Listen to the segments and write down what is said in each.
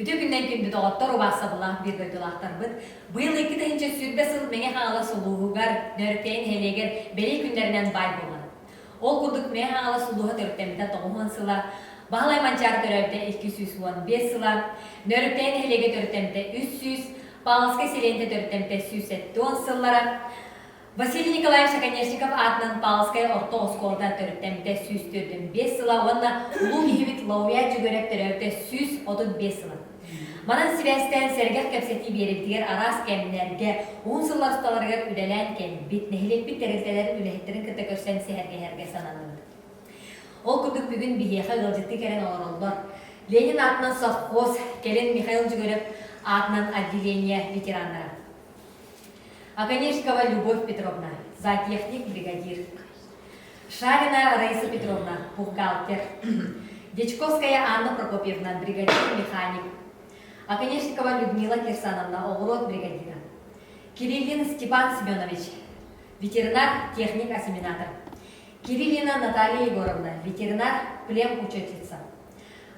Үтүө күннэн күндү доҕоттор, убаастабыллаах биир дойдулаахтарбыт. Быйыл 2020 сыл Мэҥэ Хаҥалас улууһугар, Нөөрүктээйи нэһилиэгэр бэлиэ күннэринэн баай буолла. Ол курдук Мэҥэ Хаҥалас улууһа төрүттэммитэ 90 сыла, Баһылай Манчаары төрөөбүтэ 215 сыла, Нөөрүктээйи нэһилиэгэ төрүттэммитэ 300, Павловскай сэлиэнньэтэ төрүттэммитэ 170 сыллара, Василий Николаевич Оконешников аатынан Павловскай орто оскуолата төрүттэммитэ 145 сыла уонна улуу киһибит Лауреат Дьөгүөрэп төрөөбүтэ 135 сыла. Манан сибээстээн сэргэх кэпсэтии биэрибитигэр араас кэмнэргэ, уһун сыллар усталарыгар үлэлээн кэлбит, нэһилиэкпит тэрилтэлэр үлэһиттэрин кытта көрсөн сэһэргэһэргэ сананныбыт. Ол курдук бүгүн биһиэхэ ыалдьыттыы кэлэн олороллор. Ленин аатынан совхоз, кэлин Михаил Дьөгүөрэп аатынан отделение ветераннара. Оконешникова Любовь Петровна, зоотехник, бригадир. Шарина Раиса Петровна, бухгалтер. Дьячковская Анна Прокопьевна, бригадир, механик. Оконешникова Людмила Кирсановна, оҕуруот бригадира. Кириллин Степан Семенович, ветеринар, техник-осеменатор. Кириллина Наталья Егоровна, ветеринар, плем-учетица.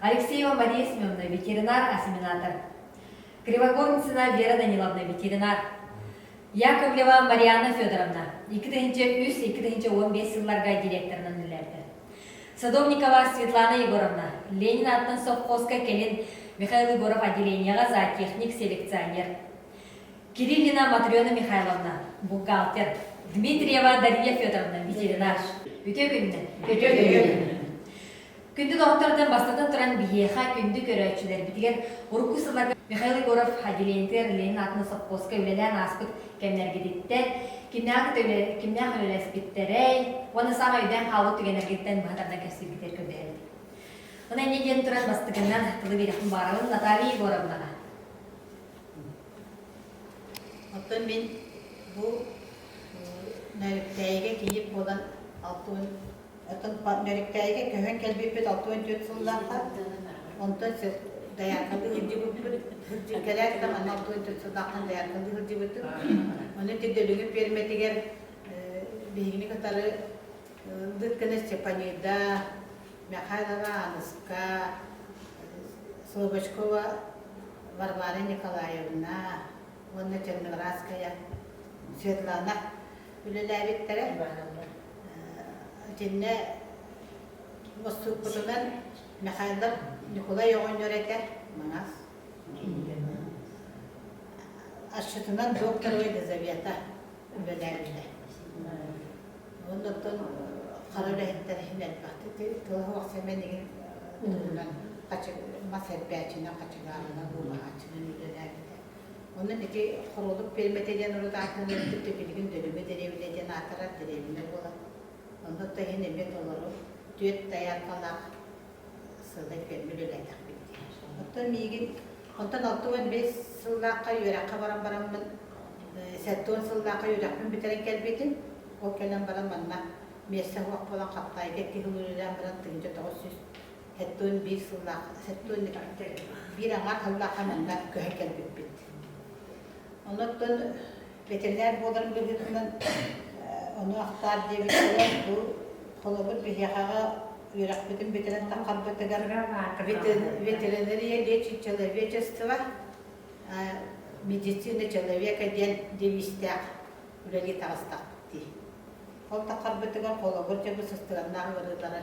Алексеева Мария Семеновна, ветеринар-осеменатор. Кривогорницына Вера Даниловна, ветеринар. Яковлева Марианна Федоровна, 2003-2015 сылларга директорынан үлэлээбитэ. Садовникова Светлана Егоровна, Ленин аатынан совхозка кэлин Михаил Егоров отделениеҕа зоотехник-селекционер. Кириллина Матрена Михайловна, бухгалтер. Дмитриева Дарья Федоровна, ветеринар. Үтүө күннэн. Үтүө күннэн. Күндү доҕоттордон бастатан туран биһиэхэ күндү көрөөччүлэрбитигэр урукку сылларга Михаил Егоров отделениетыгар Ленин аатынан сопхуоска үлэлээн ааспыт кэмнэргититтэн кимнээх кимнээх үлэлэспиттэрэй уонна саамай өйдөөн хаалбыт түгэннэргиттэн быһа тардан кэпсииргитигэр көрдөһөбүт. Онон инньэ диэн туран бастакынан тылы биэриэхпин баҕарабын Наталья Егоровнаҕа. Оттон мин бу Нөөрүктээйигэ кийиит буолан 60 Оттон Нөөрүктээйигэ көһөн кэлбиппит 64 сыллаахха. Онтон дояркалыы сылдьыбыппыт. Кэлээт да манна 64 сыллаахтан дояркалыы сылдьыбытым. Ону ити Дөлүҥү пиэрмэтигэр биһигини кытары Лыткина Степанида, Михайлова Аныска, Слобочкова Варвара Николаевна уонна Черноградская Светлана үлэлээбиттэрэ. Итиннэ мостуукпутунан Михайлов Ньукулай оҕонньор этэ, маҥаас. Асчытынан докторова Елизавета үлэлээбитэ. Уонна оттон хара үлэһиттэр иһин элбэхтик тыла суох Сэмэн игин туһунан мас эрбээччинэн, хачыгаарынан, буомаһааччынан үлэлээбитэ. Онон ити Хоруолук пиэрмэтэ диэн урут аатынан өлбүт билигин Дөлүмэ дэриэбинэ диэн аатырар дэриэбинэ буолан, онно да иһин эмиэ толору түөрт дояркалаах сылай пиэрмэ үлэлээтэхпит дии. Оттон миигин онтон 65 сыллаахха үөрэххэ баран бараммын 70 сыллаахха үөрэхпин бүтэрэн кэлбитим. Ол кэлэн баран манна миэстэ суох буолан Хаптаайга икки сыл үлэлээн баран 1900 71 сыллаах, 71 аҥаар сыллаахха манна көһөн кэлбиппит. Онон ветеринар буоларым быһыытынан ону ахтаар диэбиттэрэ бу холобур биһиэхэҕэ үөрэхпитин бүтэрэн таххарбытыгар ветеринария лечит человечество медицина человека диэн девизтээх үлэлии таҕыстахпыт дии. Ол таххарбытыгар холобур дьэ бу сыстыганнаах ыарыылары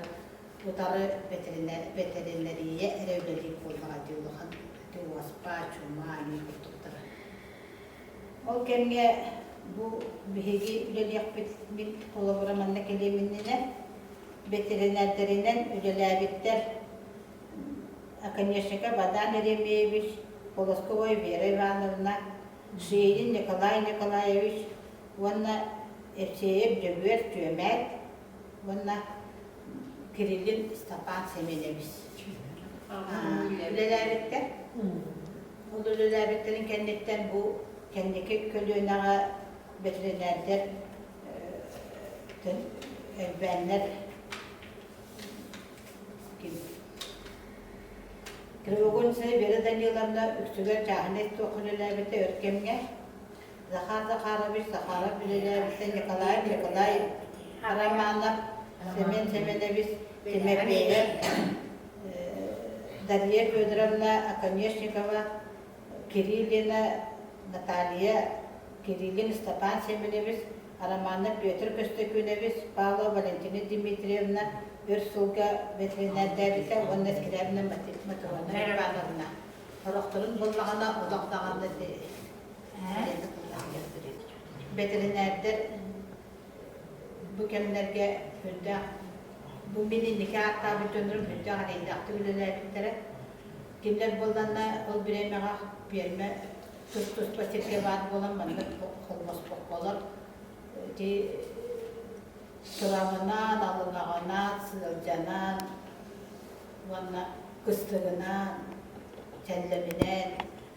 утары бэтэринэриийэ эрэ үлэлиир буоллаҕа дии улахан ити уоспа, чума, аньыы курдуктара. Ол кэмҥэ бу биһиги үлэлиэхпит мин холобура манна кэлиэм иннинэ бэтэринээрдэринэн үлэлээбиттэр Оконешников Бадан Еремеевич, Полосковой Вера Ивановна, Шеин Николай Николаевич уонна Евсеев Дьөгүөр Түөмээт уонна Кириллин Степан Семенович үлэлээбиттэр. Ол үлэлээбиттэрин кэнниттэн бу кэнники көлүөнэҕэ бэтэринээрдэр элбээннэр ким Кривогорницына Вера Даниловна үксүгэр чааһынай туох үлэлээбитэ өр кэмҥэ Захар Захарович Захаров үлэлээбитэ Николаев Николай Романов, Семен Семенович Тимофеев. Дария Федоровна Оконешникова, Кириллина Наталья, Кириллин Степан Семенович, Романов Петр Көстөкүүнэбис, Павлова Валентина Дмитриевна өр сылга ветеринэрдээбитэ уонна Скрябина Матрона Ивановна. Сорохторун буллаҕына олох даҕаны бэтэринээрдэр бу кэмнэргэ сүрдээх бу мин инники ааттаабыт дьоннорум сүрдээх эрэйдээхтик үлэлээбиттэрэ. Кинилэр буолланна ол бириэмэҕэ пиэрмэ тус-туспа сиргэ баар буолан маннык холбоспокколор ити Тураҕынан, алыҥаҕынан, сыалдьанан уонна кыстыгынан, сэллэминэн,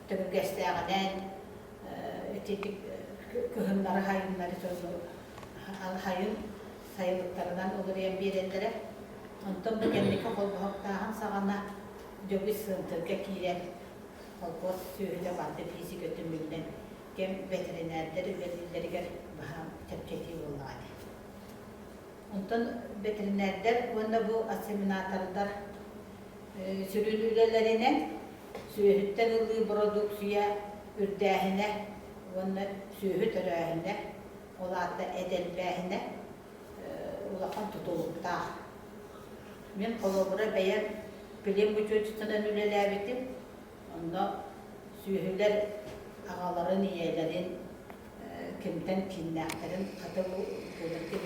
төҥүргэстээҕинэн ититик кыһыннары сайыннары сайын сайылыктарынан уларыйан биэрэллэрэ. Онтон бу кэнники холбоһуктааһын саҕана Дьөгүс сыантырга киирэн холкуос сүөһүтэ барыта физика түмүллэн кэм бэтэринээрдэр үлэлииллэригэр баһаам чэпчэтии буоллаҕа этэ. Онтон бэтэринээрдэр уонна бу ассиминатордар сүрүн үлэлэринэн сүөһүттэн ылыы бородууксуйа үрдээһинэ уонна сүөһү төрөөһүнэ, ол аата эт элбээһинэ улахан тутулуктаах. Мин холобура бэйэм плем учуотчутунан үлэлээбитим. Онно сүөһүлэр аҕаларын, ийэлэрин кимтэн кииннээхтэрин хата бу былыргы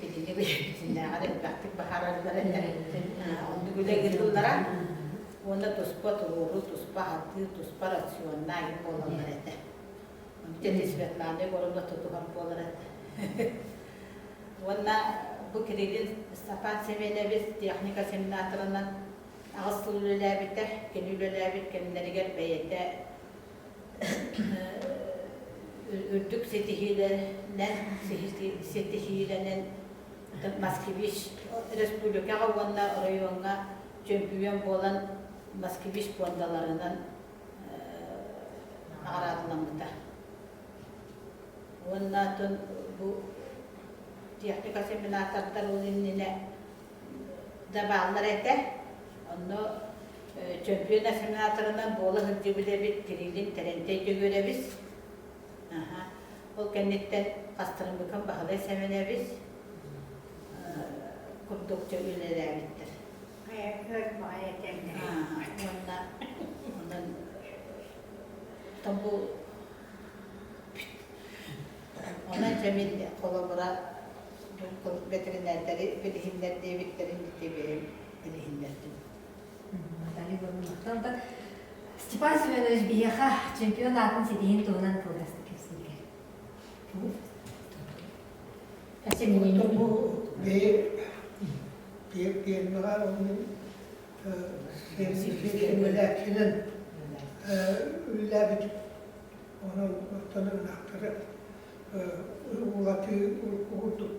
билиҥҥи бэйэбитиннээҕэр элбэхтик баһаараллар этэ. Оннук үлэ ыытыллара. Уонна туспа туруору, туспа аһатыы, туспа рационнай буолаллар этэ. Онтон Светлана Егоровна тутуһар буолар этэ. Уонна бу Кириллин Степан Семенович техника семинаторынан аҕыс сыл үлэлээбитэ. Кини үлэлээбит кэмнэригэр бэйэтэ үрдүк ситиһиилэнэн ситиһиилэнэн Москвич республикаҕа уонна оройуоҥҥа чөмпүйүөн буолан Москвич пуондаларынан наҕараадаламмыта. Уонна атын бу техника семинатордар ол иннинэ да бааллар этэ. Онно чөмпүйүөн ассиминаторынан буола сылдьыбыт эбит Кириллин Тэрэнтэй Дьөгүөрэбис. Ол кэнниттэн Хастарымбыкын Баһылай Сэмэнэбис курдук дьэ үлэлээбиттэр. Уонна онон бу онон дьэ мин холобура бэтэринээрдэри билиһиннэр диэбиттэрин ити бэйэм билиһиннэрдим. Наталья Егоровна, Степан Семенович биһиэхэ чемпион аатын ситиһин туһунан кылгастык кэпсииргэ. Бу пиэрмэҕэ сэмэлээччинэн үлэлээбит. Онон оттон ынахтары уулатыы курдук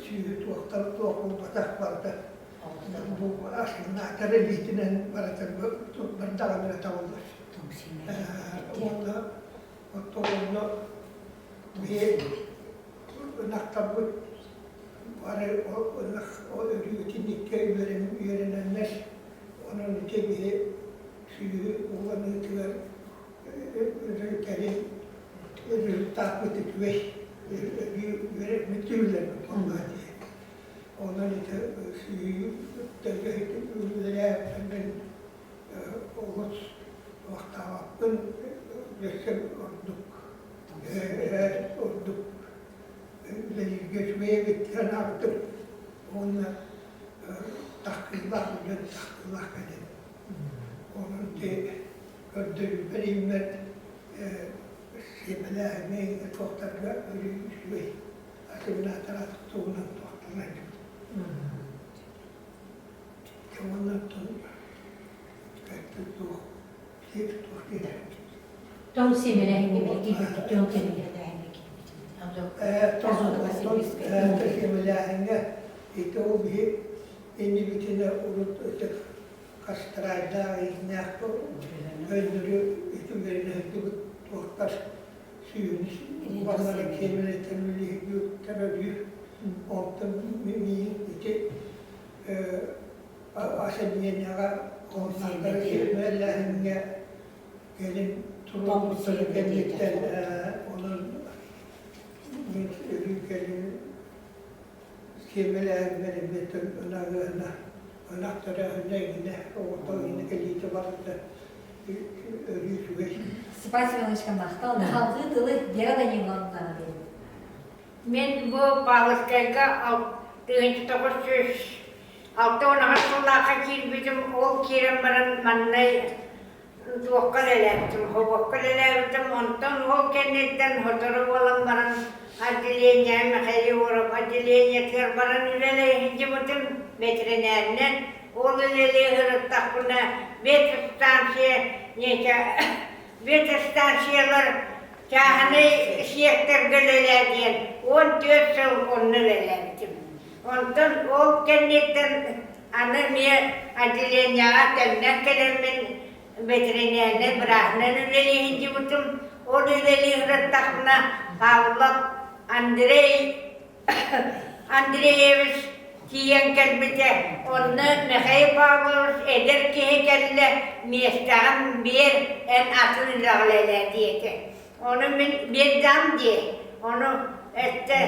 сүүһү туохтар туох буолбатах барыта. Бу асымнаатар илиитинэн барыта бардаҕына табыллар. Уонна оттон онно биһи ынахтарбыт бары ынах өрүү итинниккэ үөрэнэннэр онон ити биһи сүүһү ууланыытыгар кэлин результаппыт үчүгэй үөрэммит буоллаҕа дии. Онон ити сүүйүү үлэлээбиппин олус туохтаабаппын өссө ордук ордук үлэлииргэ үчүгэй эбит санаабытым уонна тахсыылаах үлэн тахсыылаах кэлин. Онон ити көрдөрүүбэр иҥмэр сиэмэлээһиҥҥэ туохтарга өрүү үчүгэй ассимилятор туһунан туохтанар уонна туох туох диэн Тоҥ сиэмэлээһиҥҥэ киирбит тоҥ сиэмэлээһиҥҥэ киирбит. Сиэмэлээһиҥҥэ ити ол биһи иннибитинэ урут Хастарайдаах иһиннээх көннөрү үтүгэринэһэрдибит туохтар сүүһүн уоннара киэмэлэттэн үлэһиргүттэр өлүү онтон миин ити. Осеменияҕа сиэмэлээһиҥҥэ кэлин туруорбуттарын кэнниттэн онон мин өрүү кэлин сиэмэлээһиммэр эмиэ ынах ынах төрөөһүнэ иҥинэ оҕото иҥинэ кэлиитэ барыта өрүү үчүгэй. Степан Семеновичка махтал. Салгыы тылы Вера Даниловнаҕа биэрэбин. Мин бу Павловскайга 1968 сыллаахха киирбитим, ол киирэн баран маннай туохха үлэлээбитим, хобуокка үлэлээбитим, онтон ол кэнниттэн сотору буолан баран отделение Михаил Егоров отделениетыгар баран үлэлэһэ сылдьыбытым бэтэринээринэн. Ол үлэлии сырыттахпына ветстанция ветстанциялар чааһынай сиэктэргэ үлэлээ диэн 14 сыл онно үлэлээбитим. Онтон ол кэнниттэн аны эмиэ отделениеҕа төннөн кэлэммин бэтэринээринэй бырааһынан үлэлии сылдьыбытым. Ол үлэлии сырыттахпына Павлов Андрей Андреевич тиийэн кэлбитэ. Онно Михаил Павлович эдэр киһи кэллэ, миэстэҕин биэр, эн атын үлэҕэ үлэлээ диэтэ. Ону мин биэрдэҕим дии. Ону эттэ,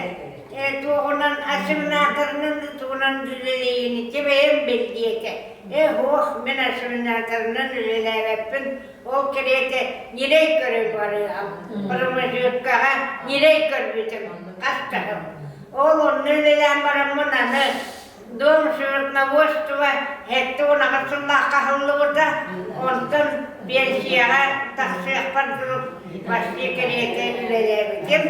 туоҕунан ассимиляторынан да тугунан да үлэлиигин ити бэйэм бил диэтэ. Э, һуох, мин ассимиляторынан үлэлээбэппин, ол кэриэтэ ньирэй көрө барыаҕым. Промежуткаҕа ньирэй көрбүтүм хас да сыл. Ол онно үлэлээн бараммын аны Дом животноводства 78 сыллаахха аһыллыбыта. Онтон биэнсийэҕэ тахсыахпар дылы почти кэриэтэ үлэлээбитим.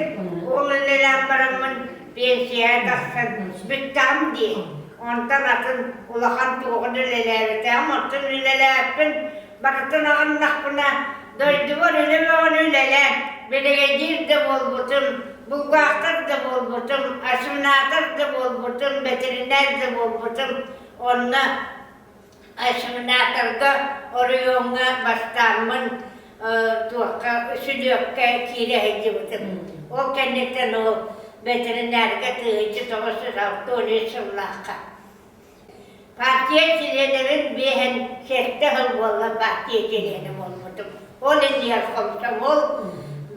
Ол үлэлээн бараммын биэнсийэҕэ тахсан бүттэҕим дии. Онтон атын улахан туоҕун үлэлээбэтэҕим. Оттон үлэлээппин барытын аҕыннахпына дойдубар үлэ бөҕөнү үлэлээн биригэдьиир да буолбутум, булгаахтар да буолбутум, осеменатор да буолбутум, бэтэринээр да буолбутум. Онно осеменаторга оройуоҥҥа бастааммын туохха сүлүөккэ киирэ сылдьыбытым. Ол кэнниттэн ол бэтэринээргэ 1963 сыллаахха Партия чилиэнэбин биэһэн сэттэ сыл буолла партия чилиэнэ буолбутум. Ол иннигэр хомсомуол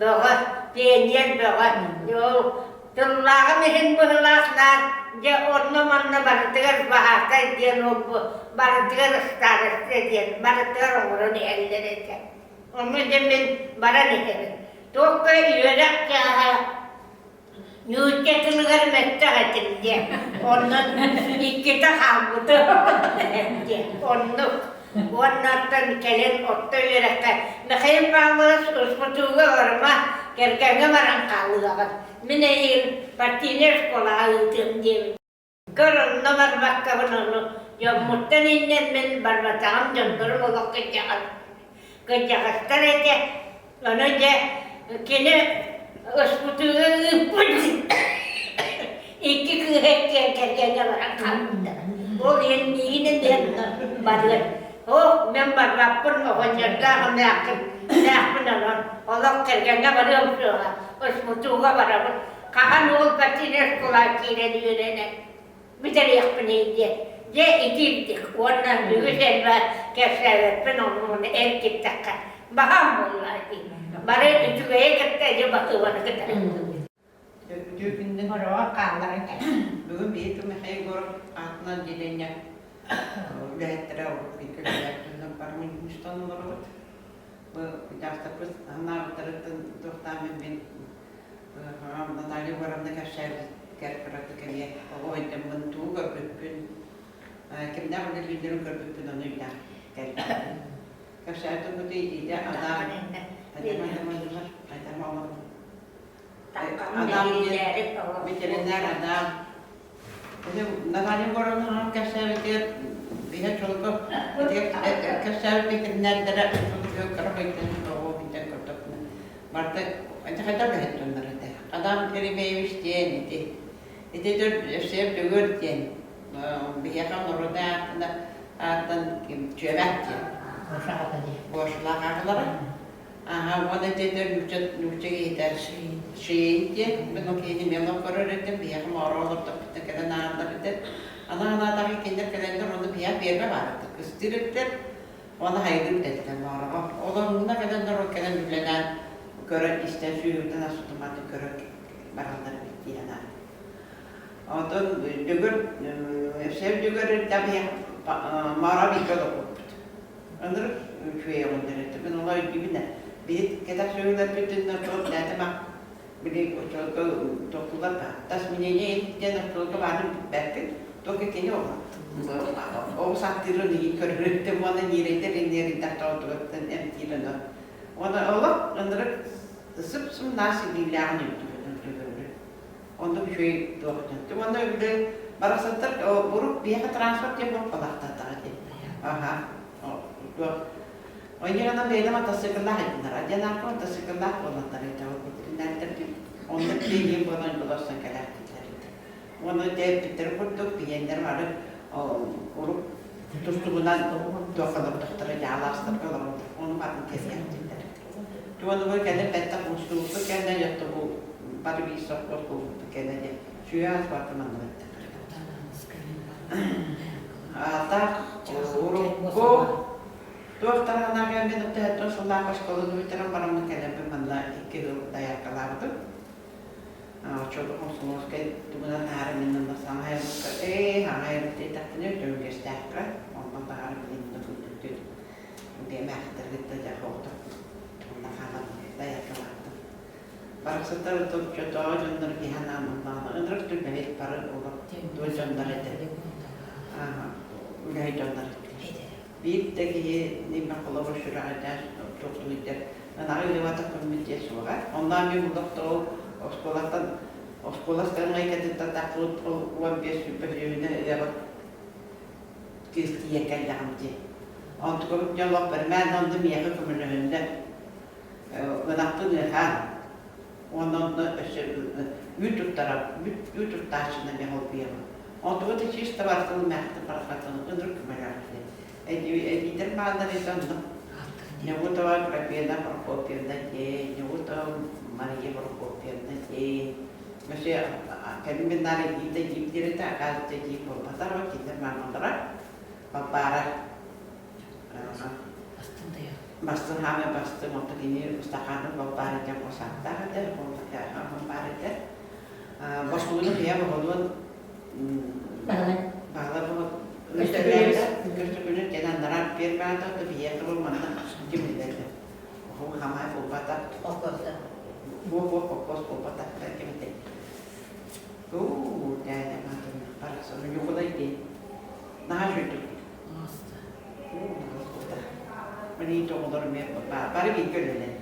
бөҕө, пионер бөҕө. Ол тыллааҕым иһин быһылаах наар дьэ онно-манна барытыгар баһаатай диэн ол-бу барытыгар староста диэн барытыгар оҥорон иһэллэр этэ. Онно дьэ мин баран иһэбин. Туохха үөрэх чааһа Нуучча тылыгар мөттөх этим диэн, онон иккитэ хаалбытым диэн, оннук. Уонна оттон кэлин орто үөрэххэ Михаил Павлович УСПТУга барыма, кэргэҥҥэ баран хаалыаҕын. Мин эйигин партийнай школаҕа ыытыам диэбит. Көр онно барбаккабын ону дьоммуттан иннэн мин барбатаҕым дьоннорум олох кырдьаҕас кырдьаҕастар этэ ону дьэ кини СПТУга ыыппыт икки кыыһа иккиэн кэргэҥҥэ баран хаалбыттара ол иһин миигин эмиэ барыан ох мен барбаппын оҕонньордоох эмээххин эмээхпин онон олох кэргэҥҥэ барыам суоҕа СПТУга барабын Хаһан уол партийнай школаҕа киирэн үөрэнэн бүтэриэхпиний диэн. Дьэ итиирдик уонна үгүс элбэх кэпсээбэппин ону эр киттэххэ баһаам буолла дии. Бары үчүгэйи кытта дьэ баһыыбаны кытта. Үтүө күннэн Хороҕо хаалларан бүгүн биһиги Михаил Егоров аатынан отделение үлэһиттэрэ бииргэ үлэлээбитинэн бары мустан олоробут. Бу учаастакпыт анаабыттарыттан туохтаан мин Наталья Егоровна кэпсээбитигэр кыратык эмиэ оҕо өйдөммүн тугу көрбүппүн, кимнээх үлэлииллэрин көрбүппүн ону өйдөөн кэлбитим. Кэпсээбитим идэ Адам Адам Адам Адам диэн ветеринар Адам Наталья Егоровна кэпсээбитигэр биһэ чолго кэпсээбит ветеринардара кыра оҕо бүтэн көрдөхпүнэ Барыта хайдах үлэһит дьоннор этэ. Адам Еремеевич диэн ити. Ити Өссөйөп Дьөгүөр диэн биһиэхэ норуота ааттана ааттан Чүөмэк диэн. Гошлаах аҕалара. Аха, уонна ити нуучча нуучча киһитэ Шиин диэн. Мин ол киһини мелом көрөр этим, биһиэхэ моро олордохпутуна кэлэн ааллар этэ. Аны анаатаҕы кинилэр кэлэннэр онно биһиэхэ пиэрмэ баар этэ. Кыстыыр эттэр, уонна хайдыы бүтэттэн баҕараҕа. Ол онно кэлэннэр ол кэлэн үлэлээн көрөн-истэн сүөһүбүтүн астымматын көрөн бараллар эбит дии санаатым. Онтон Дьөгүр, Евсеев Дьөгүр биһиэхэ Мара бииргэ олорбуппут. Ынырык үчүгэй оҕонньор этэ. Мин ону өйдүүбүн ээ. Биһи кэтэх сүөһүлэрбитин оччолор билээтим ах били оччолорго тохтуулар баар. Тас мнение диэн оччолорго баарын билбэппин. Только кини оҕус аттыырын иһин көрөрүттэн уонна ньирэйдэр инниэриннэх тоҕотугаттан эмтиир ону. Уонна олох ынырык сып-сымнаас илиилээҕин өйдүүбүн. Оннук үчүгэй туох диэн. Уонна үлэ барахсаттар урут биһиэхэ транспорт диэн буолбатахтаатаҕа дии. Аха. Туох Ойньоҕунан бэйэлэ матасыыкыллаах этилэр. Диэн аакка матасыыкыллаах буоллаттар этэ ол ветеринардар Онно тиийин буолан олорсон кэлээхтииллэр этэ. Уонна дьэ курдук биһиэннэр бары урут тустугунан туохха олордохторо дьаалаастарга олороллор. Ону барын кэлиэхтииллэр этэ. Туонугар кэлэн бэттэх мустубуппут кэннэ дьэ бу бары биир сопхуос буолбуппут кэннэ дьэ сүө ас барыта маннык этэ. Аатах урукку туох тараҕанаах кэлбин өттөһөттөн сыллаах оскуоланы бүтэрэн бараммын кэлэммин манна икки сыл дайааркалаабытым. Оччолорго комсомольскай тугунан таһаара мин онно саҥа айылыкка ээ саҥа айылык диэтэхпинэ Төҥүргэстээххэ онтон таһаара билигин да күндүктүн эмээхтэргитта дьэ хоҕотох онно хаалан дайааркалаабытым. Барахсаттар оччотооҕу дьоннор киһи анаан ыллаҕына ынырык түрбэһит бары олох туой дьоннор этэ. Үлэһит дьоннор этилэр. Биир да киһи нимэ холобур сүрэҕэлдээх туохтугуйдар ынаҕы ыабата көммүт диэ суоҕа. Онно эмиэ олохтоох оскуолаттан оскуола ыскамыайкатыттан тахсыбыт ол 15 сүүрбэ сүөһүнү ыабат кыыс тиийэн кэллэҕим дии. Онтукабыт дьэ олох бэрмээн онно миэхэ көмөлөһүннэ. Ынахпын ыаһаан уонна онно өссө үүт туттара үүт туттааччыны эмиэ холбуйабын. Онтубут чисто барытын мээхтин барахатын ынырык көмөлөөх Эдиитэр бааллар этэ онно. Неутова Крапена Прокопьевна дии, Неутова Мария Прокопьевна дии. Өссө кэлин мин наар эдиитэ диир диир этэ, оказывается диир буолбатар, кинилэр маамалара Балбаара Бастыҥ хаамай бастыҥ, онто кини Устаханов Балбаара диэн хос ааттаах этэ, Балбаара этэ. Босхугуну хайа боһолуон Баһылай. Баһылай боһол Көстөкүнү кэн аннараар пиэрмэҕэ то биһиэхэ бу манна дьимиллэрдэ. Оһу хамай буолбата. Бу бу холкуос буолбата. Кэмите. Уу, дээдэ маатын барахсан Ньукулай диэн. Наһаа үчүгэй. Мин оҕолор эмиэ бары бииргэ үлэлэн.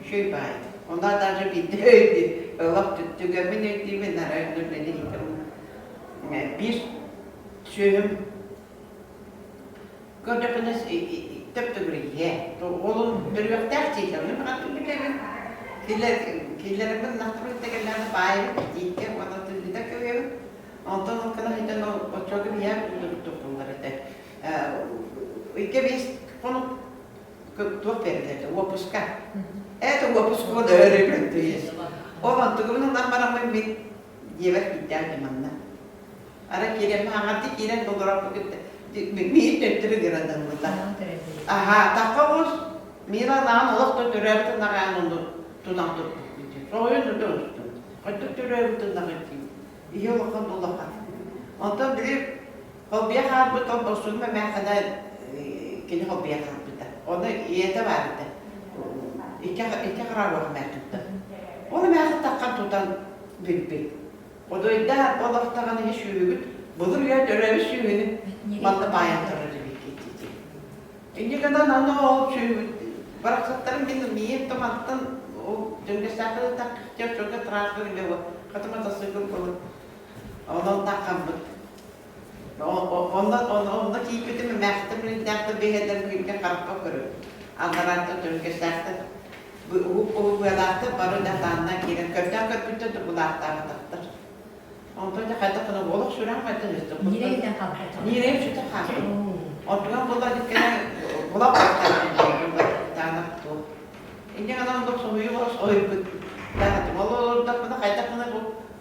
Үчүгэй баай. Онно даже биирдэ олох түгэммин өйдүүбүн арай үлэни иитим. Биир сүөһүм көрдөхпүнэ төп-төгүрүйэ. Олун төрүөхтээх дьиэтэ. Мин хантан билэбин. Киллэрэммин нахтыбын тэгэллээн баайым тииккэ уонна тыыта көбүөбүн. Онтон ол гына сылдьан оччолорго биһиэхэ туттуллар этэ. Ыйга биэс хонук туох биэрэллэр этэ уоппуска. Это уоппуска өрөбүл Ол онтугубун ылан бараммын мин дьиэбэр киирдээх манна. Ара киирэн хаҥарды киирэн олорор миин төттөрү гынан ылла. Аха, тахха оҕус миин анаан олох да төрөөбүт ынаҕаан ону тунах турбут. Соһуйун тутун устун. Хотук төрөөбүт ынаҕы Ийэ улахан улахан. Онтон били холбуйа хаалбыт ол босуум эмээххинэ кини холбуйа хаалбыта. Ону ийэтэ баар этэ. Икки икки хараабах эмээххиттэн. Ол эмээххин таххан тутан билбит. Одойдаах олохтоҕун иһи сүүһүгүт былыр үйэ төрөөбүт сүүһүнү манна баайан турар эбиккит дии. Инньэ гынан аны ол сүүһүгүт барахсаттарым мин миин тумантан ол дьөнгөстөөхтөрү таккыхтыах чөлгө трансфер үлэ хата матасыыкыл буолан онон таххаммыт. Онно онно киирбитим эмээхтэр билиннээхтэр биһэлэр бииргэ харахха көрөр. Алларааттан дьөнгөстөөхтөр уһук уһук быалаахтар бары да таанна киирэн көрдөөн көрбүттэр дубулаахтаабатахтар. Онтон дьэ хайдах гына олох сүрэҕим хайдан өстө. Ньирэйдэн хаалбыт. Ньирэйим сүтэ хаалбыт. Онтуган була диккэнэ була таанах туох. Инньэ гынан оннук соһуйуу ойбут. Таанатым. Ол олордохпуна хайдах гына бу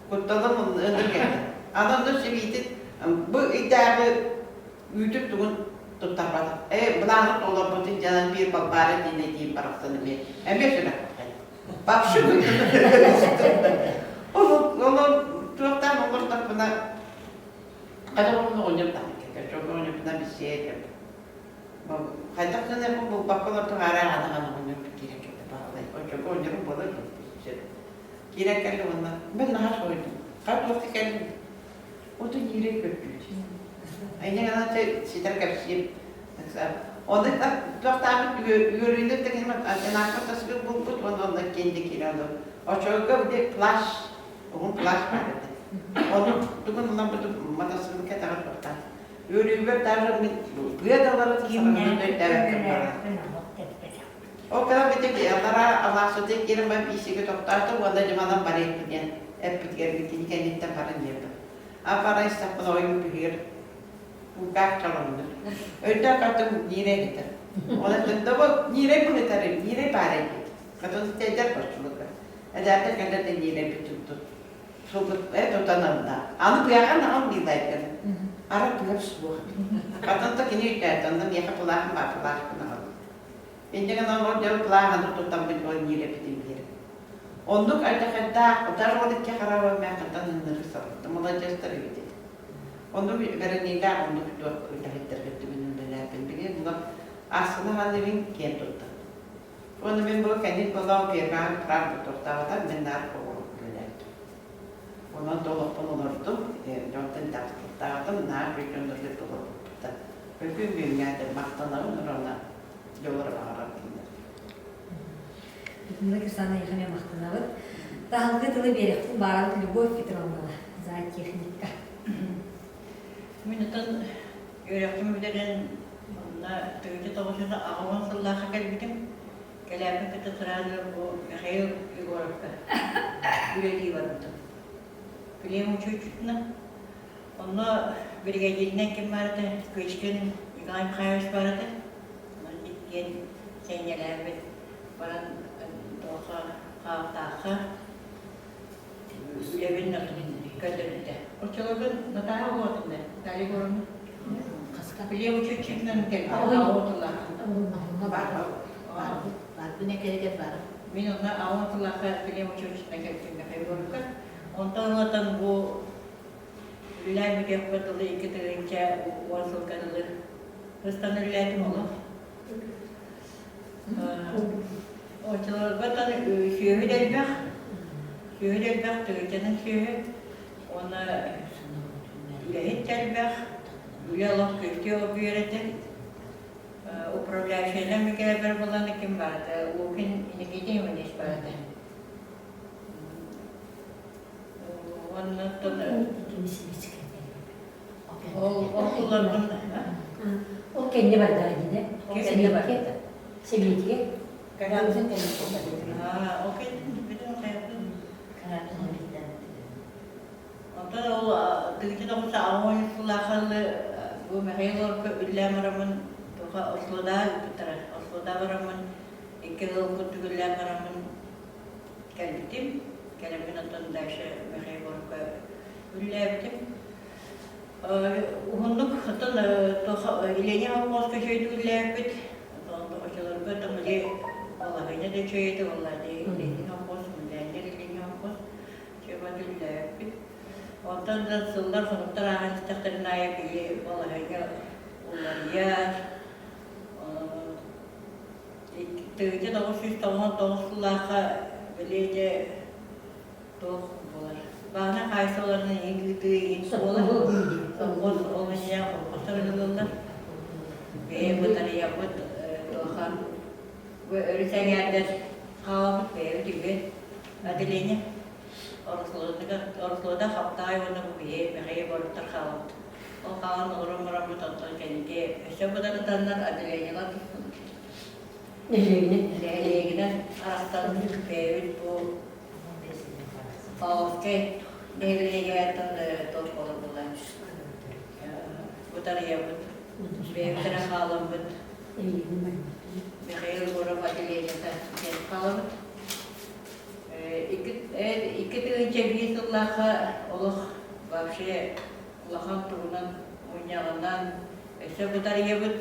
кутталым ыныр кэллэ. Аны онно сибиитин. Бу ыйдааҕы үүтүн тугун туттарбатах. Ээ, былааны толорбутун дьанан биир Балбаара диэн эдиим барахсан эмиэ эмиэ сүрэхтээх. Вообще Онон туохтаан олордохпуна хайдах оҕонньор таһыкка оҕонньорбуна билсиэ хайдах гына булбакка олордох араа анаҕан оҕонньор киирэн кэллэ баҕалай оччого оҕонньорум буолар киирэн кэллэ уонна мен наһаа соһуйдум хат туохта кэллим оту ньиирэй көрдүүт айна гынан ситэр кэпсиир Оны туохтаабыт үөрүүнү тэҥин анаакка тасгыр булбут уонна онно киэнде киирэн оччолорго били плащ уһун плащ баар этэ. Ону тугун ылан буту матасыгын кэтэҕэр туохтаах. Үөрүүбэр даже мин быа да ылары саҕанан өйдөөбөккө барар. Ол кэлэн бити аллараа алаасыты киирэн баран биисигэ тохтоото уонна дьыманан барыахпын диэн эппитигэр кини кэнниттэн баран иһэрбин. А бара истэхпин ойуу биһигэр Кулгаах чолоҥнор. Өйдөөх атын ньиирэй этэр. Ол этэн тобо ньиирэй быһытар, ньиирэй баар эбит. Хатын тэйдэр боччулука. Эдэрдэр кэлэр да ньиирэй бүтүн сылгыт э тутан ылла. Аны быаҕа наҕам миилайгын. Ара быар суох. Хатын да кини өйдөөтө, онно миэхэ пылаахым баар пылаахпын аҕалла. Инньэ гынан ол дьон пылааҕын тутаммыт ол ньиирэпитин биэрэн. Оннук алдьархайдаах, даже ол икки хараабы мээххиттэн ынныры сырытта. Маладьыастар эбит. Оннук бэриниилээх оннук туох үлэһиттэргэ түбүн үлэлээппин билигин булан астына саныыбын киэн туттан. Уонна мин бу кэнник болоон перваан правда туохтаабатар мин наар оҕолору үлэлээбитим. Онон да олохпун олордум, дьонтон тахсыбыттаабатым, наар bir дьоннорго толорбуттар. Өкүн бүгүҥҥэ махтанабын уонна дьоллоро баҕарар кинилэр. Людмила Кирсановна эйиэхэ махтанабыт. Таһылгы тылы биэрэхпин баарабыт Любовь Петровнала, за техника. Мин отон үөрэхпин бүтэрэн онно тыгыча тоҕусуна аҕабын сыллаахха кэлбитим. Кэлээппин кытта сразу бу Михаил Егоровка үлэлии барбытым. Клим учуутчутунан. Онно биригэдьииринэн ким баар этэ? Кычкин Николай Михайлович баар этэ. Онон иккиэн сэнньэлээбит баран туохха хаалтаахха үлэбин көрдөрбүтэ. Оччолорго Наталья Уотовна, Наталья Егоровна Билиэ учуутчутунан кэлбит Аҕа Барбын экэригэр барып. Мин онно аҕа тыллаахха билиэ учуутчутунан кэлбитим Михаил Егоровка. Онтон ылатан бу үлэлээн бүтүөхпэр дылы 2010 сылга дылы ыстан үлэлээтим олох. Оччолорго сүөһү да элбэх, сүөһү да элбэх, тыгыччанан сүөһү уонна үлэһит да элбэх, үлэ олох күөстүү оргуйар этэ. Управляющайынан Микээлбэр буолан ким баар этэ, Лукин Никита Иванович баар этэ. Уонна ол ол туларбын Ол кэннэ бардаҕа дии Ол кэннэ барда. Сэбиэтигэр. Ол кэннэ Онтон ол тыгыча тоҕуса аҕа сыллаахаллы бу Михаил Орко үллээн бараммын туха Ослодаа ыыппыттара. Ослодаа бараммын икки ыал курдук үллээн бараммын кэлбитим. Кэлэммин оттон дальше Михаил Орко үллээбитим. Уһуннук оттон туох Леня холкуоска үчүгэйдик үлэлээбиппит. Оччолорго оттон били балаһыанньа да үчүгэй этэ буолла дии. Ленин холкуос, Миллионер Ленин холкуос үчүгэй үлэлээбиппит. Онтон да сыллар хонуктар ааһан истэхтэрин аайы били балаһыанньа уларыйар. 1999 сыллаахха били дьэ туох буолар баана хаайсаларын иһин ыытыы иһин буолар совхоз ол иннинэ холкуостар ылыллар бэйэ батареябыт туоха өрүс эҥээрдэр хаалабыт бэйэбит үгүн отделение Орослода Хаптаай уонна бу биһи Михаил Боруттар хаалабыт ол хаалан олорон бараммыт онтон кэнники өссө быдарытаннар отделениелар Нэһилиэгинэн. Нэһилиэгинэн арахсан бэйэбит бу Павловскай нэһилиэгиттэн туох буолар утарыйабыт, бэйэбит эрэ хааламмыт Михаил Егоров отделениета диэн хаалабыт. 2001 сыллаахха олох вообще Улахан тугунан мунньаҕынан өссө бытарыйабыт.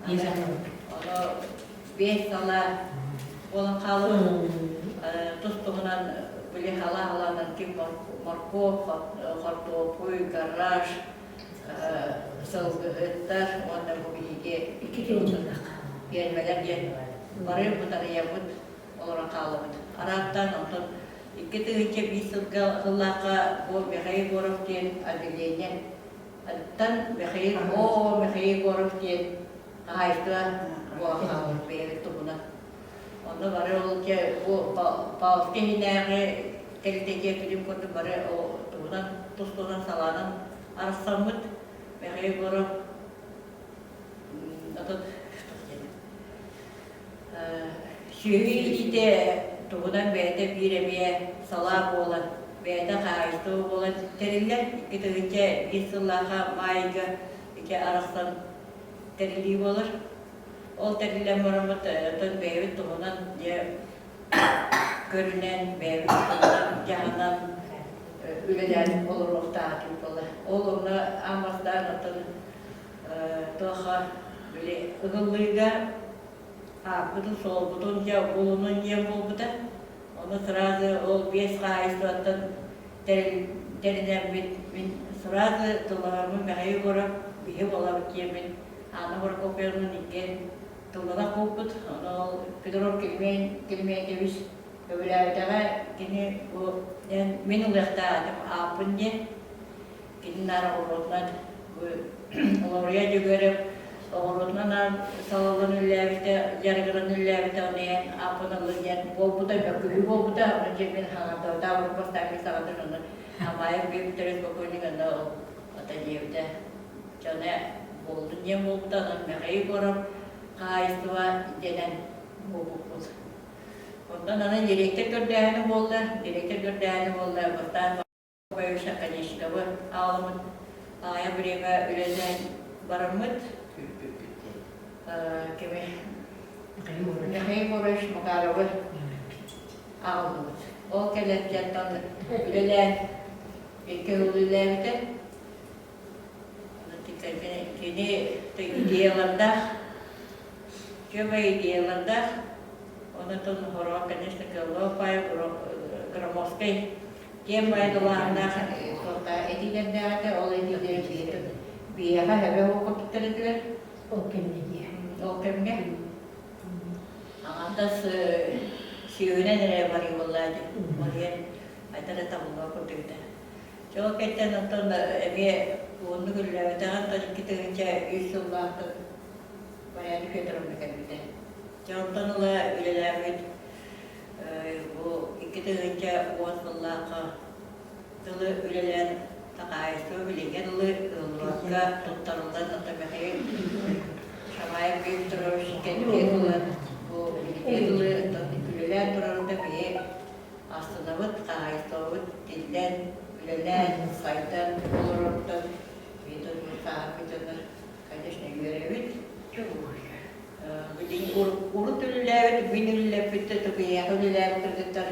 Ону биэс сала буолан хаалыбыт. Тус-туһунан били хала-халанан ким моркуоп, хортуоппуй, гараж, сылгыһыттар уонна бу биһиги пиэрмэлэр диэн бары бытарыйабыт, олорон хаалабыт. Арааттаан онтон 2001 сылга сыллаахха бу Михаил Егоров диэн отделение аттан Михаил О Михаил Егоров диэн хаһаайыстыба буолан хаалбыт бэйэбит туһунан. Онно бары ол дьэ бу Павловскай иһинээҕи тэрилтэ диэппитин курдук бары туһунан тус-туһунан салаанан арахсаммыт Михаил Егоров отут Сүөһү иитиитэ туһунан бэйэтэ биир эмиэ салаа буолан, бэйэтэ хаһаайыстыба буолан тэриллэр. 2001 сыллаахха маайга ити арахсан тэриллии буолар. Ол тэриллэн бараммыт оттон бэйэбит туһунан дьэ көрүнэн, бэйэбит туһунан дьаһанан үлэлээн олоруохтаах этибит буолла. Ол онно аан бастаан оттон туохха били ыгыллыыга ааппытын-суолбутун дьэ булунун диэн буолбута. Ону сразу ол биэс хаһаайыстыбаттан тэринэммит мин сразу тылланарбын Михаил Егоров биһи буолабыт диэммин Анна Прокопьевна иккиэн тылланах буолбут. Ону ол Петров Климентьевич көбүлээбэтэҕэ кини бу мин ылыахтаах этим ааппын диэн Кини наар оҕуруотунан Олоруйа Дьөгүөрэп оҕуруотунан салаллан үлэлээбитэ, дьарыгыран үлэлээбитэ, ону иһэн ааппын ыллын диэн буолбута, мөккүһүү буолбута, ону дьэ мин хаҥардабытаа бастаан саҕатын ону Амаев Викторович покойник онно ата диэбитэ. Дьоно буоллун диэн буолбута, онон Михаил Егоров хаһаайыстыба дэнэн буолбуппут. Онтон аны директор көрдөөһүнэ буолла, директор көрдөөһүнэ буолла, бастаан Боюся Конечниковы аҕаламмыт аҕыйах бириэмэ үлэлээн бараммыт кими Михаил Егорович Макаровы аҕаллыбыт. Ол кэлэртэн үлэлээн икки сыл үлэлээбитэ. Кини идеялардаах, үчүгэй идеялардаах. Онон хороҕо, конечно, кыаллыбат баайы Громовскай Киэҥ майгылааннаах этиилэрдээх этэ, ол этиилэри биһиэхэ сөбө суох курдуктар этилэр. Ол кэмҥэ дии. Ол кэмҥэ. Аҥардас сүөһүнэн эрэ барыы буолла этэ. Ол иһин хайдах эрэ табыллыбат курдук этэ. Дьэ ол кэнниттэн оттон эмиэ уоннук үлэлээбэтэҕин оттон 2003 сыллаахтан Варя Федоровна кэлбитэ. Дьэ онтон ыла үлэлээбит Бу 2010 сыллаахха дылы үлэлээн хаһаайыстыба билиҥҥэ дылы ыалларга туттарыллан ата Михаил Шамаев Викторович кэнники ылан бу билиҥҥэ дылы үлэлээн турарыта биһи астынабыт, хаһаайыстыбабыт тиллэн, үлэлээн, сайдан олороруттан биһи сааһырбыт дьоннор, конечно, үөрэбит. Билигин урут үлэлээбит, мин үлэлэппит да тукуйаха үлэлээбит кыргыттар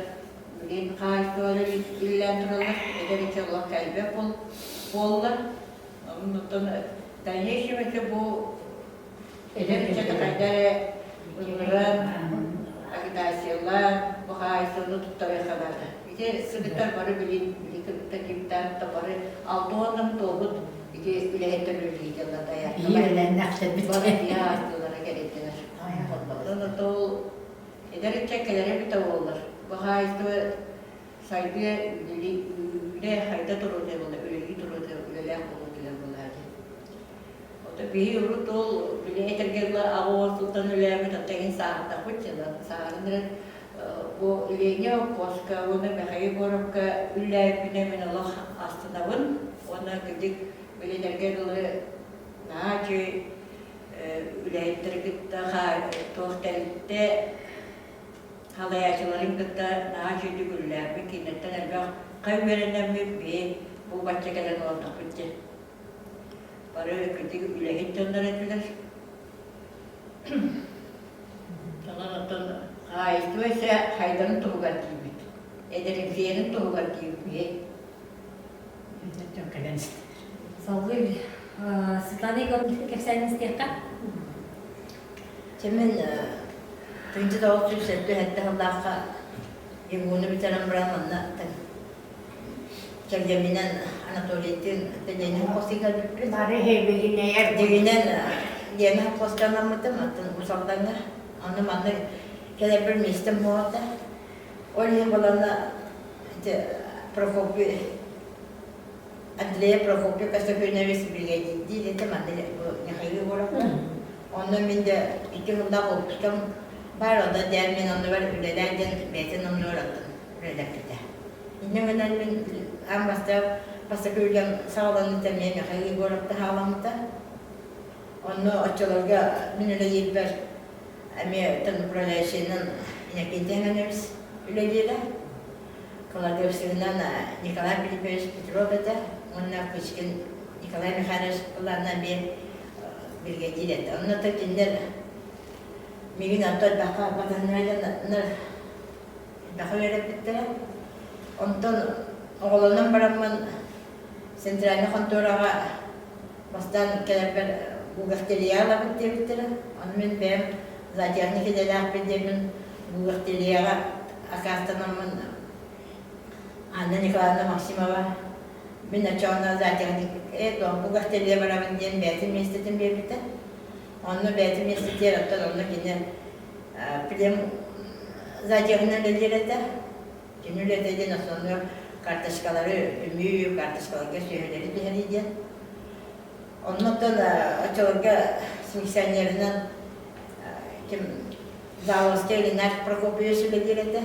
билигин хаһаайыстыбалар үлэлээн тураллар. Эдэр ыччат олох кэлбэт буолла. Оннуттан дальнейшем это бу эдэр ыччаты хайда эрэ ыҥыран, агитациялаан, бу хаһаайыстыбаны туттарыахха наада. Ити кыргыттар бары билин, били кыргыттар кимтэн да бары алта уоннан туолбут ити үлэһиттэр үлэлииллэр Биир Бары аастылара кэлиттилэр. Онон ол эдэр ыччат кэлэрэ эбитэ буоллар. Бу хаһаайыстыба сайдыа үлэ хайда туруо буолла, үлэлии туруо үлэлээх буолуо этилэр буолаа дии. Ото биһи урут ол били этэргэ дылы аҕа уол сылтан үлэлээбит, оттон иһин сааһырдахпыт сааһыран эрэн бу Леня Коска уонна Михаил Егоровка үлэлээбиппинэ мин олох астынабын уонна кырдьык билинэргэ дылы наһаа үчүгэй үлэһиттэри кытта туох тэрилтэ халайааччыларын кытта наһаа үчүгэйдик үлэлээбит кинилэртэн элбэх хай үөрэнэммит биһи бу бачча кэлэн олордохпут дии бары кырдьык үлэһит дьоннор этилэр онон оттон хаһаайыстыба өссө хайдарын туһугар тиийбит эдэримсийэрин туһугар тиийбит Кэлэн. Салгыы Светлана Егоровна кэпсээнин истиэххэ. Чэ мин 1977 сыллаахха ЕГУ-ну бүтэрэн баран манна кэргэмминэн Анатолийдыын Ленин холкуоска кэлбиппит. Бары хэбигинэйэр Дьиҥинэн Лена холкуоска анаммытым, оттон Уус Алдаҥҥа. Онно манна кэлэрбэр миэстэм суох этэ. Ол иһин баланна ити Прокопий Андрея Прокопьев Костокунович биригэдьиирдиир этэ манна Михаил Егоровка. Онно мин да икки сыллаах уоппускам баар, онно диэн мин оннугар үлэлээн диэн бэйэтин оннугар оттон үлэлэппитэ. Инньэ гынан мин аан бастаан бастакы үлэм саҕаланыыта эмиэ Михаил Егоровка саҕаламмыта. Онно оччолорго мин үлэлиирбэр эмиэ управляющайынан Иннокентий Иванович үлэлиирэ. Кладовщигынан Николай Филиппович Петров этэ уонна Кычкин Николай Михайлович былаана эмиэ биригэдьиир этэ. Онно то кинилэр миигин онто элбэххэ батыһыннарар элбэххэ үөрэппиттэрэ. Онтон оҕолонон бараммын центральнай хонтуораҕа бастаан кэлэрбэр бухгалтерия ылабыт диэбиттэрэ. Ону мин бэйэм зоотехник идэлээхпин диэммин бухгалтерияҕа аккаастанаммын Анна Николаевна Максимова мин оччоҕуна зоотехник э бухгалтерия барабын диэн бэйэтин миэстэтин биэрбитэ. Онно бэйэтин миэстэтигэр оттон онно кини плем зоотехнигынан үлэлиир этэ. Кини үлэтэ диэн основной карточкалары түмүү, карточкаларга сүөһүлэри түһэрии диэн. Оннуттан оччолорго селекционерынан ким Заводскай Ренат Прокопьевич үлэлиир этэ.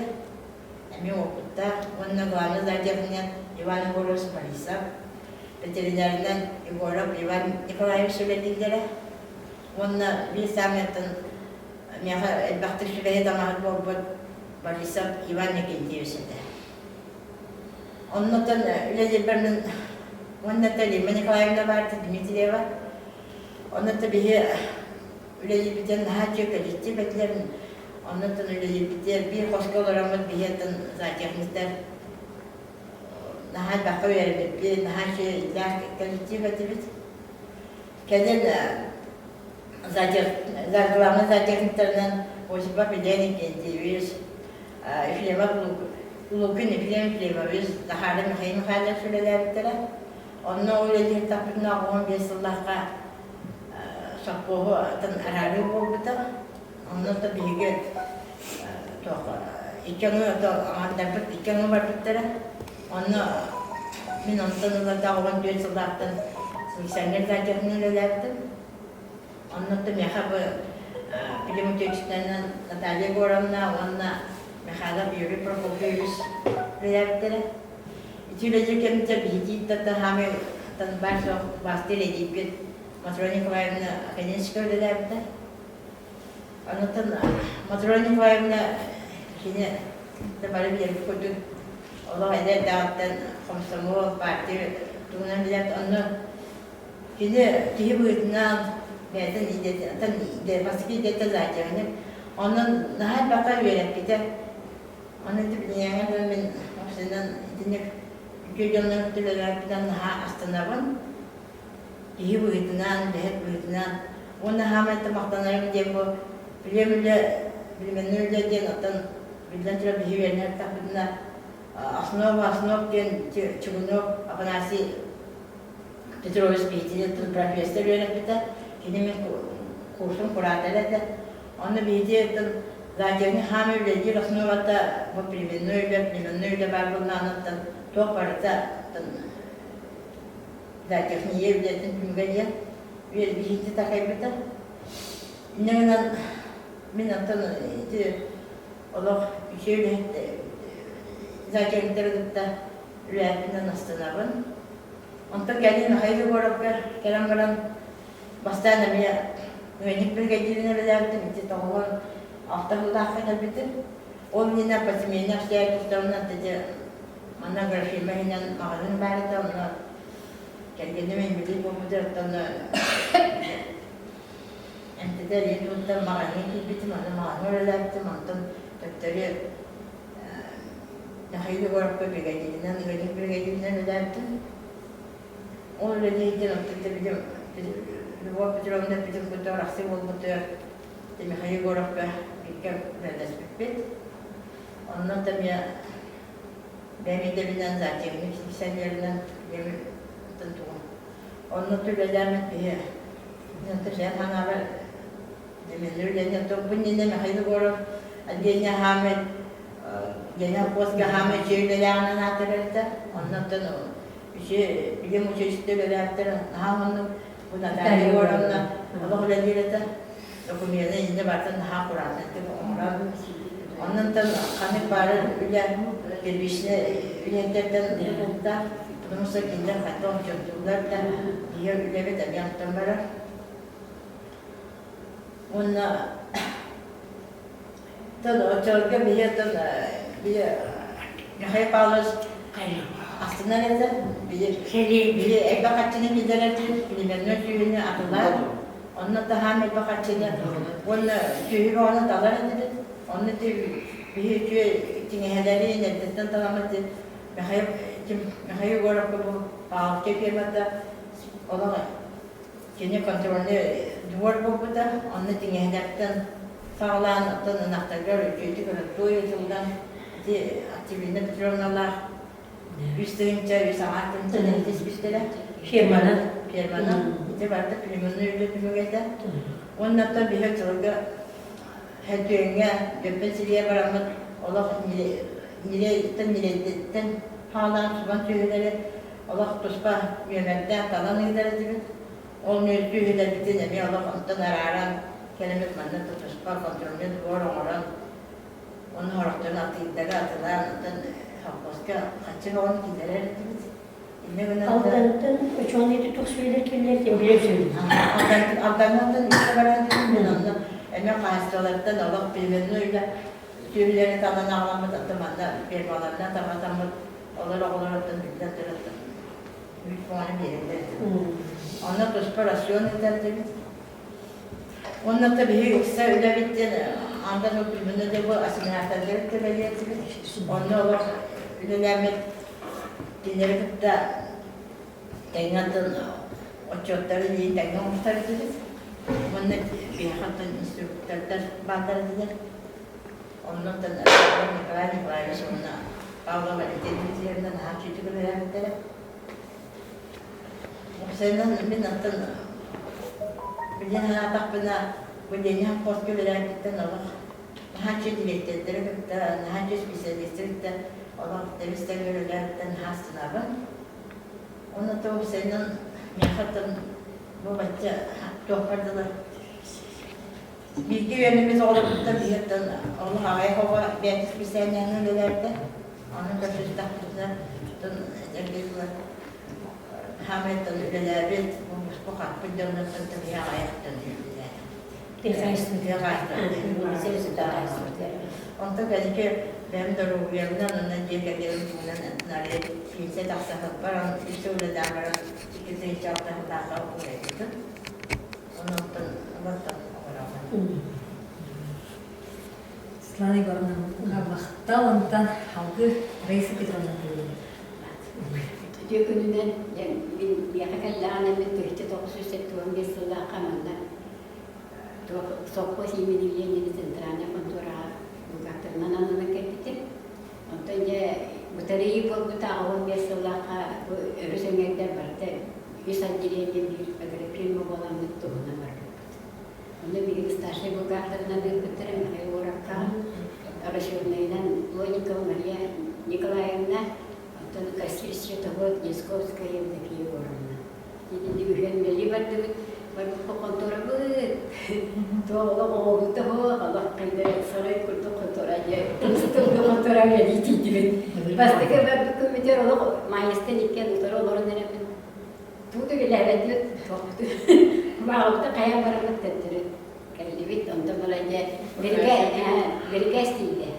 Эмиэ уопуттаах уонна главный зоотехнигынан Иван Егорович Борисов, ветеринарынан Егоров Иван Николаевич үлэлииллэрэ. Уонна биир саамайыттан миэхэ элбэхтик сүбэһит амаһыт буолбут Борисов Иван Никитьевич этэ. Оннуттан үлэлиирбэр мин уонна Римма Николаевна баар Дмитриева. Оннуттан биһи үлэлиирбитин наһаа үчүгэй коллектив этилэр. Оннуттан үлэлиирбитигэр биир хоско олороммут биһи оттон зоотехниктар наһаа элбэххэ үөрэммиппит, наһаа үчүгэй коллектив этибит. Кэлин главный зоотехниктарынан Осипов Илья Иннокентьевич, Ефремов Лукин Ефрем Ефремович, Захаров Михаил Михайлович үлэлээбиттэрэ. Онно үлэлиир 15 сыллаахха сопхуоһу атын араарыы буолбута. Онно то биһиги туох икки өҥү аҥардарбыт икки өҥү барбыттара. Онно мин онтон ылата 14 сыллаахтан селекционер зоотехнигынан үлэлээбитим. Онно миэхэ бу педагогическайынан Наталья Егоровна уонна Михайлов Юрий Прокопьевич үлэлээбиттэрэ. Ити үлэлиир кэмҥэ биһиги хаамай баар суох убаастыыр эдьиийбит Матрона Николаевна Академическай үлэлээбитэ. Онтон Матрона Николаевна кини да бары билэрбит курдук олох эдэр эрдэҕиттэн комсомол, партия туһунан билэр. Онно кини киһи быһыытынан бэйэтин идэтин, бастакы идэтэ зоотехник. Онон наһаа элбэххэ үөрэппитэ. Аны ити билиҥҥэ дылы мин уопсайынан итинник үтүө дьоннор үлэлээбиппинэн наһаа астынабын. Киһи быһыытынан, үлэһит быһыытынан уонна саамай махтанарым диэн бу билиэм үлэ, билимэннэй үлэ диэн оттон биллэн турар биһи үөрэнэр эрдэхпитинэ основа основ диэн Чугунов Афанасий Петрович биһитини профессор үөрэппитэ. Кини мин курсум куратора этэ. Онно биһиги зоотехник хаамай үлэлиир основата бу племенной үлэ, племенной үлэ баар буоллаҕына туох барыта зоотехния үлэтин түмүгэ диэн биһиги такайбыта. Инньэ гынан мин оттон ити олох үчүгэй үлэһит зоотехниктары кытта үлээппинэн астынабын. Онтон кэлин Михаил Егоровка кэлэн баран бастаан эмиэ ыанньык биригэдьииринэн үлэлээбитим, ити 96 сыллаахха кэлбитим. Ол иннинэ посемейнай обстоятельствонан ити манна агрофирма иһинэн маҕаһыын баар этэ, онно кэргэним инбэлиит буолбута, оттон эмтэтэ илии туттан маҕаһыын киирбитим, аны маҕаһыын үлэлээбитим, онтон төттөрү Михаил Егоровка биригэдьииринэн, ыанньык биригэдьииринэн үлэлээбитим. Ол үлэлиирдэн оттон билим Любовь Петровна Петр кытта арахсыы буолбутугар Михаил Егоровка бииргэ үлэлэспиппит. Онно эмиэ бэйэм идэбинэн зоотехник специалиһынан ийэм тугум. Онно үлэлээммит биһи сен ханаабар Деменлер үлэни бу иннинэ Михаил Егоров отделение хаамай Гена Косга хаамай үчүгэй үлэлээҕинэн аатырар этэ. Оннуттан үчүгэй билим училищета үлэлээбиттэр наһаа уһуннук бу Наталья Егоровна олох үлэлиир этэ. Докумена иннэ барытын наһаа аккуратнайдык оҥорор. Оннуттан ханнык баары үлэ первичнэй үлэһиттэртэн тутулуктаах, потому что кинилэр хайдах учуоттууллар да биһиги үлэбит эмиэ онтон барар. Уонна тон оччолорго биһи оттон биһи Михаил Павлович астынар этэ. Биһи биһи элбэх харчыны киллэрэр племенной сүөһүнү атылаан, онно таһаан элбэх харчыны уонна сүөһү бөҕөнү талар этибит. Онно ити биһи үчүгэй тиҥэһэлэрин эрдэттэн таламмыт Михаил Михаил Егоровка бу Павловка фирмата олох Кини контрольнай двор буолбута, онно тиҥэһэлэртэн саҕалаан, оттон ынахтаргар үчүгэйдик ырыттуой ытыллан, ити Октябрина Петровналаах 3 тыһыынча, үс аҥаар тыһыынчаны итиспиттэрэ. Ферманан. Ферманан. Ити барыта племенной үлэ түмүгэ этэ. Уонна оттон биһи оччолорго Һөтүөҥҥэ, Дьөппөн сиригэр бараммыт олох ньирэйтэн ньирэйдэттэн хаалаан субан сүөһүлэри олох туспа нүөмэрдээх талан ыытар этибит. Ол сүөһүлэрбитин эмиэ олох онтон арааран кэлэммит манна туспа контрольный двор оҥорон, ону сорохторун атыырдары атылаан, оттон совхозка харчы бөҕөнү киллэрэр этибит. Инньэ гынан Алдантан учуонай туох сүөһүлэр кэллэр диэн билэр сүөһү. Алдантан үстэ баран мин онно эмиэ хаһаайыстыбалартан олох племенной үлэ сүөһүлэри талан аҕаламмыт, оттон манна фермаларынан тарҕатаммыт олор оҕолоруттан биллэн турар үүт бөҕөнү биэрэллэр этэ. Онно туспа рацион ыытар этибит. Уонна да биһиги ыкса үлэбит диэн антан ылбыппына да бу ассимилятордары кытта этибит. Онно олох үлэлээммит кинилэри кытта тэҥҥэ атын отчуоттары илии тэҥҥэ оҥостор этибит. Уонна биһиэхэ оттон инструктордар бааллар этилэр. Оннуттан Николай Николаевич уонна Павлова Валентина Дмитриевна наһаа үчүгэй үлэлээбиттэрэ. Уопсайынан мин оттон билэн анаатахпына бу Ленин хоско үлэлээбиттэн олох наһаа үчүгэй дириэктэрдэри кытта, наһаа үчүгэй специалистары кытта олох тэбис-тэҥ үлэлээбиттэн наһаа астынабын. Уонна то уопсайынан миэхэ оттон бу бачча туохпар дылы Бииргэ үөрэммит оҕолорбуттан биһиэттэн олох аҕыйах оҕо бэйэтэ исписээлинэһинэн үлэлээбитэ. Ону көрсүстэхпитинэ, оттон этэргэ дылы, хаамыйтан үлэлээбит, бу хаппыт дьоннортон биһи аҕыйахтан үлэлээбит. Тыа хаһаайыстыбатыгар. Тыа хаһаайыстыбатыгар. Онтон кэнники бэйэм доруобуйабынан уонна дьиэ кэргэним туһунан арыйа пенсия тахса баран, үс сыл үлэлээн баран, 2006 сыллаахха уурайбытым. Онон олортон олороҕун. Светлана Егоровна, махтал онтон алгы Раиса Петровна Үтүө күнүнэн мин миэхэ кэллэҕинэ мин 1975 сыллаахха манна совхоз имени Ленина центральная хонтуораҕа бухгалтерынан ананан кэлбитим. Онтон дьэ батарея буолбута 85 сыллаахха бу өрүс эҥэрдэр барыта үс отделение биир агрофирма буоламмыт туһунан барбыппыт. Онно биһиги старшай бухгалтерынан ыыппыттара Михаил Уоровкаҕа, расчетнайынан Плотникова Мария Николаевна, оттон кассир счетовод Десковская Евдокия Егоровна. Итинник үһүөн үлэлии бардыбыт. Барбыкка хонторобут. Туох олох оҕобут оһох, олох хайда сарай курдук хонтора дьэ тымсы-тымны хонтора үлэлии тиийдибит. Бастакы барбыт күммүтүгэр олох маайыстан иккиэн утары олорон эрэбит. Тугу да үлэлээбэтибит, туохпутун баҕабыта хайаан бараммыт төттөрү кэллибит. Онтон баран дьэ бирикээс тиийдэ.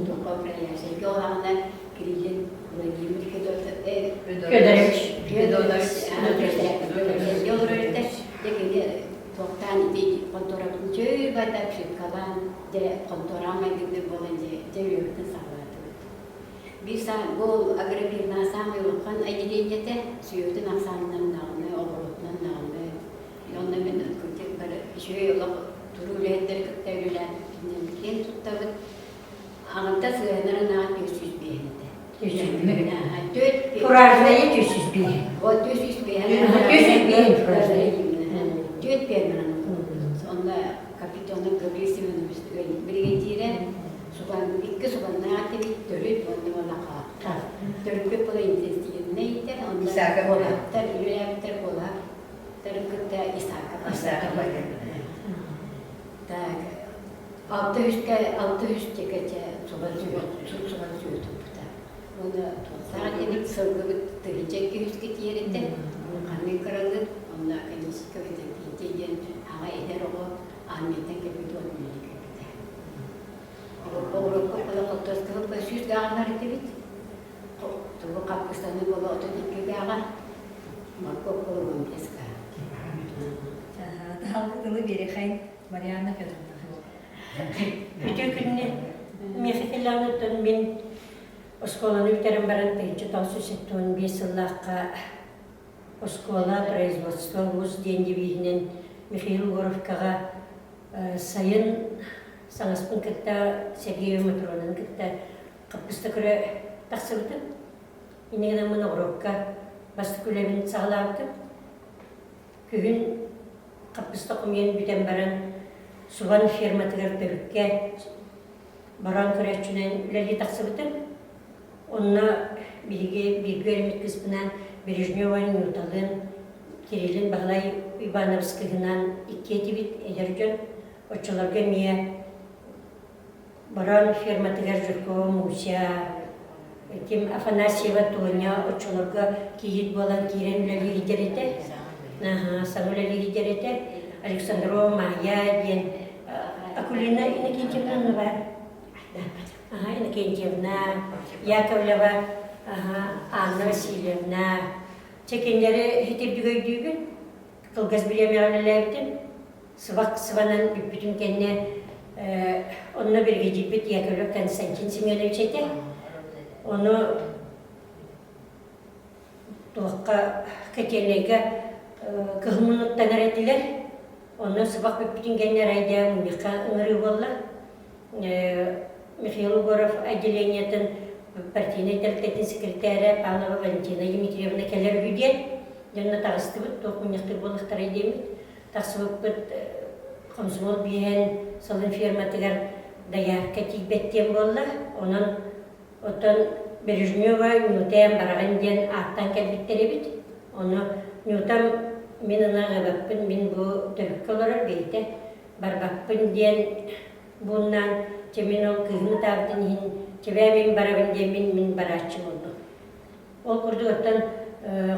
Туохха управляющайга ол аҕына Кириллин Владимир Федорович. Федорович олорор этэ. Дьэ кини туохтаан ити хонтуорабытын чөй байда обшивкалаан дьэ хонтуораҕа майгынныыр буолан дьэ дьэ үөһүттэн саҕалаатыбыт. Биир бу агрофирма саамай улахан отделениета сүөһүтүн ахсаанынан даҕаны, оҕуруотунан даҕаны. Онно мин кырдьык бары үчүгэй олох туруу үлэһиттэри кытта үлэлээбиппинэн киэн туттабыт. Аҕынта сыһыаннарын аат 305 этэ. 305. Фуражная 305. Вот 305. 305 фуражная. Түөрт фермерын Онно Капитонов Гаврил Семенович биригэдьиирэ субан икки субаннаах этибит төрүт уонна уонна Төрүппүт была интенсивнэй этэ онно куолаһыттар үлэлээбиттэр куолаһыттарын кытта Исааков Так алта үскэ алта үс текече субан субан сүө туппута. Уонна туохтаах этибит сылгыбыт тыһыынча икки үскэ тиийэр этэ. Ханнык кыралык онно Оконешников Иннокентий диэн аҕа эдэр оҕо армияттан кэлбит уон үлэлии кэлбитэ. Оҕурокко буола хортуоскабыт сүүс гааҕынар этибит. Тугу хаппыстаны буола 32 гааҕа, моркуоп буола 15 гааҕа. Таһалгы тылы биэрэхэйин Марианна Федоровна. Үтүө күннэ миэхэ кэллэҕинэ мин оскуоланы бүтэрэн баран 1975 сыллаахха оскуола производство вуз диэн девиһинэн Михаил Егоровкаҕа сайын саҥаспын кытта Сергей Матронаны кытта хаппыста көрө тахсыбытым. Инньэ гынаммын оҕуруокка бастакы үлэбин саҕалаабытым. Күһүн хаппыста хомуйан бүтэн баран Субан ферматыгар Төрүккэ баран көрөөччүнэн үлэлии тахсыбытым. Онно биһиги бииргэ үөрэммит кыыспынаан Бережнева Нюталыын, Кириллин Баһылай Ивановскыһынаан иккиэ этибит, эдэр дьон. Оччолорго эмиэ Баран ферматыгар Жиркова Муся, ким Афанасьева Тоня оччолорго кийиит буолан киирэн үлэлиир этэ. Саҥа үлэлиир этэ. Александрова Майя диэн Акулина Иннокентьевна баар. Иннокентьевна, Яковлева Анна Васильевна. Чэ кинилэри итирдик өйдүүбүн. Кылгас бириэмэҕэ үлэлээбитим. Сыбах сыбанан бүппүтүм кэннэ онно биригэдьиирбит Яковлев Константин Семенович этэ. Ону туохха котельнайга кыһыл муннуктанар этилэр. Онно сыбах бүппүтүн кэннэ арайда мунньахха ыҥырыы буолла. Михаил Егоров отделениетын партийнай тэрилтэтин секретаря Павлова Валентина Дмитриевна кэлэр үһү диэн дьонно таҕыстыбыт, туох мунньахтыыр буоллахтарай диэммит. Тахсыбыппыт комсомол биэһэн сылын ферматыгар доярка тиийбэт диэн буолла. Онон оттон Бережнева Нютаем бараҕын диэн ааттаан кэлбиттэр эбит. Ону Нютам мин ынах ыбаппын, мин бу төрүккэ олорор бэйэтэ барбаппын диэн бууннаан, чэ мин ол кыыһым ытаабытын иһин, чэбээ мин барабын диэн мин, мин барааччы буоллум. Ол курдук оттон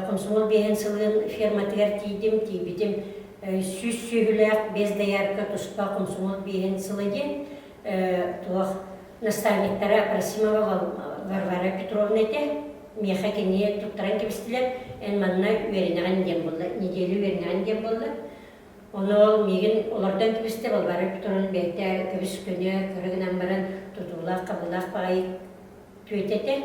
комсомол биэһин сылын ферматыгар тиийдим, тиийбитим 100 сүөһүлээх без доярка туспа комсомол биэһин сыла диэн туох наставниктара Апросимова Варвара Петровна этэ. Миэхэ кини туттаран кэбистилэр, эн манна үөрэнэҕин диэн буолла, неделю үөрэнэҕин диэн буолла. Ону ол миигин олордон кэбистэ, Варвара Петровна бэйэтэ көбүс-көнө, кыра гынан баран тутуулаах-хабыылаах баҕайы түөтэ этэ.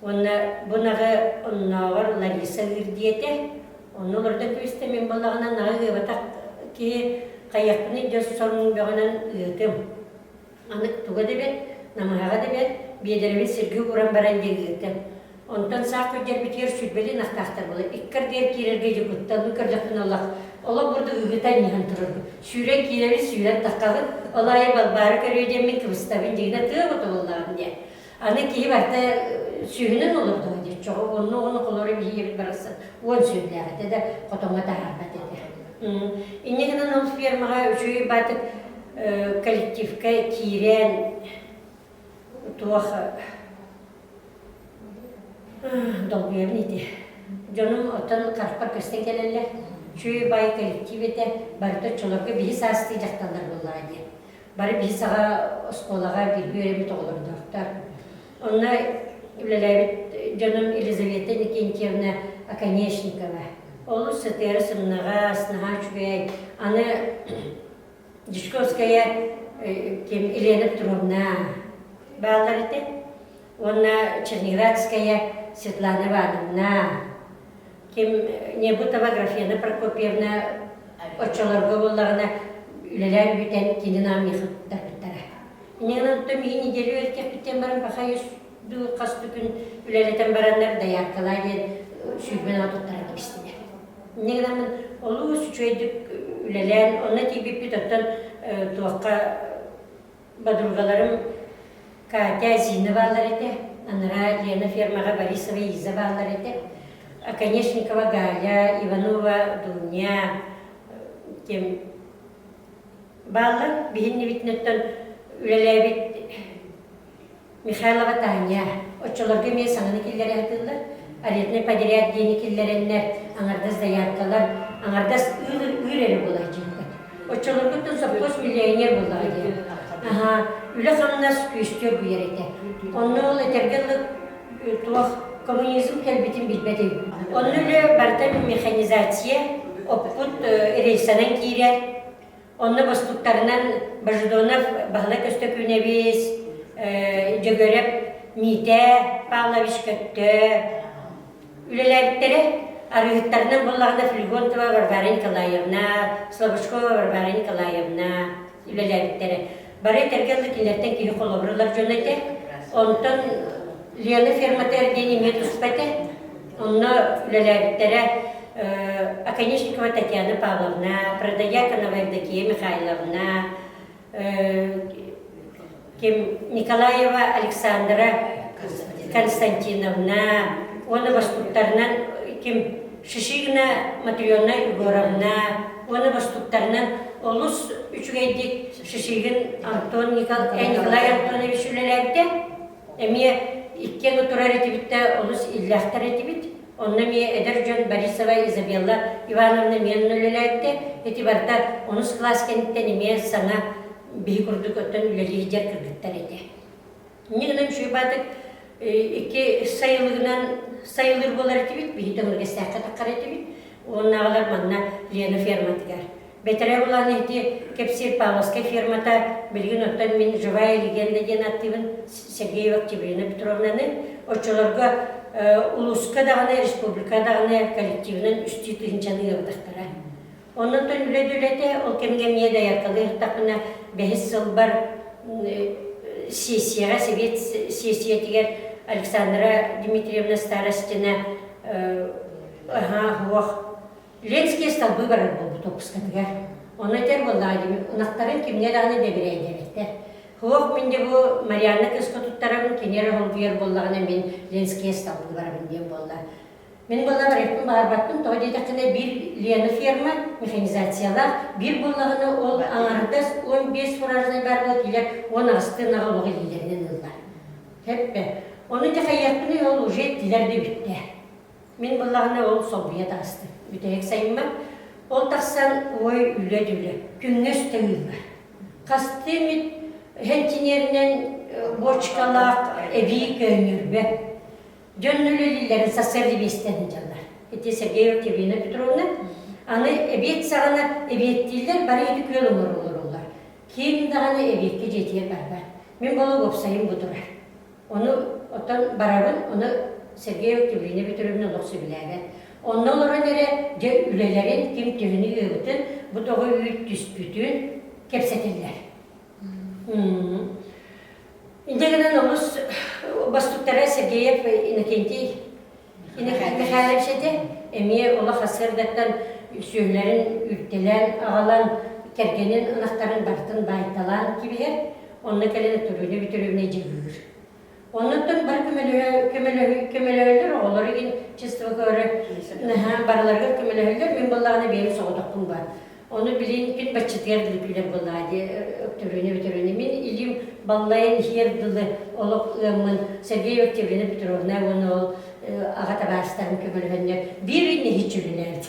Уонна бу ынаҕы оннооҕор Лариса ыыр диэтэ. Онно олордон кэбистэ, мин буоллаҕына ынаҕы ыабатах киһи хайыахпыный дьэ сорун бөҕөнөн ыытым. Аны туга да бэрт, намыһаҕа да бэрт, биэдэрэбин сиргэ ууран баран диэн ыытым. Онтон саах көрдөрбүтүгэр сүүрбэлии ынахтаахтар буолар. Икки ардыгар киирэргэ дьокуттан көрдөхпүнэ олох олох курдук ыгыта анньыһан турарбын. Сүүрэн киирэбин, сүүрэн таххабын, ол аайы Балбаара көрүө диэммин кыбыстабын, дьигинэ тыа ботуллаҕым диэн. Аны киһи барыта сүүһүнэн олордоҕо дии, чоҕу онно ону холоро биһиэбит барахсан уон сүүрдээх этэ да хотоҥҥо таһаарбат этэ. Инньэ гынан ол фермаҕа үчүгэй баатык коллективка киирэн туох долгуйабын ити. Дьонум оттон харахпар көстөн кэлэллэр. Үчүгэй баай коллектив этэ, барыта оччолорго биһи саастыы дьахталлар буоллаҕа диэн. Бары биһи саҕа оскуолаҕа бииргэ үөрэммит оҕолордоохтор. Онно үлэлээбит дьонум Елизавета Иннокентьевна Оконешникова. Олус сытыары сымнаҕас, наһаа үчүгэй. Аны Дьячковская ким Елена Петровна бааллар этэ. Уонна Черниградская Светлана Ивановна, ким Небутова Графена Прокопьевна оччолорго буоллаҕына үлэлээн бүтэн кини наамыйа туттарбыттара. Иннинэн оттон миһин неделю үөрэтиэхпиттэн баран баха дуу хас да күн үлэлэтэн бараннар дояркалаа диэн сүүрбэн аҕа туттаран кэбистилэр. Инньэ гынан олус үчүгэйдик үлэлээн онно тиийбиппит оттон туохха Подругаларым Катя, Зина бааллар этэ, анараа Лена фермаҕа Борисова Иза бааллар этэ, Оконешникова Галя, Иванова Дуня ким бааллар. Биһиннибитинэттэн үлэлээбит Михайлова Таня оччолорго эмиэ саҥаны киллэрэ сатыыллар. Арендный подряд диэни киллэрэннэр аҥардас дояркалар, аҥардас ыыр, ыыр эрэ буолар дьиҥҥэ. Оччолоргуттан сопхуос миллионер буоллаҕа дии. Аһаа, үлэ-хамнас күөстүү оргуйар этэ. Онно ол этэргэ дылы туох коммунизм кэлбитин билбэт этим. Онно үлэ барыта механизация, оппут рельсанан киирэр, Онно бостуктарынан Божедонов Баһылай Көстөкүүнэбис, Дьөгүөрэп Миитээ Павлович Көттө үлэлээбиттэрэ. Арыыһыттарынан буоллаҕына Флегонтова Варвара Николаевна, Слобожкова Варвара Николаевна үлэлээбиттэрэ. Бары этэргэ дылы кинилэртэн киһи холобур ылар дьон этэ. Онтон Лена ферматыгар диэн эмиэ туспа этэ. Онно үлэлээбиттэрэ Оконешникова Татьяна Павловна, Протодьяконова Евдокия Михайловна, ким Николаева Александра Константиновна уонна бостуктарынан ким Шишигина Матрена Егоровна уонна бостуктарынан олус үчүгэйдик Шишигин Антон Николай Антонович үлэлээбитэ. Эмиэ иккиэн утурар этибит да олус иллээхтэр этибит. Онно эмиэ эдэр дьон Борисова Изабелла Ивановна эмиэ онно үлэлээбитэ. Ити барыта онус кылаас кэнниттэн эмиэ саҥа биһи курдук оттон үлэлии сылдьар кыргыттар этэ. Инньэ гынан үчүгэй баатык икки сайылыгынан сайылыыр буолар этибит, биһи Төҥүргэстээххэ таххар этибит. Уоннааҕылар манна Лена ферматыгар. Бэтэрээ булан ити кэпсиир Павловскай фермата билигин оттон мин живая легенда диэн ааттыыбын Сергеева Октябрина Петровнаны. Оччолорго улууска даҕаны, республика даҕаны коллективынан үстүү тыһыынчаны ыабытахтара. Оннуттан үлэ үлэтэ ол кэмҥэ эмиэ дояркалыы сыттахпына бэһис сылбар сессияҕа сэбиэт сессиятигэр Александра Дмитриевна Старостина аһаа суох Ленскэй столбы барар буолбут уоппускатыгар. Ону этэр буоллаҕа дии, ынахтарын кимҥэ даҕаны дэбирээйдээбэттэр. Суох, мин дьэ бу Марианна кыыска туттарабын, кини эрэ холбуйар буоллаҕына мин Ленскэй столбы барабын диэн буолла. Мин буолла барыахпын баҕарбаппын, тоҕо диэтэххинэ биир Лена ферма механизациялаах, биир буоллаҕына ол аҥардас 15 фуражнай баар буола киирэр 18 ынаҕы олох илиилэринэн ылла. Хэппэ. Ону дьэ хайыахпыный ол уже эттилэр да бүттэ. Мин буоллаҕына ол солбуйа таҕыстым. Бүтэһик сайыммар. Ол тахсан ой үлэ дүлэ. Күҥҥэ үстэ ыыллар. Хастыы эмит хэнтиниэринэн бочкалаах эбии көөнньөрбө. Дьон үлэлииллэрин сарсыарда биэстэн сылдьаллар. Ити Сергеева Кирина Петровна. Аны эбиэт саҕана эбиэттииллэр, бары ити күөл оҥороллор. Ким даҕаны эбиэккэ дьиэтигэр барбат. Мин буола уопсайым бу турар. Ону оттон барабын, ону Сергей Октябрина Петровна олох сөбүлээбэт. Онно олорон эрэ дьэ үлэлэрин, ким төһөнү ыабытын, бу тоҕо үүт түспүтүн кэпсэтэллэр. Инньэ гынан олус бастуктара Сергеев Иннокентий Михайлович этэ, эмиэ олох сарсыардаттан сүөһүлэрин үүттэлээн аҕалан, кэргэнин ынахтарын барытын баайталаан кэбиһэр, онно кэлэн Өтөрүнэ Бүтүрүбүнэ дьиҥиир. Оннуттан бары көмөлөһөллөр, оҕолор игин чувство көрө барыларыгар көмөлөһөллөр, мин буоллаҕына бэйэм соҕотохпун баар. Ону билин күн баччатыгар дылы күлэр буоллаҕа дии Өктөрүнэ Өтөрүнэ. Мин илиим баллайан иһиэр дылы олох ыаммын Сергей Октябрина Петровна уонна ол аҕа табаарыстарым көмөлөһөннөр биир ый нэһииччэ үлэлээбит.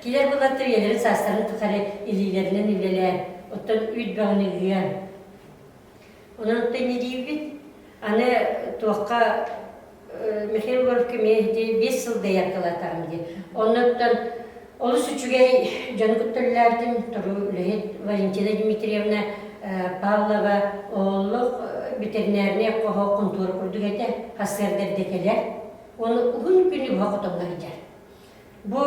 Килэр булаттар ийэлэрин саастарын тухары илиилэринэн үлэлээн, оттон үүт бөҕөнү ыан. Онон оттон диибит. Аны туохха Михаил Егоровка эмиэ ити биэс сыл дояркалаатаҕым дии. Оннуттан олус үчүгэй дьону кытта үлэлээбитим. Туруу үлэһит Валентина Дмитриевна Павлова олох ветеринарнай хоһо хонтуора курдук этэ, сарсыарда эрдэ кэлэр. Уонна уһун күнү быһа хотоҥҥо сылдьар. Бу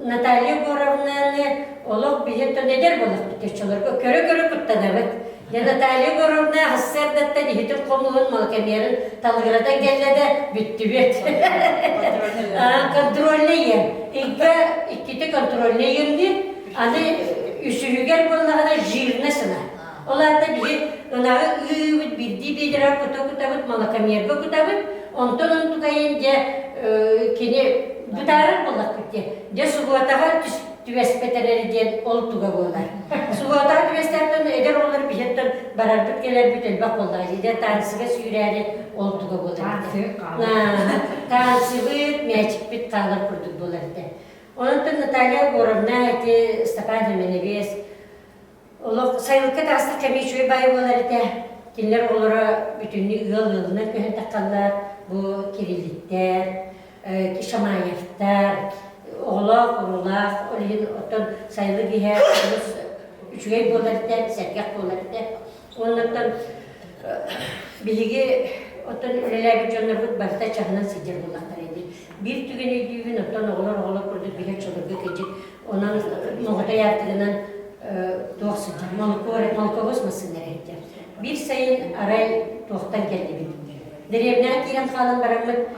Наталья Егоровнаны олох биһиттэн эдэр буоллахпыт оччолорго көрө-көрө куттанабыт. Дьэ Наталья Егоровна сарсыардаттан иһитин хомуһун малокомерын талыгыратан кэллэ да бүттүбүт. Контрольный ем. Ыйга иккитэ контрольный емниир. Аны үсүһүгэр буоллаҕына жирная сына. Ол аата биһи ынаҕы ыыбыт, биирдии биэдэрэҕэ кута-кутабыт, малокомерга кутабыт, онтон онтукайын дьэ кини бытаарар буоллахпыт дии. Дьэ субуотаҕа түбэспэтэр эрэ диэн ол туга буолар. Субуотаҕа түбэстэхтэн эдэр оҕолор биһиттэн барарбыт кэлэрбит элбэх буоллаҕа дии. Дьэ танцыга сүүрээри ол туга буолар этэ. Танцыбыт, мээчикпит хаалар курдук буолар этэ. Онтон Наталья Егоровна ити Степан Семенович Олох сайылыкка таҕыстах кэмэ үчүгэй баайы буолар этэ. Кинилэр оҕолоро бүтүннүү ыал ыалынан көһөн таххаллар. Бу Кириллиттэр, Шамаевтар, оҕолоох, уруулаах, ол иһин оттон сайылык иһэ олус үчүгэй буолар этэ, сэргэх буолар этэ. Уонна биһиги оттон үлэлээбит дьоннорбут барыта чаһынан сылдьар буоллахтара дии. Биир түгэн өйдүүбүн, оттон оҕолор оҕолор курдук биһи оччолорго кыдьык Онон моҕотой аартыгынан туох сылдьар, молоковоз массыына сылдьар. Биир сайын арай туохтан кэллибит. Дэриэбинэҕэ киирэн хаалан бараммыт,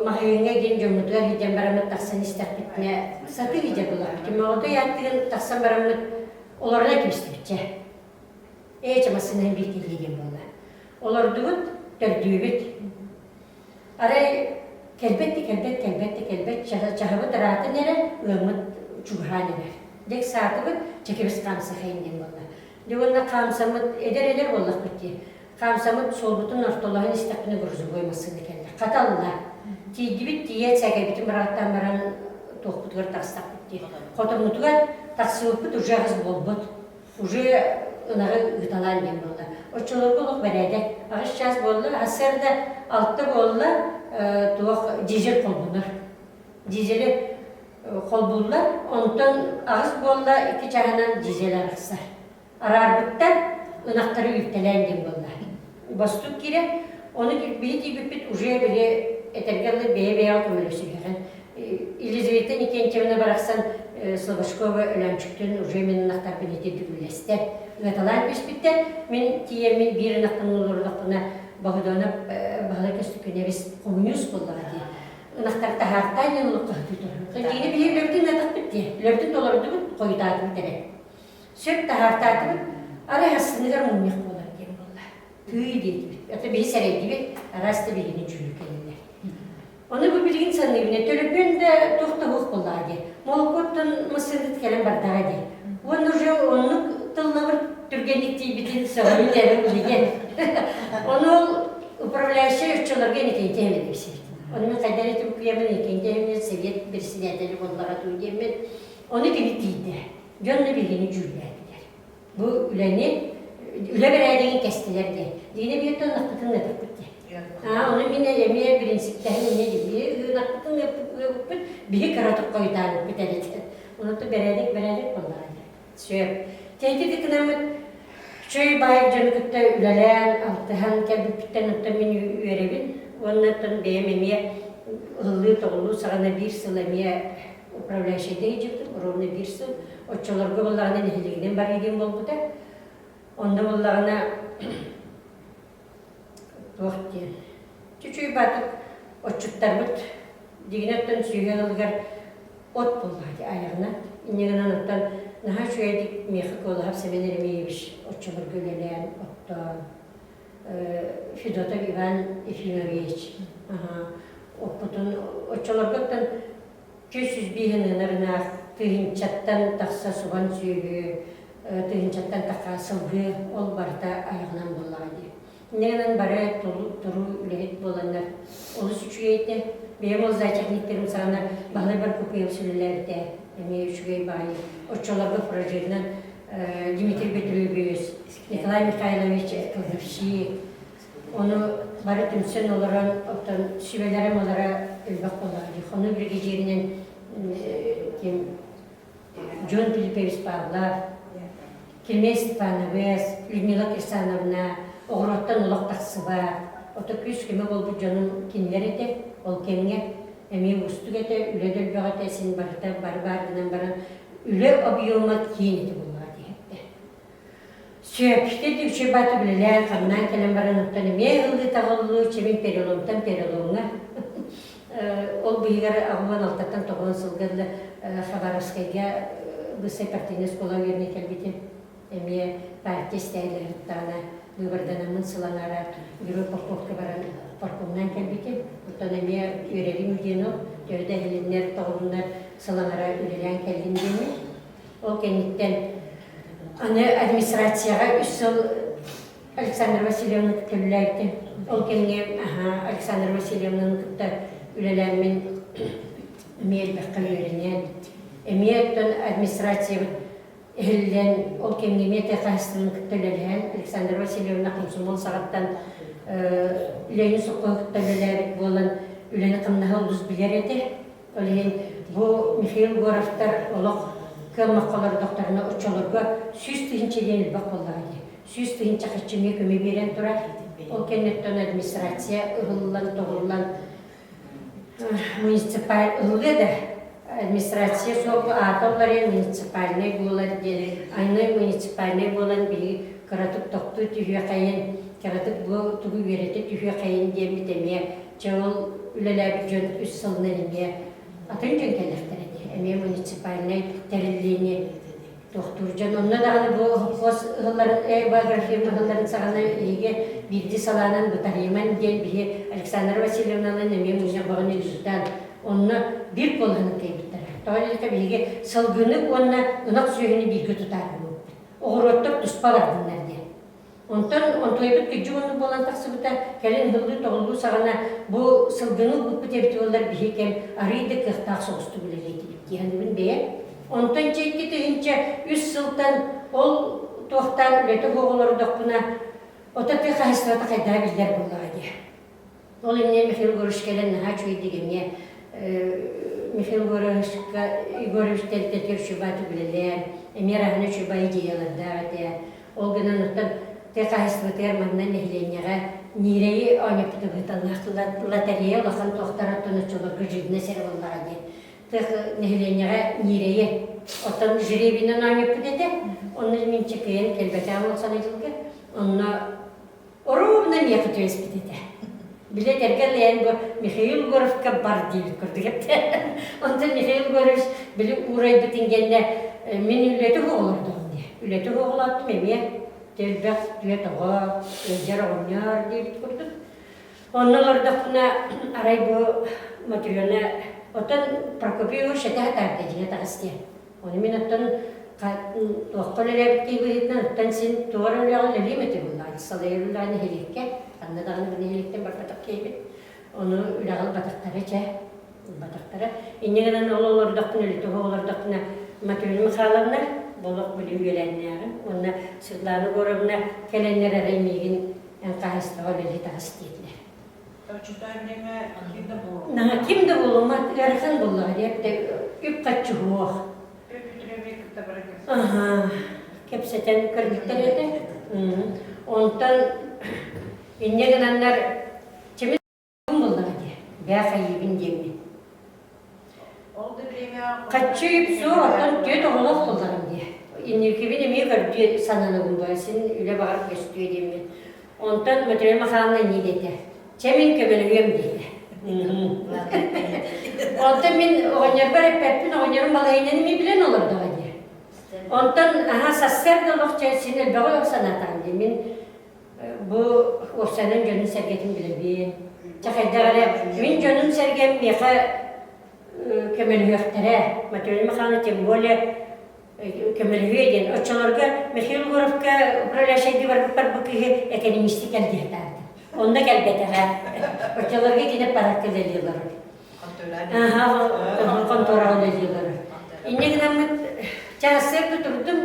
маҕаһыыҥҥа диэн дьоммутугар сылдьан бараммыт тахсан истэхпитинэ, сатыы сылдьар буоллахпыт. Моҕотой аартыгын тахсан бараммыт, олорунан кэбистибитчэ. Ээ, чэ, массыынаны биир кэлиэ диэн буолла. Олордубут, төрдүүбүт. Арай кэлбэт да кэлбэт, кэлбэт да кэлбэт, чаһыбыт ыраатан эрэ, ыаммыт чугаһаан эрэр. Дьэ ыксаатыбыт, чэкэбис хаамсахайын диэн буолла. Дьэ уонна хаамсаммыт, эдэр-эдэр буоллахпыт дии, хаамсаммыт суолбутун ортолоһон истэхпинэ грузовой массыына кэллэ. Хаталла. Тиийдибит, тиийээт сээкэйбитин быраҕаттаан баран туохпутугар тахсахпыт дии. Хотоммутугар тахсыбыппыт уже аҕыс буолбут. Уже ынаҕы ыыталаан диэн буолла. Оччолорго олох бэрээдэк. Аҕыс чаас буолла, сарсыарда 6 буолла, туох дизель холбунар. Дизели холбууллар, онтон аҕыс буолла икки чааһынан дизель арахсар. Араарбыттар, ынахтары үүттэлээн диэн буолла. Бостук киирэн, ону биһи тиийбиппит уже били этэргэ дылы бэйэ-бэйэҕэ көмөлөсүһэҕин. Елизавета Никентьевна барахсан Слобожкова Өлөөнчүктүүн уже мин ынахтарбын ити дүгүлэстэ. Ыаталаан түспүттэр. Мин тиийэммин биир ынахпын олордохпуна Богдонов Баһылай Көстөкүүнэбис хомуньуус буоллаҕа дии. Ынахтар таһаартаан диэн олоххо түһүтүр. Дьиҥэ биһи үлэбитин ыатахпыт дии. Үлэбитин толордубут, хойутаатыбыт эрэ. Сөп таһаартаатыбыт, арай хассыныгар мунньах буолар диэн буолла. Тыый диэтибит. Это биһи сэрэйдибит, араас да биһини дьүүлү кэллилэр. Ону бу билигин саныыбын, төлөпүөн да туох да суох буоллаҕа дии. Молокуоттан массыынат кэлэн бардаҕа дии. Уонна уже оннук тыллабыр түргэнник тиийбитин сөҕөбүн эрэ билигин. Ону ол управляющай оччолорго Иннокентий Эминович Ону мин хайдах эрэ түбүкүйэммин Иннокентий Эминович совет председателэ буоллаҕа дуу диэммин, ону кини тиийдэ. Дьон да биһигини дьүүллээтилэр. Бу үлэни, үлэ бэрээдэгин кэстилэр диэн. Дьиҥинэ биһиэттэн ынахпытын ыатыппыт диэн. Аа, ону мин эмиэ принциптэһин инньэ диир. Ынахпытын ыабыппыт, биһи кыратык хойутаабыппыт эрэ диэн. Онон бэрээдэк бэрээдэк буоллаҕа диэн. Сөп. Тэйти гынаммыт үчүгэй баай дьону кытта үлэлээн, алтыһан кэлбиппиттэн оттон мин үөрэбин. Уонна оттон бэйэм эмиэ ыһыллыы-тоҕуллуу саҕана биир сыл эмиэ управляющайда сылдьыбытым, ровно биир сыл. Оччолорго буоллаҕына нэһилиэгинэн барыы диэн буолбута. Онно буоллаҕына туох диэн чүчүй баатык отчуттарбыт дьигинэ оттон сүүһэ ылыгар от буоллаҕа дии айаҕына. Инньэ гынан оттон наһаа үчүгэйдик миэхэ Куолаһап Семен Еремеевич оччолорго үлэлээн оттоон Федотов Иван Ефимович оппутун оччолорго оттон 405 ыанар тыһыынчаттан тахса субан сүөһү, тыһыынчаттан тахха сылгы ол барыта айаҕынан буоллаҕа дии. Инньэ гынан бары туруу үлэһит буоланнар олус үчүгэй этэ. Бэйэм ол зоотехниктерим саҕана Баһылай Баркукуев сүлэлээбитэ эмиэ үчүгэй баҕайы. Оччолорго фуражирынан Дмитрий Петрович, Николай Михайлович Кладовщик, Ону бары түмсэн олорон, оттон сүбэлэрим олоро элбэх буоллаҕа дии. Хонуу биригэдьииринэн ким Джон Филиппович Павлов, Кирмей Степанович, Людмила Кирсановна. оҕуруоттан олох тахсыбат. Ото күүс-көмө буолбут дьонум кинилэр этэ. Ол кэмҥэ эмиэ уустук этэ, үлэ да элбэх этэ, син барыта бары баар гынан баран үлэ объема киэҥ этэ буоллаҕа диэхтэ. Сөп, ити үчүгэй бааты үлэлээн, хамнаан кэлэн баран оттон эмиэ ыллыы таҕыллыы, чэбин переломтан переломҥа ол быыһыгар аҕыһан алтаттан тоҕуон сылга дылы Хабаровскайга быстрай партийнай оскуола үөрэнэ кэлбитим. Эмиэ партия истээлэриттаҕына быыбарданаммын сыл аҥаара Герой Поповка баран паркомнаан кэлбитим. Оттон эмиэ үөрэрим диэн ол, төһө да эһилиннэр, тоҕулуннар сыл аҥара үлэлээн кэллим диэммин. Ол кэнниттэн аны администрацияҕа үс сыл Александра Васильевна кытта үлэлээбитим. Ол кэмҥэ Александра Васильевнаны кытта үлэлээммин эмиэ элбэххэ үөрэнэн, эмиэ оттон администрациябыт иһиллэн, ол кэмҥэ эмиэ тыа хаһаайыстыбатын кытта үлэлэһэн, Александра Васильевна комсомол саҕаттан Ленин сопхуоһу кытта үлэлээбит буолан, үлэни-хамнаһы олус билэр этэ. Ол иһин бу Михаил Егоровтар олох кыаммакка олордохторуна оччолорго 100 000 диэн элбэх буоллаҕа дии. 100 000 харчы эмиэ көмө биэрэн турар. Ол кэнниттэн администрация ыһыллан, тоҕуллан муниципаль ыһыллыа да администрация суох аата уларыйан муниципальнай буолар диэн аны муниципальнай буолан биһиги кыратык тохтуу түһүөхэйин кыратык бу тугу үөрэтэ түһүөхэйин диэммит эмиэ Чэ ол үлэлээбит дьон үс сылынан эмиэ атын дьон кэллэхтэрэ дии. Эмиэ муниципальнай тэриллиини туохтуур дьон. Онно даҕаны бу хос ыһылларын, биографиям ыһылларын саҕана эһиги биирдии салаанан бытарыйыман диэн биһи Александра Васильевналыын эмиэ мунньах бөҕөнү ыытан, онно биир куолаһынан кыайбыттара. Тоҕо диэтэххэ биһиги сылгыны уонна ынах сүөһүнү бииргэ тутаар буолбуппут. Оҕуруоттар туспа бардыннар диэн. Онтон онтуойбут күдьүк оннук буолан тахсыбыта, кэлин ыһыллыы-тоҕуллуу саҕана бу сылгыны ылбыппыт эбит буоллар биһи кэм арыый да кыахтаах соҕустук үлэлиэтибит дии саныыбын бэйэм. Онтон дьэ 2003 сылтан ол туохтаан үлэтэ суох олордохпуна, ото тыа хаһаайыстыбата хайдаҕа биллэр буоллаҕа дии. Ол иннинэ Михаил Егорович кэлэн наһаа үчүгэйдик эмиэ Михаил Егоровичка Егорович тэрилтэтигэр үчүгэй үлэлээн, эмиэ араһына үчүгэй идеялардаах этэ. Ол гынан оттон тыа хаһаайыстыбатыгар манна нэһилиэнньэҕэ ньирэйи оонньоппута быһыталлаах лотерея улахан туохтар оттон оччолорго жирность эрэ буоллаҕа диэн тыа нэһилиэнньэҕэ ньирэйи оттон жребинэн оонньоппут этэ. Онно мин чекэйэн кэлбэтэҕим ол сана дьылга. Онно Оруобуна миэхэ түбэспит этэ. Били этэргэ эн бу Михаил Егоровка бар диэбит курдук этэ. Онтон Михаил Егорович били уурайбытын кэннэ мин үлэтэ оҕолордоҕум дии. Үлэтэ оҕолооттум эмиэ элбэх түөт оҕо, ыалдьар оҕонньор диэбит курдук. Онно олордохпуна арай бу Матрена оттон Прокопий Егорович этэ сатаабыта дьиҥэ таҕыс диэн. Ону мин оттон туохха үлэлээбит киһи быһыытынан оттон син туох эрэ үлэҕэ үлэлиэм этэ буоллаҕа. Салайар үлэҕэ нэһилиэккэ, ханна даҕаны бу нэһилиэктэн барбатах киһибит. Ону үлэҕэ ылбатахтара чэ, ылбатахтара. Инньэ гынан ол олордохпуна, үлэтэ олордохпуна Матрена Михайловна, болох били үөлээннээҕим уонна Светлана Егоровна кэлэннэр арай миигин эн хаһаайыстыбаҕа үлэлии таҕыс диэтилэр. Наһаа ким да буолуммат ыарахан буоллаҕа диэбитэ үп-харчы суох. Аһаа, кэпсэтэн көрбүттэр этэ. Онтон инньэ гынаннар чимин буоллаҕа дии, бээ хайыыбын диэммин. Хаччы үп суох, оттон түөрт оҕолоох буоллаҕым дии. Инникибин эмиэ көрдүү сананабын бу, син үлэ баҕар көстүө диэммин. Онтон Матрена Михайловна инньэ диэтэ: «Чэ, мин көмөлөһүөм» диэтэ. Онтон мин оҕонньорбор эппэппин, оҕонньорум балаһыанньаны эмиэ билэн олордоҕо дии. Онтон аһаа сарсыарда олох чэ син элбэҕи санаатаҕым дии. Мин бу уопсайынан дьонун-сэргэтин билэбин. Чэ хайдах эрэ мин дьонум-сэргэм миэхэ көмөлөһүөхтэрэ. Матрена Михайловна тем более көмөлөһүө диэн. Оччолорго Михаил Егоровка управляющайдыы барбыппар бу кыыһы экономисты кэл диэхтээбитим. Онно кэлбэтэҕэ. Оччолорго кини паракка үлэлии олорор. Аха, хонтуораҕа үлэлии олорор. Инньэ гынаммыт чассыарда турдум,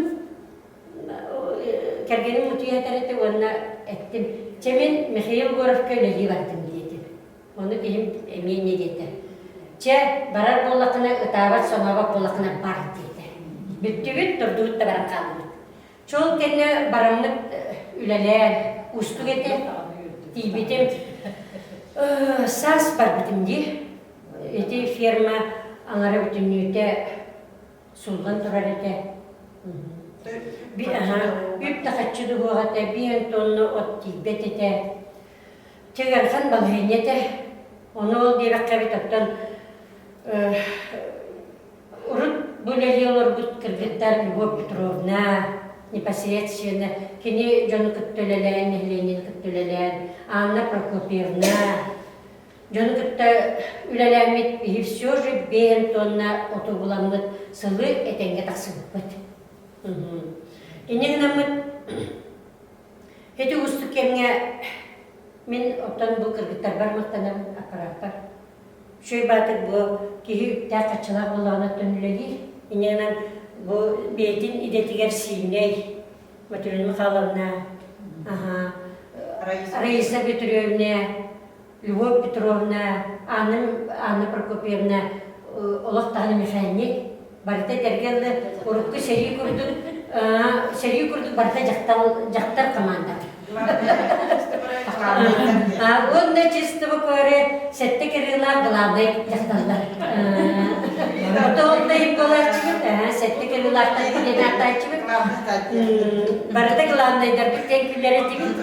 кэргэним утуйа этэр этэ уонна эттим, чэ мин Михаил Егоровка үлэлии бардым диэтим. Ону киһим эмиэ инньэ диэтэ. Чэ, барар буоллаххына, ытаабат-соҥообот буоллаххына бар диэтэ. Бүттүбүт, турдубут да баран хааллыбыт. Чол кэннэ бараммыт үлэлээн. Уустук этэ. Тиийбитим саас барбытым дии. Ити ферма аҥара бүтүннүүтэ сууллан турар этэ. Үп да хаччы дуһуох этэ, биэн тонна от тиийбэт этэ. Чыгархан балаһыанньа этэ. Ону ол диэбэххэ эбит оттон урут бу үлэлии олорбут кыргыттар Любовь Петровна непосредственно кини дьону кытта үлэлээн, нэһилиэнньэни кытта үлэлээн, Анна Прокопьевна дьону кытта үлэлээммит биһи все же биэн тонна оту буламмыт сылы этэҥҥэ тахсыбыппыт. Инньэ гынаммыт ити уустук кэмҥэ мин оттон бу кыргыттарбар махтанабын аппарааппар. Үчүгэй баатыр бу киһи үптээх-харчылаах буоллаҕына оттон үлэлиир. Инньэ гынан бу бэйэтин идэтигэр сииннэй Матрена Михайловна, аха, Раиса Петровна, Любовь Петровна, Анна, Анна Прокопьевна олох даҕаны механик, барыта этэргэ дылы урукку сэрии курдук сэрии курдук барыта дьахтар дьахтар командата. Уонна чисто буквары сэттэ кырыылаах главнай дьахталлар. Отооллайым буолааччыбыт, сэттэ кырыылаахтар диэн ааттааччыбыт. Барыта главнайдарбыт диэн күлэр этибит.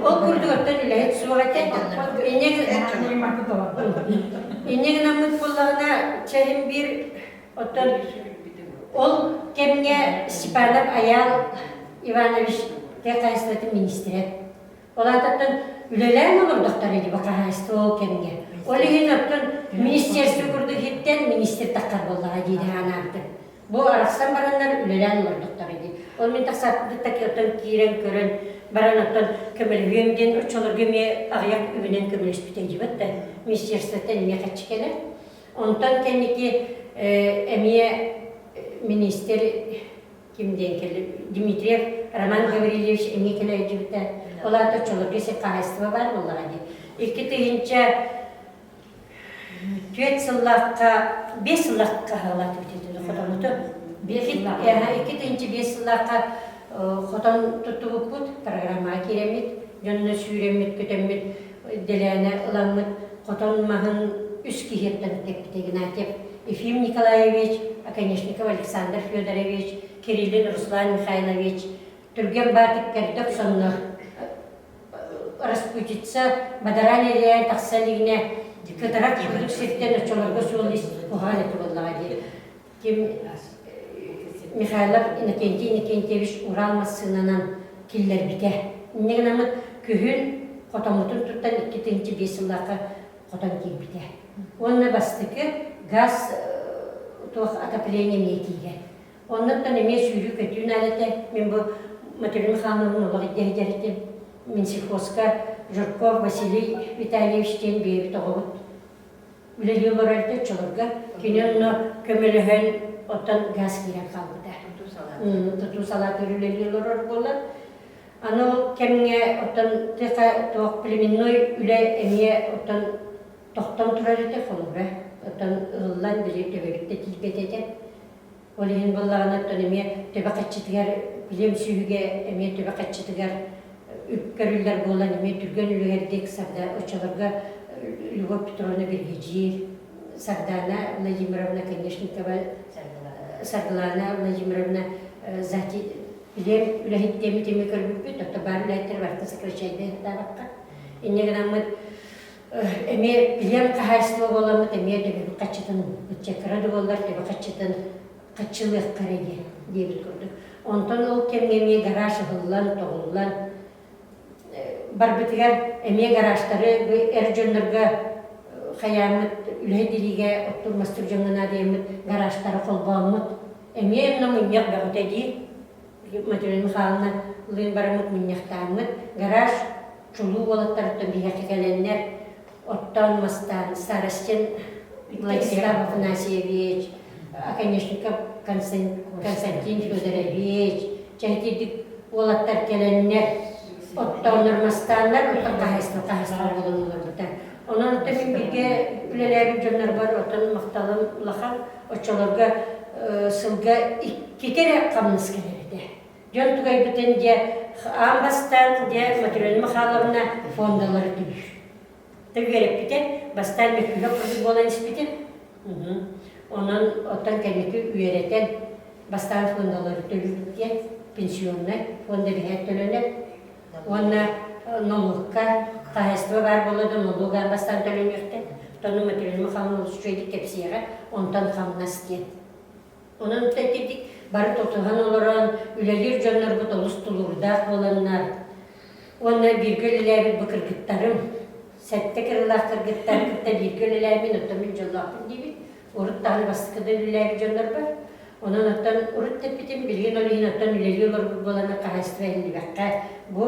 Ол курдук оттон үлэһит суох этэ. Инньэ гынаммыт буоллаҕына, чэһин биир оттон ол кэмҥэ Степанов Айаал Иванович тыа хаһаайыстыбатын министрэ. Ол аатыттан үлэлээн олордохтор ини бу хаһаайыстыба ол кэмҥэ. Ол иһин оттон министерство курдук иһиттэн министр таххар буоллаҕа дии анаабытым. Бу арахсан бараннар үлэлээн олордохтор ини. Ол мин тахсааппытыттан оттон киирэн көрөн баран оттон көмөлөһүөм диэн оччолорго эмиэ аҕыйах үбүнэн көмөлөспүтэ дьибэт да министерствоттан эмиэ хаччы кэлэр. Онтон кэнники эмиэ министр ким диэн кэлли Дмитриев Роман Гаврильевич эмиэ кэлэ илдьибитэ. Ол аата оччолорго сир хаһаайыстыба баар буоллаҕа дии. 2004 сыллаахха, 5 сыллаахха хаһыалаатыбыт этини хотонуту. 2005 сыллаахха хотон туттубуппут, программаҕа киирэммит, дьонно сүүрэммит, көтөммүт, дэлээнэ ыламмыт хотон маһын үс киһиэттэн кэппитэ Игнатьев Ефим Николаевич, Оконешников Александр Федорович, Кириллин Руслан Михайлович, Түргэн Баатык кэрдэ охсоннор Распутица бадараан эрийэн тахса илигинэ кытарах курдук сиртэн оччолорго суол ис куһаҕан этэ буоллаҕа дии. Ким Михайлов Иннокентий Иннокентьевич Урал массыынанан киллэрбитэ. Инньэ гынаммыт күһүн хотоммутун туттан 2005 сыллаахха хотон киирбитэ. Уонна бастакы газ туох отопление эмиэ киирэр. Оннуттан эмиэ сүүрүү-көтүү наада этэ. Мин бу Матрена Михайловна олох илдьэ сылдьар этим. Минсельхозка Жирков Василий Витальевич диэн бэйэбит оҕобут үлэлии олорор этэ оччолорго. Кини онно көмөлөһөн оттон газ киирэн хаалбыта. Тутуу салаатыгар үлэлии олорор буолан. Аны ол кэмҥэ оттон тыха туох племенной үлэ эмиэ оттон тохтон турар этэ холобура. Оттон ыһыллан били төбөбүт да тиийбэт этэ. Ол иһин буоллаҕына оттон эмиэ төбө хаччытыгар билиэм сүөһүгэ эмиэ төбө хаччытыгар үп көрүллэр буолан эмиэ түргэн үлүгэрдик Сарда оччолорго Любовь Петровна биригэдьиир, Сардаана Владимировна Конешникова, Саргылана Владимировна Зати билиэм үлэһит диэммит эмиэ көрбүппүт, оттон баар үлэһиттэр барыта сокращайдай сатаабакка. Инньэ гынаммыт эмиэ билиэм хаһаайыстыба буоламмыт эмиэ төбөбүт хаччытын ыччаккара да буоллар төбө хаччытын хаччылыахха эрэ диэн диэбит курдук. Онтон ол кэмҥэ эмиэ гараж ыһыллан, тоҕуллан барбытыгар эмиэ гаражтары бу эр дьоннорго хайааммыт үлэһит илиигэ оттуур мастыыр дьоҥҥо наадыйаммыт гаражтары холбооммут эмиэ онно мунньах бөҕөтө дии Матрена Михайловна лыын бараммыт мунньахтааммыт гараж чулуу уолаттарыттан биһиэхэ кэлэннэр оттоон мастаан Старостин Владислав Афанасьевич, Оконешников Константин Федорович чэһитирдик уолаттар кэлэннэр оттооннор мастааннар оттон хаһаайыстыба хаһаайыстыба буолан олорбута. Онон оттон мин бииргэ үлэлээбит дьоннорбор оттон махталым улахан. Оччолорго сылга иккитэ эрэ хамнас кэлэр этэ. Дьон тугайбытын дьэ аан бастаан дьэ Матрена Михайловна фондалары түмүр. Та үөрэппитэ, бастаан мөккүһэ курдук буолан испитэ. Онон оттон кэнники үөрэтэн бастаан фондалары төлүүбүт диэн пенсионнай фонда биһээт төлөнөр. Уонна нолуокка хаһаайыстыба баар буолла да нолуок аан бастаан төлөнүөхтэ. Оттон Матрена Михайловна олус үчүгэйдик кэпсиэҕэ, онтон хамнас диэн. Онон итинник бары тутуһан олорон үлэлиир дьоннорбут олус тулуурдаах буоланнар уонна бииргэ үлэлээбит бу кыргыттарым, сэттэ кырыылаах кыргыттары кытта бииргэ үлэлээммин оттон мин дьоллоохпун диибин. Урут даҕаны бастакы да үлэлээбит дьоннорбор. Онон оттон урут да эппитим, билигин ол иһин оттон үлэлии олорбут буолан хаһаайыстыба иһиллибэххэ бу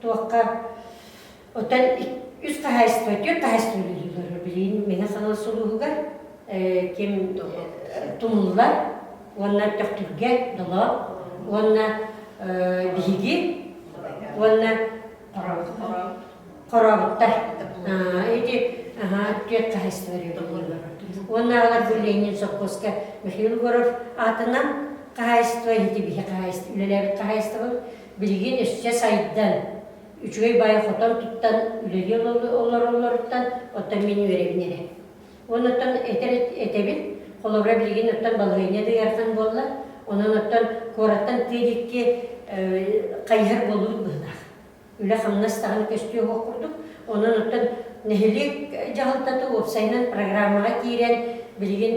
туохха Оттон үс хаһаайыстыба, түөрт хаһаайыстыба үлэлииллэр. Билигин Мэҥэ Хаҥалас улууһугар ким Тумуллар уонна Төхтүргэ Долоо уонна биһиги уонна Хорообуттар. Ити түөрт хаһаайыстыба үлэлииллэр. Уонна аҕалар бу Ленин сопхуоска Михаил Егоров аатынан хаһаайыстыба ити биһи хаһаайыстыба үлэлээбит хаһаайыстыбам билигин өссө сайдан үчүгэй баайы хотон туттан үлэлии олороллоруттан оттон мин үөрэбин эрэ. Уонна оттон этэр этэбин, холобура билигин оттон балаһыанньа да ыарахан буолла, онон оттон куораттан тыа диэки хайыһар буоллубут быһыылаах. Үлэ-хамнас даҕаны көстүө суох курдук. Онон оттон нэһилиэк дьаһалтата уопсайынан программаҕа киирэн билигин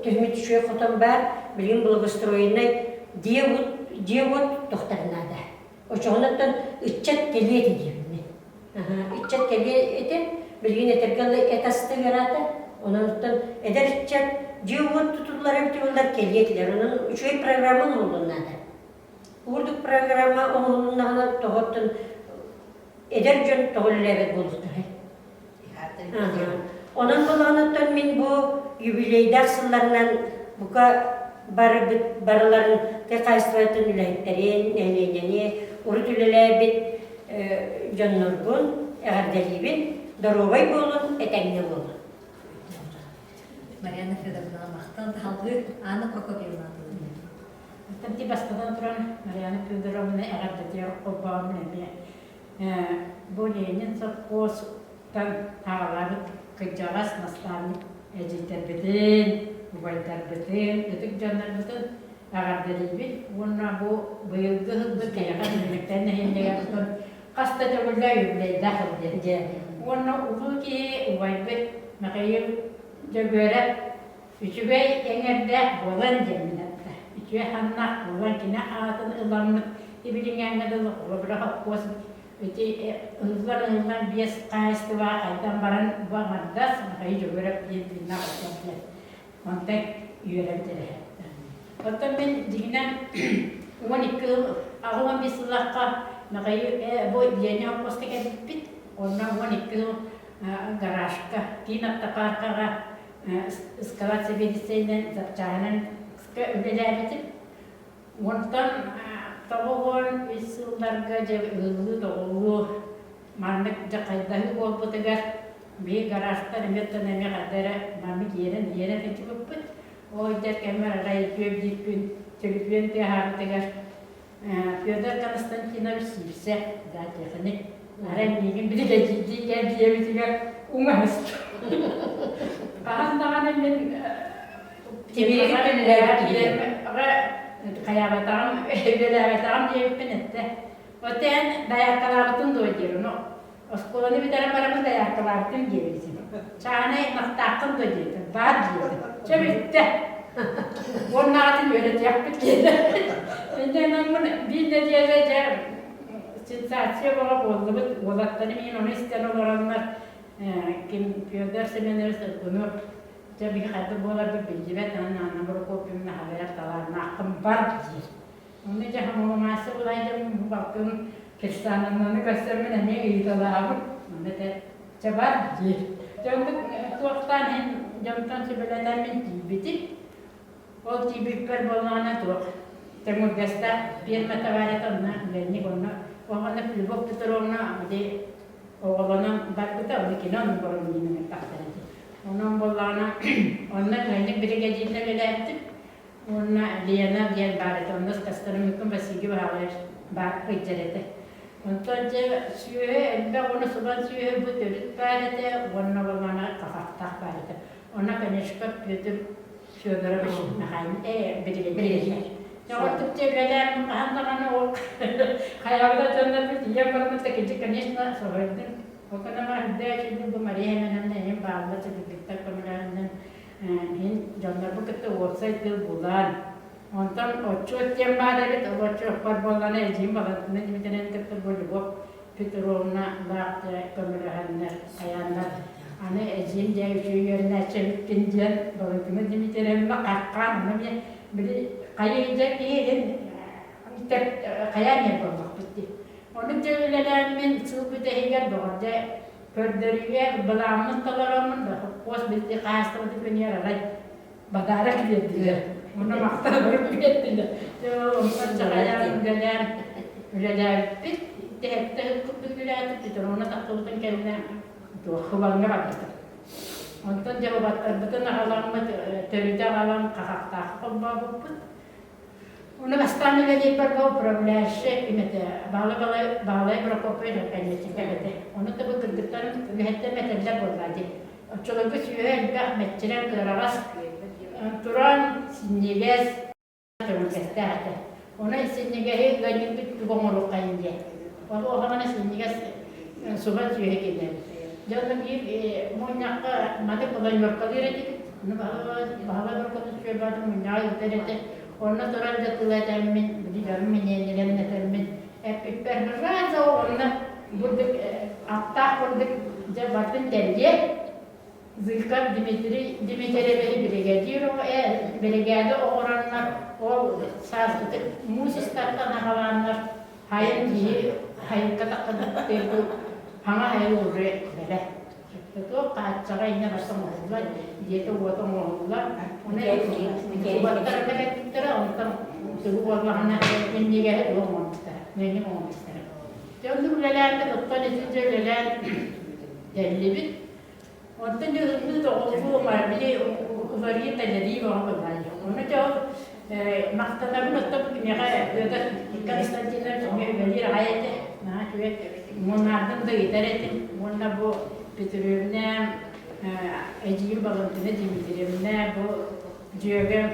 түһүмүт үчүгэй хотон баар, билигин благоустроеннай дьиэ-уот дьиэ-уот тохтор наада. Очоҕунаттан ыччат кэлиэ этэ диэбин мин. Ыччат кэлиэ этэ, билигин этэргэ дылы эт аста ыараата. Онон эдэр ыччат дьиэ-уот тутуллар эбитэ буоллар кэлиэ этилэр. Онон үчүгэй программа оҥоһуллун наада. Урдук программа оҥоһулуннаҕына тоҕоттон эдэр дьон тоҕо үлэлээбэт буолуохтарай? Онон буолаҕыттан мин бу юбилейдаах сылларынан бука барыбыт барыларын тыа хаһаайыстыбатын үлэһиттэрин, нэһилиэнньэни урут үлэлээбит дьоннорбун эҕэрдэлиибин, доруобай буолун, этэҥҥэ буолун. Марьяна Федоровна махтал салгыы Анна Прокопьевна Оттон бастатан туран Марьяна Федоровна эҕэрдэтигэр холбооммун эмиэ Бу Ленин сопхуостан аҕалаабыт кырдьаҕас наставник эдьиийдэрбитин, убайдарбытын, ытык дьоннорбутун эҕэрдэлиибит уонна бу быйылгы сылбыт кэйэҕэ түннүктэн нэһилиэгэр хас да төгүллээх юбилейдаах сыл диэн. Уонна улуу киһи убайбыт Михаил Дьөгүөрэп Үчүгэй эҥэрдээх буолан диэммин этэ. Үтүө ханнаах буолан кини аатын ыламмыт ибилиҥээҥҥэ дылы холобура холкуос ити ыһыллан-ыһыллан биэс хаһаайыстыбаҕа хайдан баран бу аҥардас Михаил Дьөгүөрэп диэн тыыннаах отон диэн онтон үөрэбит эрэ. Оттон мин дьиҥинэн 12 сыл 85 сыллаахха Михаил бу Леня холкуоска кэлбиппит. Онно 12 сыл гаражка, киин автопаркаҕа ыскалаат сэбиэдиссэйинэн запчааһынан үлэлээбитим. Онтон 93 сылларга дьэ ыһыллыы-тоҕуллуу маннык дьэ хайдаһыы буолбутугар биһи гаражтар эмиэ эмиэ хайда эрэ маннык иэрэн иэрэн сылдьыбыппыт. Ол дьэ кэммэр арай үтүө биир күн төлөпүөн тыаһаабытыгар Федор Константинович Сиирсэ, да, техник, арай миигин биригэдьиирдии кэл диэбитигэр уҥаһыста. Хаһан даҕаны мин Тимири үлэлээбит хайаабатаҕым, үлэлээбэтэҕим диэбиппин эттэ. Оттон дайааккалаабытын дуо диир, ону Оскуоланы бүтэрэн бараммын дайааккалаабытым диэбитим. Чаанай ынахтааххын дуо диэтим. Баар диэтим. Чэ бүттэ. Уоннааҕытын үөрэтиэхпит диэтэ. Инньэ гынаммын биир нэдиэлэ дьэ сенсация бөҕө буоллубут. Уолаттарым иһин ону истэн олороннор ким Федор Семенович Тургунов дьэ биһи хайдах буоларбыт биллибэт Анна Прокопьевна халайар талааннааххын бар диир. Онно дьэ хомоломаасса булайдым балтым Кирсановнаны көрсөммүн эмиэ ыйыталаабыт. Онно этэ чэ бар диир. Дьэ оннук туохтаан иһин дьонтон сүбэлэтэн мин тиийбитим. Ол тиийбиппэр буоллаҕына туох Тэҥүргэстээх пиэрмэ товарета онно Леонид онно онно Любовь Петровна ити оҕолонон барбыта, ону кини оннук боруҥньуйунан ыппахтар этэ. Онон буоллаҕына, онно ыанньык биригэдьииринэн үлэлээбитим. Уонна Лена диэн баар этэ, онно Костромикум Василий Павлович баар сылдьар этэ. Онтон дьэ сүөһү элбэх уонна субан сүөһү бу төрүт баар этэ уонна балана хахахтаах баар этэ. Онно Конечков Петр Федорович Михайлович биригэдьиир. Дьоҕурдук дьэ үлэлээн хаһан даҕаны ол хайаҕа дьоннор тиийэн барбыт киһи конечно соһуйдум. Ол гынан баран бу Мария Семеновна эһим баалла чэбиргиттэр көмөлөөннөн Мин дьоннорбун кытта уопсай тыл булан, онтон отчуот диэн баар эбит, ол отчуоппар буоллаҕына эдьиийим Валентина Дмитриевна кытта бу Любовь Петровна лаах дьэ көмөлөһөннөр, хайааннар аны эдьиийим дьэ үчүгэй үөрэнээччи эбиккин диэн Валентина Дмитриевна хаххаан ону эмиэ били хайыы дьэ киһи иһин хайаан иһэр буоллахпыт дии. Ону дьэ үлэлээммин сыл бүтэһигэр доҕор дьэ Көрдөрүүгэ былааммын толороммун хос билти хаһаайыстыбатын күнүгэр арай бадаарак биэрдилэр. Онно махтанабын биэрдилэр. Онтон чаҕайаан үлэлээн үлэлээбиппит. Тэһэттэ курдук үлэлээтим. Петровна тахсыбытын кэннэ туох хыбаҥҥа барбытым. Онтон дьэ убаттарбытын аҕаламмыт, төрүтэ аҕалан хахахтаахха холбообуппут. Ону бастаан үлэлиирбэр бу управляющай ким этэ, Баалай Баалай Прокопьевич наконечник этэ. Ону да бу кыргыттарым үлэһиттэр мэтэллэр буоллаа дии. Оччолорго сүөһү элбэх, мэччирэҥ, кыараҕас туран синньигэс көмүскэстээх этэ. Онон синньигэһи ыанньыкпыт тугу оҥоруоххайын диэн. Ол оһоҕуна синньигэс субан сүөһү киллэрбит. Дьэ онно биир мунньахха маны планеркалыыр этибит. Ону Баһылай Прокопьевич баатын мунньаҕа ыытар этэ. Онно туран да тыл этэммин, били дьонум миниэнньэлэрин этэммин, эппиппэр сразу онно бурдук аттаах курдук дьэ бардын тэрийэ Зыков Дмитрий Дмитриевич биригэдьиир биригээдэ оҕороннор ол саас муус устартан аҕалааннар хайын киһи хайыкка таххыбыт хаҥа хайы уже бэлэ туох хааччаҕа иннэ барса оҥоһуллар дьиэтэ уота оҥоһуллар оны убаттарына кэлбиттэрэ онтон тугу буоллаҕына иннигэһи тугу оҥорбуттара мэҥи оҥорбуттара дьэ оннук үлэлээммит оттон итинчэ үлэлээн кэллибит Онтон дьэ ыллыы тоҕолуу били уларыйыы тэлэрии бөҕө быһаайа. Ону дьэ ол махтанабын оттон киниэхэ Петр Константинович эмиэ үлэлиир аҕай этэ. Наһаа үчүгэй мунаардын да ыйытар этим. Уонна бу Петровна эдьиийим Валентина Дмитриевна бу дьүөгэм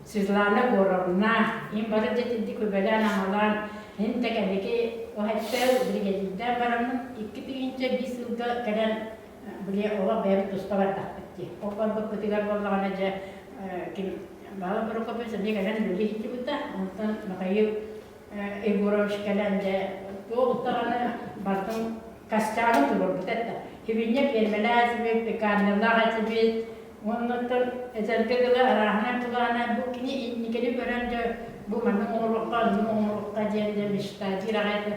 Светлана Егоровна им бары дьэ итинник үбэлээн-амалаан ин да кэнники уһаттал биригэдьиирдээн бараммын 2005 сылга кэлэн били олох бэйэбит туспа бардахпыт дии. Ол барбыппытыгар буоллаҕына дьэ ким Баала Прокопьевич эмиэ кэлэн үлэлии сылдьыбыта. Онтон Михаил Егорович кэлэн дьэ туох даҕаны бартын костягын туруорбута этэ. Кибинньэ пиэрмэлээх этибит, пекарнялаах этибит, Оннуттан этэргэ дылы арааһынай былаана бу кини инникини көрөн дьэ бу маннык оҥоруохха, оннук оҥоруохха диэн дьэ мечтатир аҕай этэ.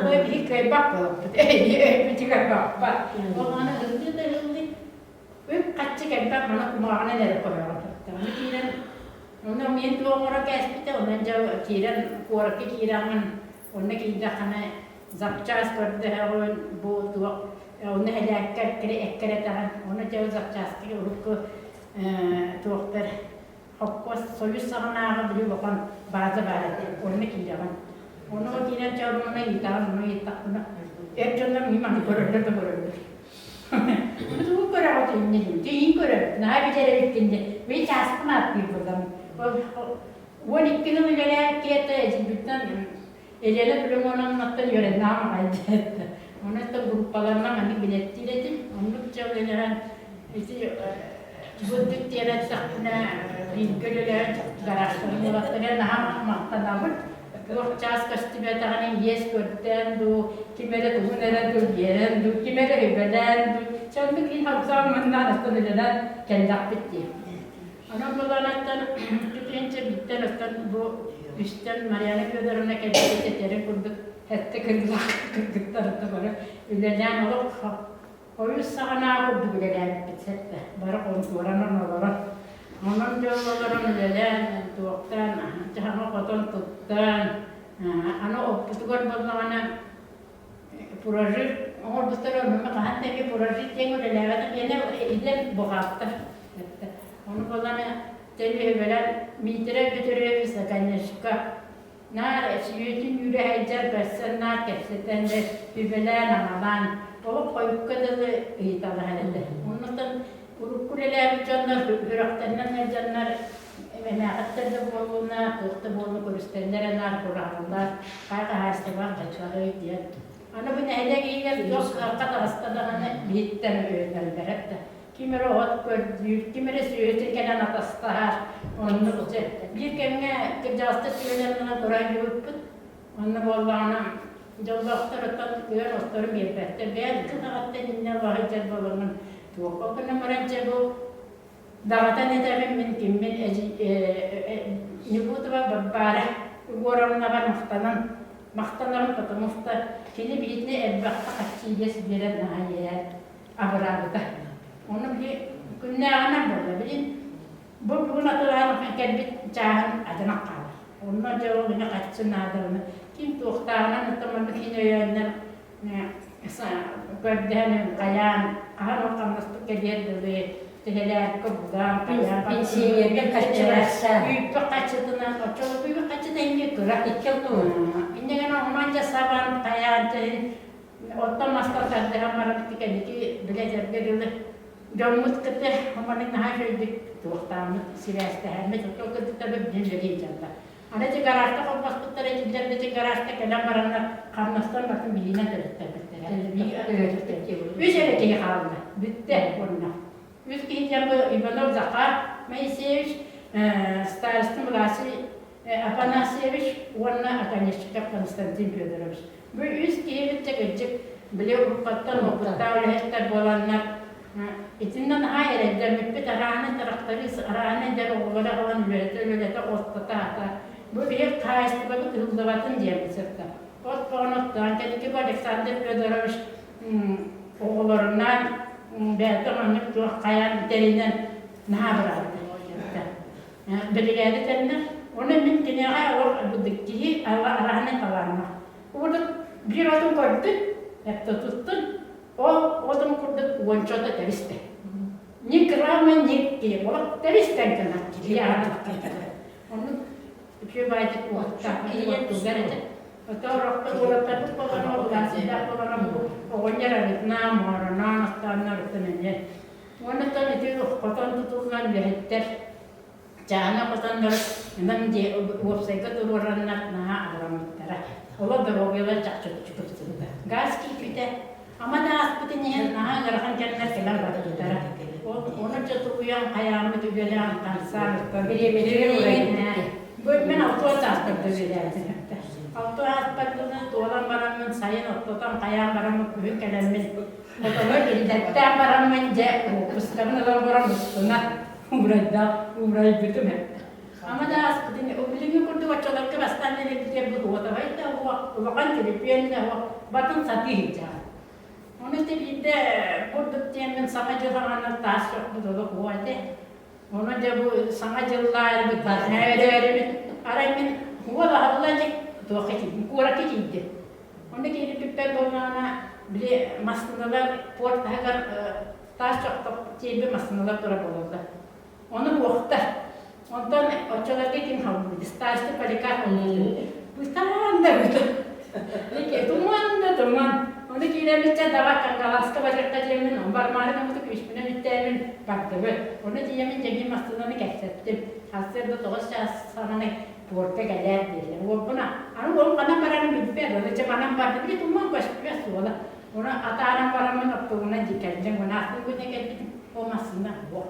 Бу биһи кыайбат буолаппыт. Өйбүтүгэр баппат. Ол аны ыллыы да ыллыы үп-харчы кэлбэт маны кумааҕынан эрэ көрөҕүн. Ону киирэн онно мин туох оҥоро кээспитэ, онон дьэ киирэн куоракка киирэҕин онно киирдэххинэ запчас көрдөһөҕүн бу туох онно элээккэ эккирэтэҕин ону дьэ запчастык урукку туохтар холкуос союз саҕанааҕы били улахан база баар этэ онно киирэҕин ону киирэн дьэ онно ыйытаҕын ону ыйыттахпына эр дьоннор мин маны көрөллөр да көрөллөр тугу көрөҕүт инньэ дии дьэ көрөбүт наһаа билэр эбиккин дии мин чааспын ааттыыр буоллам 12 сыл үлэлээбит киһи эдьиийбиттэн Елена Племоновнаттан үөрэннэҕим аҕай диэтэ. Онон да группаларынан маннык билэттиир этим. Оннук дьэ үлэлэһэн ити бурдук диэн эттэхпинэ бииргэ үлэлэһэн гаражтарын уолаттарыгар наһаа махтанабын. Туох чаас көстүбэтэҕинэ иэс көрдөөн дуу, ким эрэ тугун эрэ дуу биэрэн дуу, ким эрэ үбэлээн дуу. Чэ оннук иһин хамсаан мыннаан оттон үлэлээн кэллэхпит дии. Онон былаанаттан түтүөнчэ биттэн оттон бу үстэн Марьяна Федоровна кэлбит этэрин курдук сэттэ кыргылаах кыргыттар бары үлэлээн олох хойус саҕанаа курдук үлэлээбиппит сэттэ бары хонтуоранан олорон онон дьон олорон үлэлээн туохтаан дьаһаҥа хотон туттан аны оппутугар буоллаҕына прожив. Оҥорбуттар оннума хаһан да эмиэ прожить диэн үлэлээбэтэх иэнэ идэм буҕаалтар. Ону буолан тэлүһүбэлэр Миитэрэ Петрович Наконечка наар сүөтүн үүрэ сылдьар көрсөн наар кэпсэтэн үбэлээн-аҥалаан олох хойукка дылы ыйыталаһар этэ. Оннуттан урукку үлэлээбит дьоннор сүрэхтэринэн сылдьаннар эмээхиттэр да буоллуна, туох да буоллун көрүстэннэр наар кураһаллар, хай хаһаайыстыбаҕа хаччаларый диэн. Аны бу нэһилиэк иһигэр туох кыахха таҕыста даҕаны биһиттэн өйөнөллөр да. Ким эрэ от көрдүүр, ким эрэ сүөһүтүн кэлэн атастаһар. Оннук дьэ. Биир кэмҥэ кырдьаҕастар сүөлэринэн курайдыбыппыт. Онно буоллаҕына дьоллоохтор оттон ыар отторун биэрбэттэр. Бэйэм кытаҕаттан иннэ баһыйдьар буоламмын туохха гынан баран дьэ бу даҕатан этэбин мин киммин Небутова Барбара Егоровнаҕа махтанан махтанарым потому что кини биһитини элбэххэ хаччы биэрэн наһаа иэһэр абыраабыта. Ону били күннээҕинэн буолла. Билин бу бүгүн атылаан кэлбит чааһын адьанах хаалар. Онно дьэ ол ини хаччы наадалана ким туохтааҕынан оттон маннык иһин өйөөннөр көрдөһөн хайаан хаһан ол хамнаспыт кэлиэр дылы төһөлөөркө булаан хайаан Пенсионерга хаччы барса. Үүппэ хаччытынан оччолорго үүппэ хаччыта инньэ кыра. Икки алтан. Инньэ гынан онон дьэ сабан хайаан дьэһин Оттон мастар тардыһан баран кэнники билэ-сэргэ дылы дьоммут кытта оманы наһаа үчүгэйдик туохтааммыт, сибээстэһэммит, оттон кыргыттарбыт билин үлэлии дьаллар. Аны ити гаражка холбоспуттара итиллэр да ити гаражка кэлэн бараннар хамнастан батын биһиинэн төрүттэрбиттэрэ. Үс эрэ киһи хаалла. Бүттэ уонна. Үс киһи диэн бу Иванов Захар Моисеевич, староста младший Афанасьевич уонна Оконешников Константин Федорович. Бу үс киһибит кырдьык били уруккаттан уопуттаах үлэһиттэр буоланнар итиннэ наһаа эрэйдэммиппит арааны тракторист арааны эдэр оҕолоро аҕалан үлэлэтэ-үлэлэтэ ортотаата. Бу биһиги хаһаайыстыбабыт ыһыллыбатын диэн сытта. От боҕон оттоон кэнники бу Александр Федорович оҕолорунаан бэйэтэ маннык туох хайаан тэринэн наһаа быраабыта. Биригээдэ тэннэр. Оны мин киниэхэ ол киһи араһынан талааннаах. Урут биир отун көрдүн, эптотуттун, ол отун курдук уончата тэбистэ. Ни грамма, ни киһи. Ол тэбистэн гына киһи аана Ону үчүгэй баайдык уоттаах уоттугар этэ. Ото орохто уолаттарбыт болоно, булаасыйдаах болоно бу оҕонньор арытнаан, моорунаан, астааннар оттон эмиэ Уонна ити хотон тутуллан үлэһиттэр чаана хотоннор ынан дьиэ уопсайга туруораннар наһаа абыраммыттара. Олор доруобуйалар чахчы тупсубута. Газ киирбитэ. Ама да ааспытын иһин наһаа ыарахан кэмнэр кэлэн барбыттара. Ол ону дьэ тулуйан хайааммыт үлэлээн хамсаан оттон Бу мен 60 сааспар үлэлээбитим. 60 сааспар туолан бараммын сайын оттотон хайаан бараммын күһүн кэлэммин Хотоҥҥо киллэртээн бараммын дьэ уоппускабын ылан баран устуна уурайдаах уурайбытым эбит. Ама да ааспытын билиҥҥи курдук оччолорго бастаан дэлэбитигэр бу уотабай да уох, улахан түлүпүөн да уох, батын сатыы сылдьаҕын. Ону ити биирдэ курдук диэммин саҥа дьыл аҕана таас чохпут олох уо этэ. Ону дьэ бу саҥа дьыллаайбыт бэрээбит арай мин уол аһылла илик туохха тиийдим, куоракка тиийдим. Онно киирбиппэр буоллаҕына, били массыыналар порт таһыгар таас чохтох тиэйбит массыыналар турар буолаллар. Ону буохта. Онтон оччолорго ким халбыт? Старший поликарп Бытаан да бытаан. Туман да туман. Ону киирэммитчэ даҕа Кангаласка барыахха диэммин, бармаары гыммыты күүспүнэн үттээмин бардыбыт. Ону тиийэммин дьэбии массыынаны кэпсэттим. Сарсыарда 9 чаас саҕана пуорка кэлээр дииллэр. Уолбуна, аны уолум ханан барарын билбэт, ону дьэ манан барды, били туман көстүбэт суола. Ону атааран бараммын оптуобунан дии кэллим, уонна атын күнэ кэлбитим, ол массыына суох.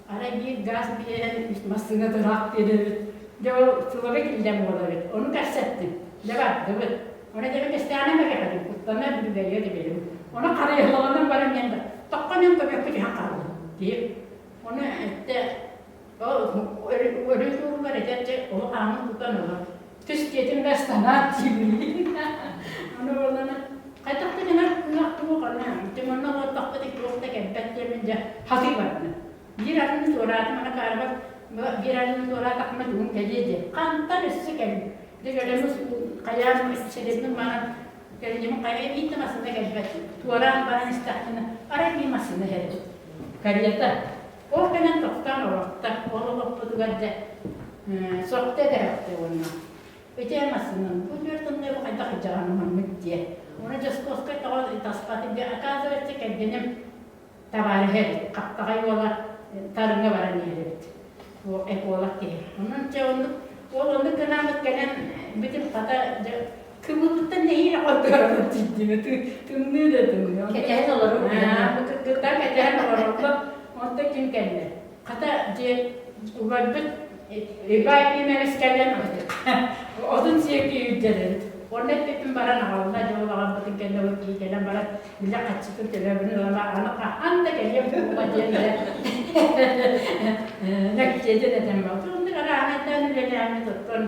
Арай биир газ биэрэн массыына тураах биэрэбит. Дьэ ол сылабы киллэн буолабыт. Ону кэпсэттим. Дьэ бардыбыт. Ону дьэ кэстээнэ бэгэхэтим, куттана бүлүгэйэ дебелим. Ону харыйаланан баран мен да, тоққонон көмөккө түһэн хааллым. Диир. Ону этте Өрүү туһугар этэрчэ олох ааммын тутан ылар. Түс диэтим да станаат диибин. Аны буоллана хайдах да гынар кыах туох аны манна олордохпут туох да кэлбэт диэмин дьэ хатыы бардым. Биир арыыны туораатым аны каарбар биир арыыны туораатахпына тугум кэлиэ диэн. Хантан өссө кэллим. Дьэ кэлэммит хайаан сирибин манан. Кэлиним хайа биир да массыына кэлбэт. Туораан баран истэхпинэ, арай биир массыына иһэр. Карета. Ол кэнэн тохтоон олорто. Ол олохпутугар дьэ сохто эдэһэхтэ уонна ити массыынан бу түөрт тымныы бу хайдах илдьэҕин маннык диэ. Уонна Дьоскуоскай тоҕо таспатын диэ. Оказывается, кэргэним табаарыһа эбит, хаптаҕай уола тарыҥҥа баран иһэр эбит. Эколог киһи. Онон чэ оннук ол оннук гынааммыт кэлэн бүтүн хата дьэ кыбыллыттан нэһиилэ хотторон тиийдим. Тымныы да тымныы. Кэтэһэн олоруу. Кытта кэтэһэн олороллор. Онтон ким кэллэ? Хата дьиэ убайбыт Ибай Пимевич кэлэн отун сиэки үрдэрин. Онно эппиппин баран аҕалла, дьэ ол аҕалбытын кэннэ ол киһи кэлэн баран билэ хаччытын төлөөбүнү ылама аны хаһан да кэлиэм буолла диэн эрэ нэктиэтин этэн барбыт. Оннук арааһынайдаан үлэлээммит оттон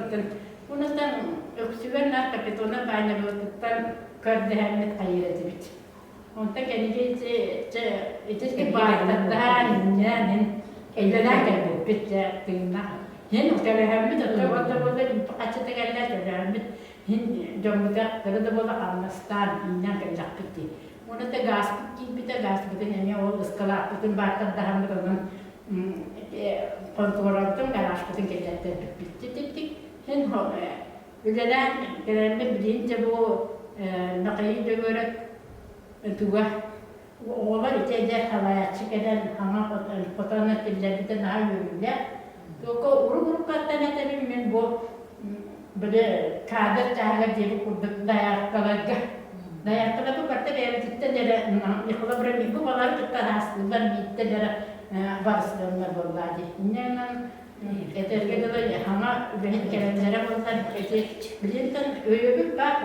онуттан Өксүгэр наар Капитона Баанньабытыттан көрдөһөммүт хайыыр этибит. Онтон кэнники ити ити баайтардаан инньээн үлэлээн кэлбиппит дьэ тыыннаах. Һин төлөһөммүт оттон уонна буолла хаччыта кэллэ төлөһөммүт һин дьоммута кыра да буола хамнастаан инньээн кэллэхпит дии. Уонна да гааспыт киирбитэ гааспытын эмиэ ол ыскалааппытын баайтардаһаммыт онон хонтуорабытын гаражпытын киллэртэрбиппит. Типтик һин Үлэлээн кэлэммит билигин дьэ бу Михаил Дьөгүөрэп туга оҕолор ити эдэр салайааччы кэлэн хаҥа хотоно киллэрбитэ наһаа үөрүүлээх. Только урук-уруккаттан этэбин мин бу били кадр чааһыгар диэбит курдук дояркаларга дояркаларга барыта бэйэбититтэн эрэ Николай Брамин бу балары кытта араастыыллар бииртэн эрэ барыстыаннар буоллаа дии. Инньэ гынан Этэргэ дылы, хаҥа үлэһит кэлэллэрэ буоллар, ити билинтэн өйөбүл баар.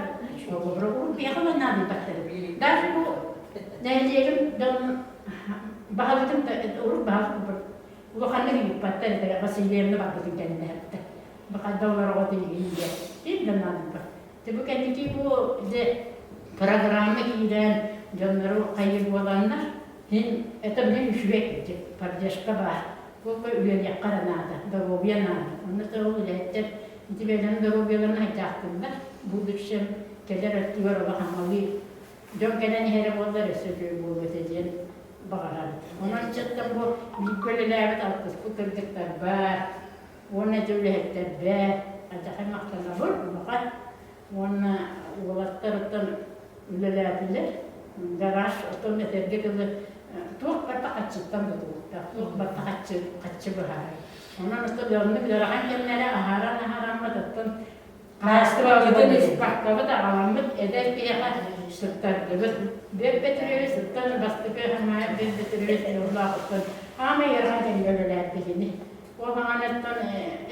Холобура, урут биһиэхэ наадыйбаттар. Даже бу нэһилиэгим дьон баһылытын да урут баһылык улаханнык ыйыппаттар этэ Васильевна барбытын кэннэ хайда олорого тиийин диэн ким да наадыйбат. Бу кэнники бу дьэ программа киирэн дьоннору хайыр буоланнар Мин это билим үчүгэй поддержка баар. Куопа үөрэниэххэ эрэ наада, доруобуйа наада. Онно да ол үлэһиттэр ити бэйэлэрин доруобуйаларын хайдаахтыыллар. Будущем кэлэр өттүгэр олох аналыы дьон кэлэн иһэрэ буоллар өссө үчүгэй буолуо этэ диэн баҕарабыт. Онон ыччаттан бу бииргэ үлэлээбит алтыспыт кыргыттарбар уонна ити үлэһиттэрбэр алдьархай махтанабын улахан уонна уолаттар оттон үлэлээтилэр. Гараж оттон этэргэ дылы туох барыта хаччыттан тутулуктаах, туох барыта хаччы, хаччы быһаарар. Онон оттон оннук ыарахан кэмнэри аһааран аһаараммыт оттон хаһаайыстыбабытын испаккабыт аҕаламмыт эдэр киһиэхэ сыттардыбыт. Бүөт Бөтүрүөбүс ыттан бастакы Хамаайап Бүөт Бөтүрүөбүс дьоллоох оттон аамай ыарахан кэмҥэ үлэлээбит Ол маҥанаттан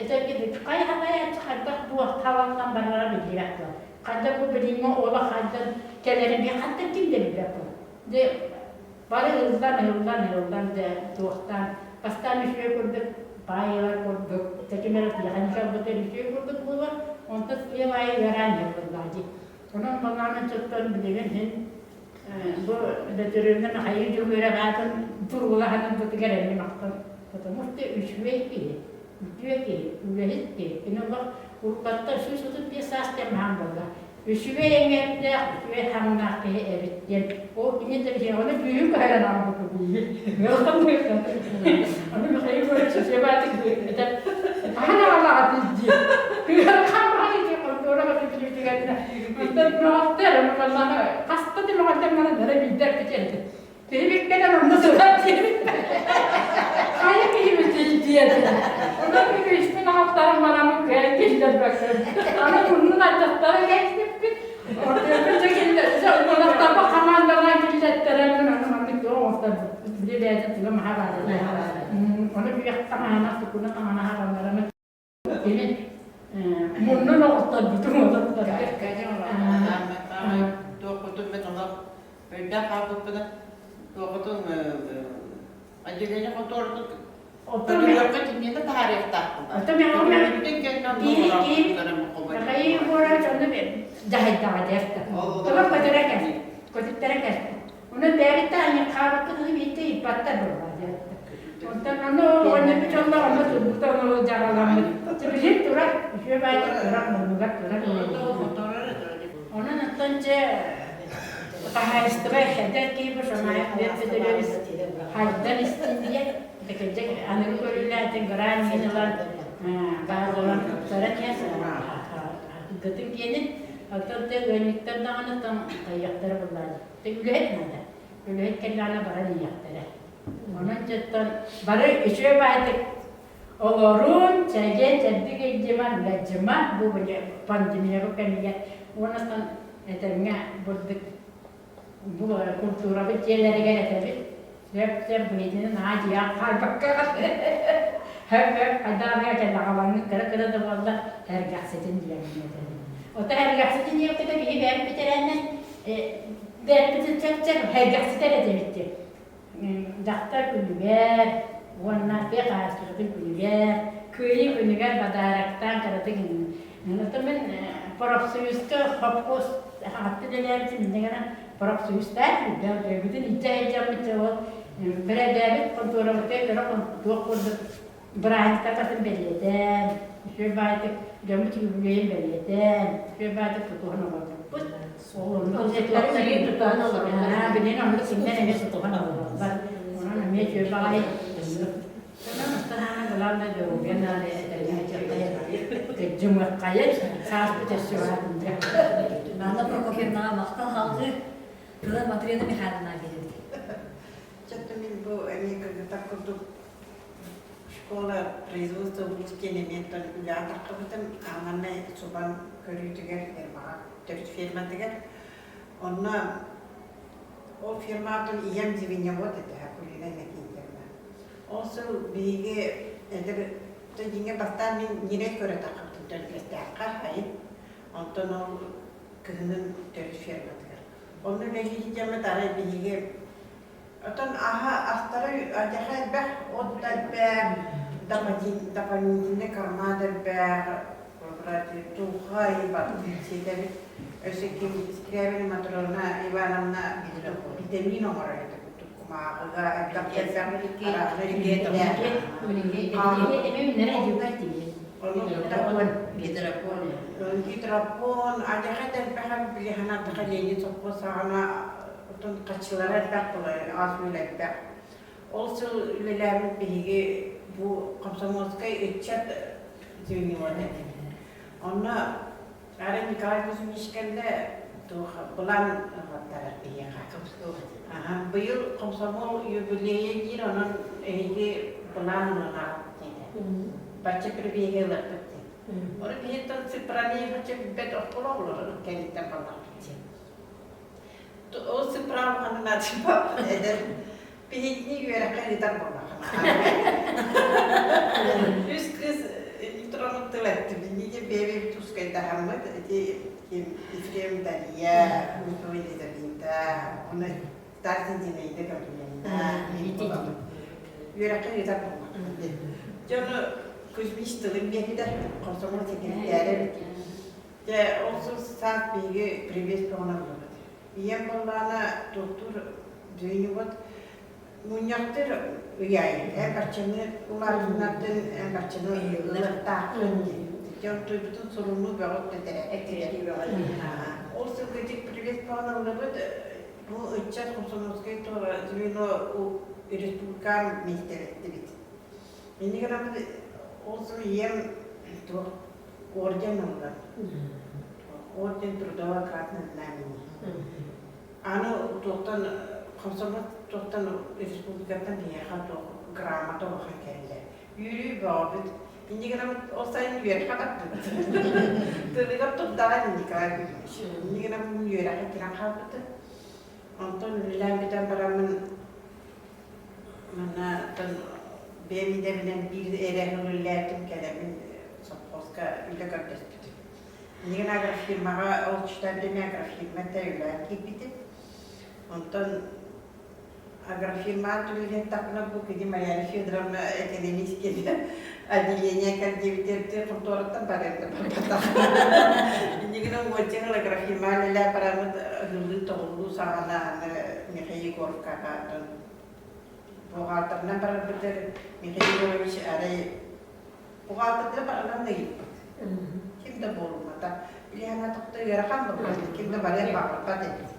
этэргэ хайа-хайа хайдах бу таланнан барара биллибэт дуо? Хайдах бу билиҥҥи олох хайдан кэлэрин би хантан ким да билбэт дуо? Дьэ бары ыллан ыллан ыллан дьэ туохтаан бастаан үчүгэй курдук баайылар курдук тэтим эрэ тиэхиньикэ ылбыта үчүгэй курдук буолар онтон сыыйа баайы ыараан иһэр буоллаҕа дии. Онон балаҕан чоттон билигин иһин бу Бөтүрүөмҥэ Михаил Дьөгүөрэп аатын туруулаһанарбытыгар эмиэ махтал. Потому что үчүгэй киһи, үтүө киһи, үлэһит киһи. Кини олох уруккаттан 135 саас кэммэһэн буолла. Үчүгэй эҥэрдээх, үчүгэй хаҥнаах киһи эбит диэн. Ол кини да биһиги ону күүһүн көһөрөн аҕалбыт биһиги. Ону Михаил Егорович Себатик этэр, хаһан аҕалаҕат дии. Онтон мөҕөттөр, хаста да мөҕөттөр манан эрэ биирдэ эппит Киһибиккэнэн онно сытар диэбит. Хайа киһибитий диэн. Онон үһүспүн аҕалтаран бараммын кыайан киллэрбэккин. Аны муннун ардахтара кэйдиппит. Ортотун хамаандалаан киллэттэрэммин аны маннык туох оҥостор били бэйэтин туга маһа баар Ону үйэх таҥаһына сукуна таҥаһына хабалларымын Кини муннун оҕустарбытын олохтор. Туохпутун мен олох өйдөөх хаалбыппына туохутун отделение хонтуорутун Көтүрүөххэ киниэхэ таһаарыахтаахпын. Михаил Егорович ону дьаһайдаҕа диэхтэ. Тоҕо көтүрэ кэл, көтүттэрэ кэл. Онон бэйэбит хаабыккыт ылы биирдэ ыйыппаттар буолла диэхтэ. Онтон аны ол оҕонньорбут дьоллоох онно турбута ону дьаҕаламмыт. Билин турар, үчүгэй баайдык турар, муннугар турар. Онон оттон дьэ Хаһаайыстыба эдэр киһи бу Шамаев Петрович хайдан истин диэн кырдьык аныгы көрүүлээтин грант иһин ылан баар буолан туттаран иһэн гытын киэнин оттон те ыанньыктар даҕаны там тайыахтара буллаады. Те үлэһит наада. Үлэһит кэллэҕинэ баран иһиэхтэрэ. Онон дьэттэн бары үчүгэй баайтык олорун, чэгиэн чэбдик илдьимэ, ыалдьыма бу пандемия бу кэмигэр уонна этэҥҥэ бурдук бу культурабыт дьиэлэригэр этэбит сөп-сөп быһыытынан аа дьиэҕэ хаалбакка хөп-хөп хайдаҕына кэллэҕалаҥҥыт кыра-кыра да буолла эргэхситин диэммин этэбин. Ото эргэхситин диэбитэ биһи бэйэм бүтэрээннэр бэйэбитин сөп-сөп эргэхситэр этибит диэн. Дьахтар күнүгэр уонна тыа хаһаайыстыбатын күнүгэр, Кыайыы күнүгэр бадаарактаан кыратык Оттон мин профсоюзка хопкуос аҕатты үлэлээбитим инньэ гынан профсоюзтаах өйбүтүн илдьэ сылдьаммыт ол бэрэдээбит хонтуорабытыгар кыра туох курдук бырааһынньыктарбытын бэлиэтээн, үчүгэй баайдык дьоммут үбүлүөйүн бэлиэтээн, үчүгэй баайдык тутуһан олорбуппут. Тутуһан олороллор. Билигин оннук синнэр эмиэ тутуһан олороллор. Онон эмиэ үчүгэй баҕайы Онон астанаана главное доруобуйа наада этэргэ кыдьымыаххайын сааспыт өссө уһаатын дьэ. Анна Прокопьевнаҕа махтал халҕыы тыла Матрена Михайловна биэрэбит. Чөттө мин бу эмиэ кыргыттар курдук школа производства улуус диэн эмиэ үлэҕэ таххыбытым. Манна субан көрүүтүгэр фермаҕа, төрүт ферматыгар. Онно ол ферматын ийэм звеньевод этэ, Акулина Иннокентьевна. Ол сыл биһиги эдэр дьиҥэ бастаан мин ньирэй көрө таххыбытым Төлкөстөөххө айын. Онтон ол кыһынын төрүт ферматыгар. Онно үлэлии сылдьаммыт арай биһиги Оттон аһа астара адьаха элбэх, от да элбэх, дополнительный корма да элбэх, туха сиэтэбит. Өссө ким Скрябина Матрона Ивановна витамин оҥорор этэ курдук кумааҕыга элбэх Гидропон, адьаха элбэх били санаатаха Ленин сопхуос саҕана Оттон хаччылара элбэх буолар, ас-үөл элбэх. Ол сыл үлэлээбит биһиги бу комсомольскай ыччат звеньевод этим. Онно арай Николай Кузьмич кэллэ, туох былаан ылаттарар биһиэхэ. Аха, быйыл комсомол юбилейа диир, онон эһиги былаан ылынаҕыт диэтэ. Бачча прибеги ылыахпыт диэн. Ону биһиттэн цифраны бачча билбэт оскуола оҕолоро кэлиттэн баллахпыт диэн. Ол сыпраалҕанынан эдэр биһигини үөрэххэ ыытар буоллаххына. Үс кыыс электронун тыл эттим. Инники бэйэбит тускайдаһаммыт ити Ефрем Дария, Лукова Елизавета, уонна Тартин Зинаида Гаврильевна үөрэххэ ыытар буоллаххына. Дьону Кузьмич тылын биэрдэ, комсомол сэкирэтээрэ эбит. Дьэ, ол сыл саас биһиги привес бөҕөнөн ыллыбыт. Ийэм буоллаҕына туохтуур звеньевод мунньахтыыр ыйаайы эн баччаны улаатыннардын, эн баччаны ылыахтааххын диэн. Дьэ, онтуйбутун сурунуу бөҕө тэтэрээттилэр. Ол сылга ити привес бөҕөнөн ыллыбыт. Бу ыччат комсомольскай звено республикаҕа миэстэлэттибит. Инньэ гынан ол сыл ийэм туох орден ылла. Орден Трудового Красного Знамени. Аны туохтан комсомол туохтан республикаттан биһиэхэ туох грамота улахан кэллэ. Үөрүү бөҕөбүт. Инньэ гынан ол сайын үөрэххэ бардыбыт. Тылыгар турдаҕа Николай Кузьмич. Инньэ гынан үөрэххэ киирэн хаалбытым. Онтон үлэлээн бүтэн бараммын Манна оттон бэйэм идэбинэн биир эрэ үлэлээтим кэлэммин сопхуоска үлэ көрдөспүтүм. Билигин агрофирмаҕа ол читал время агрофирма этэ үлэҕэ киирбитим. Онтон агрофирмаҕа үлэлээттэхпинэ бу кини Марьяна Федоровна экономист диэн отделение кэлдиэбитэ хонтуораттан барыан да барбатах. Иннигин уонча сыл агрофирмаҕа үлэлээн бараммыт ыһыллыы-тоҕуллуу саҕана аны Михаил Егоровкаҕа Бухгалтерынан барарбытыгар Михаил Егорович арай бухгалтерга баранан ыйыппыт. Ким да буолуммата. Билиһана тохто ыарахан буолбат, ким да барыан баҕарбат эбит.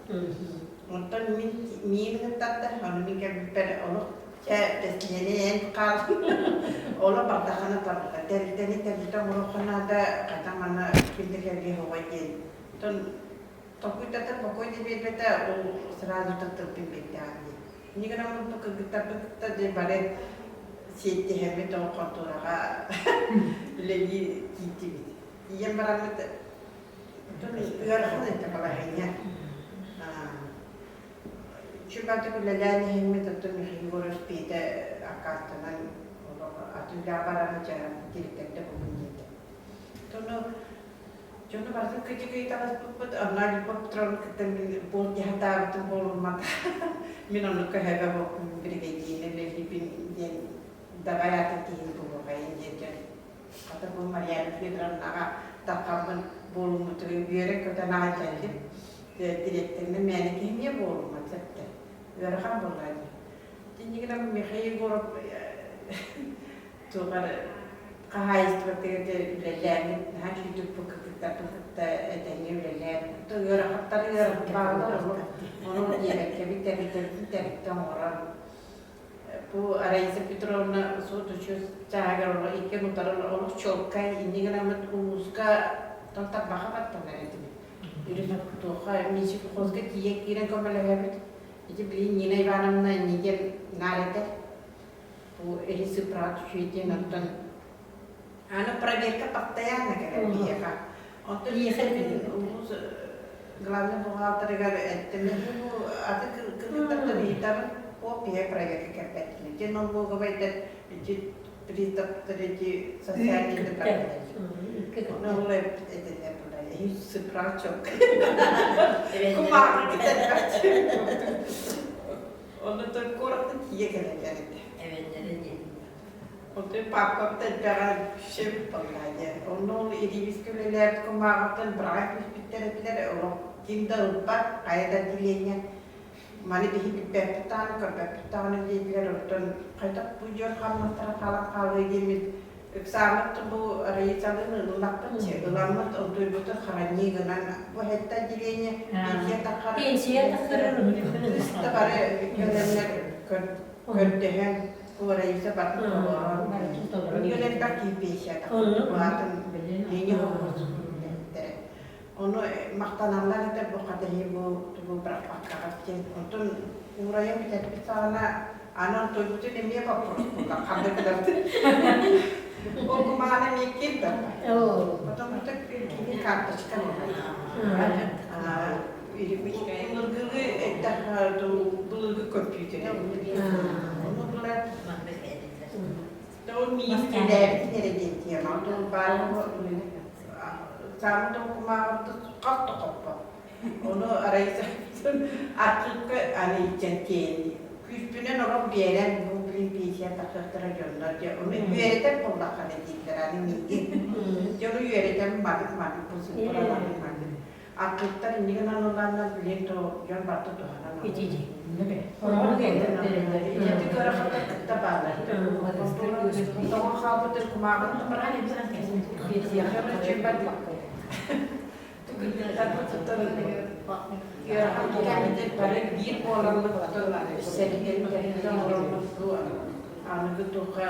Онтон мин миигин ыттарда, ону мин кэлбиппэр олох чэ тэстиэни эн хаалын. Олох бардаххына барбыта. Тэрилтэни тэрилтэ оҥоруохха наада, хата манна ким да кэлиэ суоҕа диэн. Оттон толкуйдатар бокуой да биэрбэтэ, ол сразу тылбын биэрдэҕим дии. Инньэ гынан бу кыргыттарбын кытта дьэ бары сиэттиһэммит ол хонтуораҕа үлэлии тиийдибит. Тиийэн бараммыт ыарахан этэ балаһыанньа. Үчүгэйдик үлэлээн иһиммит, оттон Михаил Егорович бэйэтэ аккаастанан олох атын үлэҕэ барарын дьаһан директорда булун диэтэ. Ону дьону барытын кыдьыгый таҕыспыппыт, онно Любовь Петровна кытта мин буолдьаһатаабытым буолуммата. Мин оннук көһөбө буолбун биригэдьиирин үлэлиибин диэн давай атын киһини булуохайын диэн дьон Хата бу Марьяна Федоровнаҕа таххаммын буолуммутугар үөрэ-көтөн аҕай кэллим. Дириэктэринэн мээнэ киһи эмиэ буолуммат сөптө. Ыарахан буоллаҕа дии. Иннигинэн Михаил Егоров туох эрэ хаһаайыстыбатыгар дьэ үлэлээммит наһаа үчүгэйдик бу кыргыттарбын кытта этэҥҥэ үлэлээн ыарахаттары ыарахан бааллар ону диэбэккэбит тэрилтэбитин тэрилтэ оҥорон Бу Раиса Петровна суут-учуут чааһыгар олох иккиэн утары олох чуолкай инньэ гынаммыт улууска тарбаха баттанар этибит. Туохха Минсельхозга тиийэ киирэн көмөлөһөбүт. Ити билигин Нина Ивановна инньэ диэн наар этэр. Бу эһи сыпраат үчүгэй диэн оттон аны проверка постоянно кэлэр биһиэхэ. Оттон улуус главный бухгалтерыгар эттим, бу аты кыргыттартан ыйытабын, ол киһи проверка кэлбэттин. Ити налоговайдар, ити приставтар, ити социальный департамент. Оны ол этэллэр була. Эһи сыпрачок. Кумааҕы кэтэллэр. Онно куораттан тиийэ кэлэллэр этэ. Эбэллэрэ диэн. Онтон паапкабыт элбэҕэ сөп буоллаҕа дии. Онно ол илиибискэ үлэлээбит кумааҕыттан быраҕан түспүттэр этилэр, олох ким да ылбат, хайа да отделение. Маны биһи билбэппит даҕаны, көрбөппүт даҕаны диэтилэр. Оттон хайдах бу дьон хамнастара хаалан хаалыа диэммит ыксааммыт бу Раисалыын ыллахпыт ыламмыт онтуйбутун хранни гынан бу сэттэ отделение пенсия таххар Пенсия таххарар кыыс да бары кэлэннэр көрдөһөн Раиса батын толорон, үөлэлбэх киһи пенсията баатын Ленин үлэһиттэрэ. Ону махтаналлар этэ бу хатыһыы бу тугу бырахпаккаҕыт диэн. Онтон уурайан бүтэрбит саҕана аны онтуйбутун эмиэ боппуруос буолла ханна гынарбыт. Ол кумаана эмиэ ким да Потому что кини карточка Былыргы этэх былыргы компьютер. Ону булар Ол миигин үлээбитин эрэ диэн тема. Онтон баар саамы токумааҕырды хас да хоппо. Ону Раиса архивка аны иччэн тиэйэн күүспүнэн олох биэрэн бу билин пенсия тахсыахтара дьоннор дьэ ону үөрэтэр буоллаххына дииллэр аны миигин. Дьэ ону үөрэтэн маннык маннык бу сыппыра маннык маннык Архыыптар иннигин аналлааннар билиэн дьон барыта туһанан Ити Ити ыарахаттар кытта бааллар. Тоҕо хаалбыт кумааҕын бары биир буоламмыт аныгы туха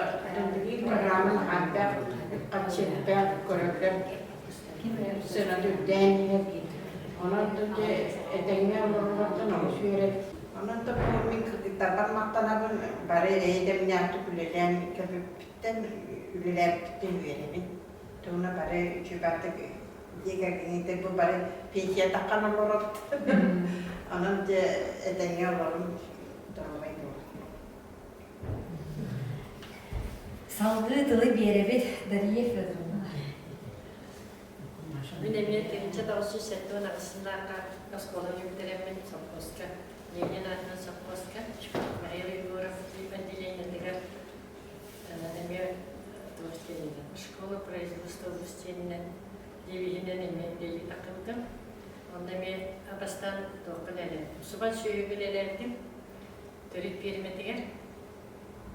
программын хаампах хаччыппах көрөллөр Сыаната үрдээн иһэр. Онон дьэ этэҥҥэ олороллортон олус үөрэбит. Онон да бу мин кыргыттарбар махтанабын, бары эйэ-дэмнээхтик үлэлээн кэлбиппиттэн, үлэлээбиппиттэн үөрэбин. Тугуна бары үчүгэйдик дьиэ кэргэниитэ бу бары пенсия таххан олоробут. Онон дьэ этэҥҥэ олорун доруобай буолун. Салгыы тылы биэрэбит Дария Федоровна. Мин эмиэ 1978 сыллаахха оскуоланы бүтэрэммин совхозка, Ленин аатынан совхозка Михаил Егоров отделениетыгар эмиэ туох диэнинэн школа производства диэнинэн девиһинэн эмиэ үлэлии таххыбытым. Онно эмиэ бастаан туохха үлэлээбитим. Субан сүөһүгэ үлэлээбитим. Төрүт пиэрмэтигэр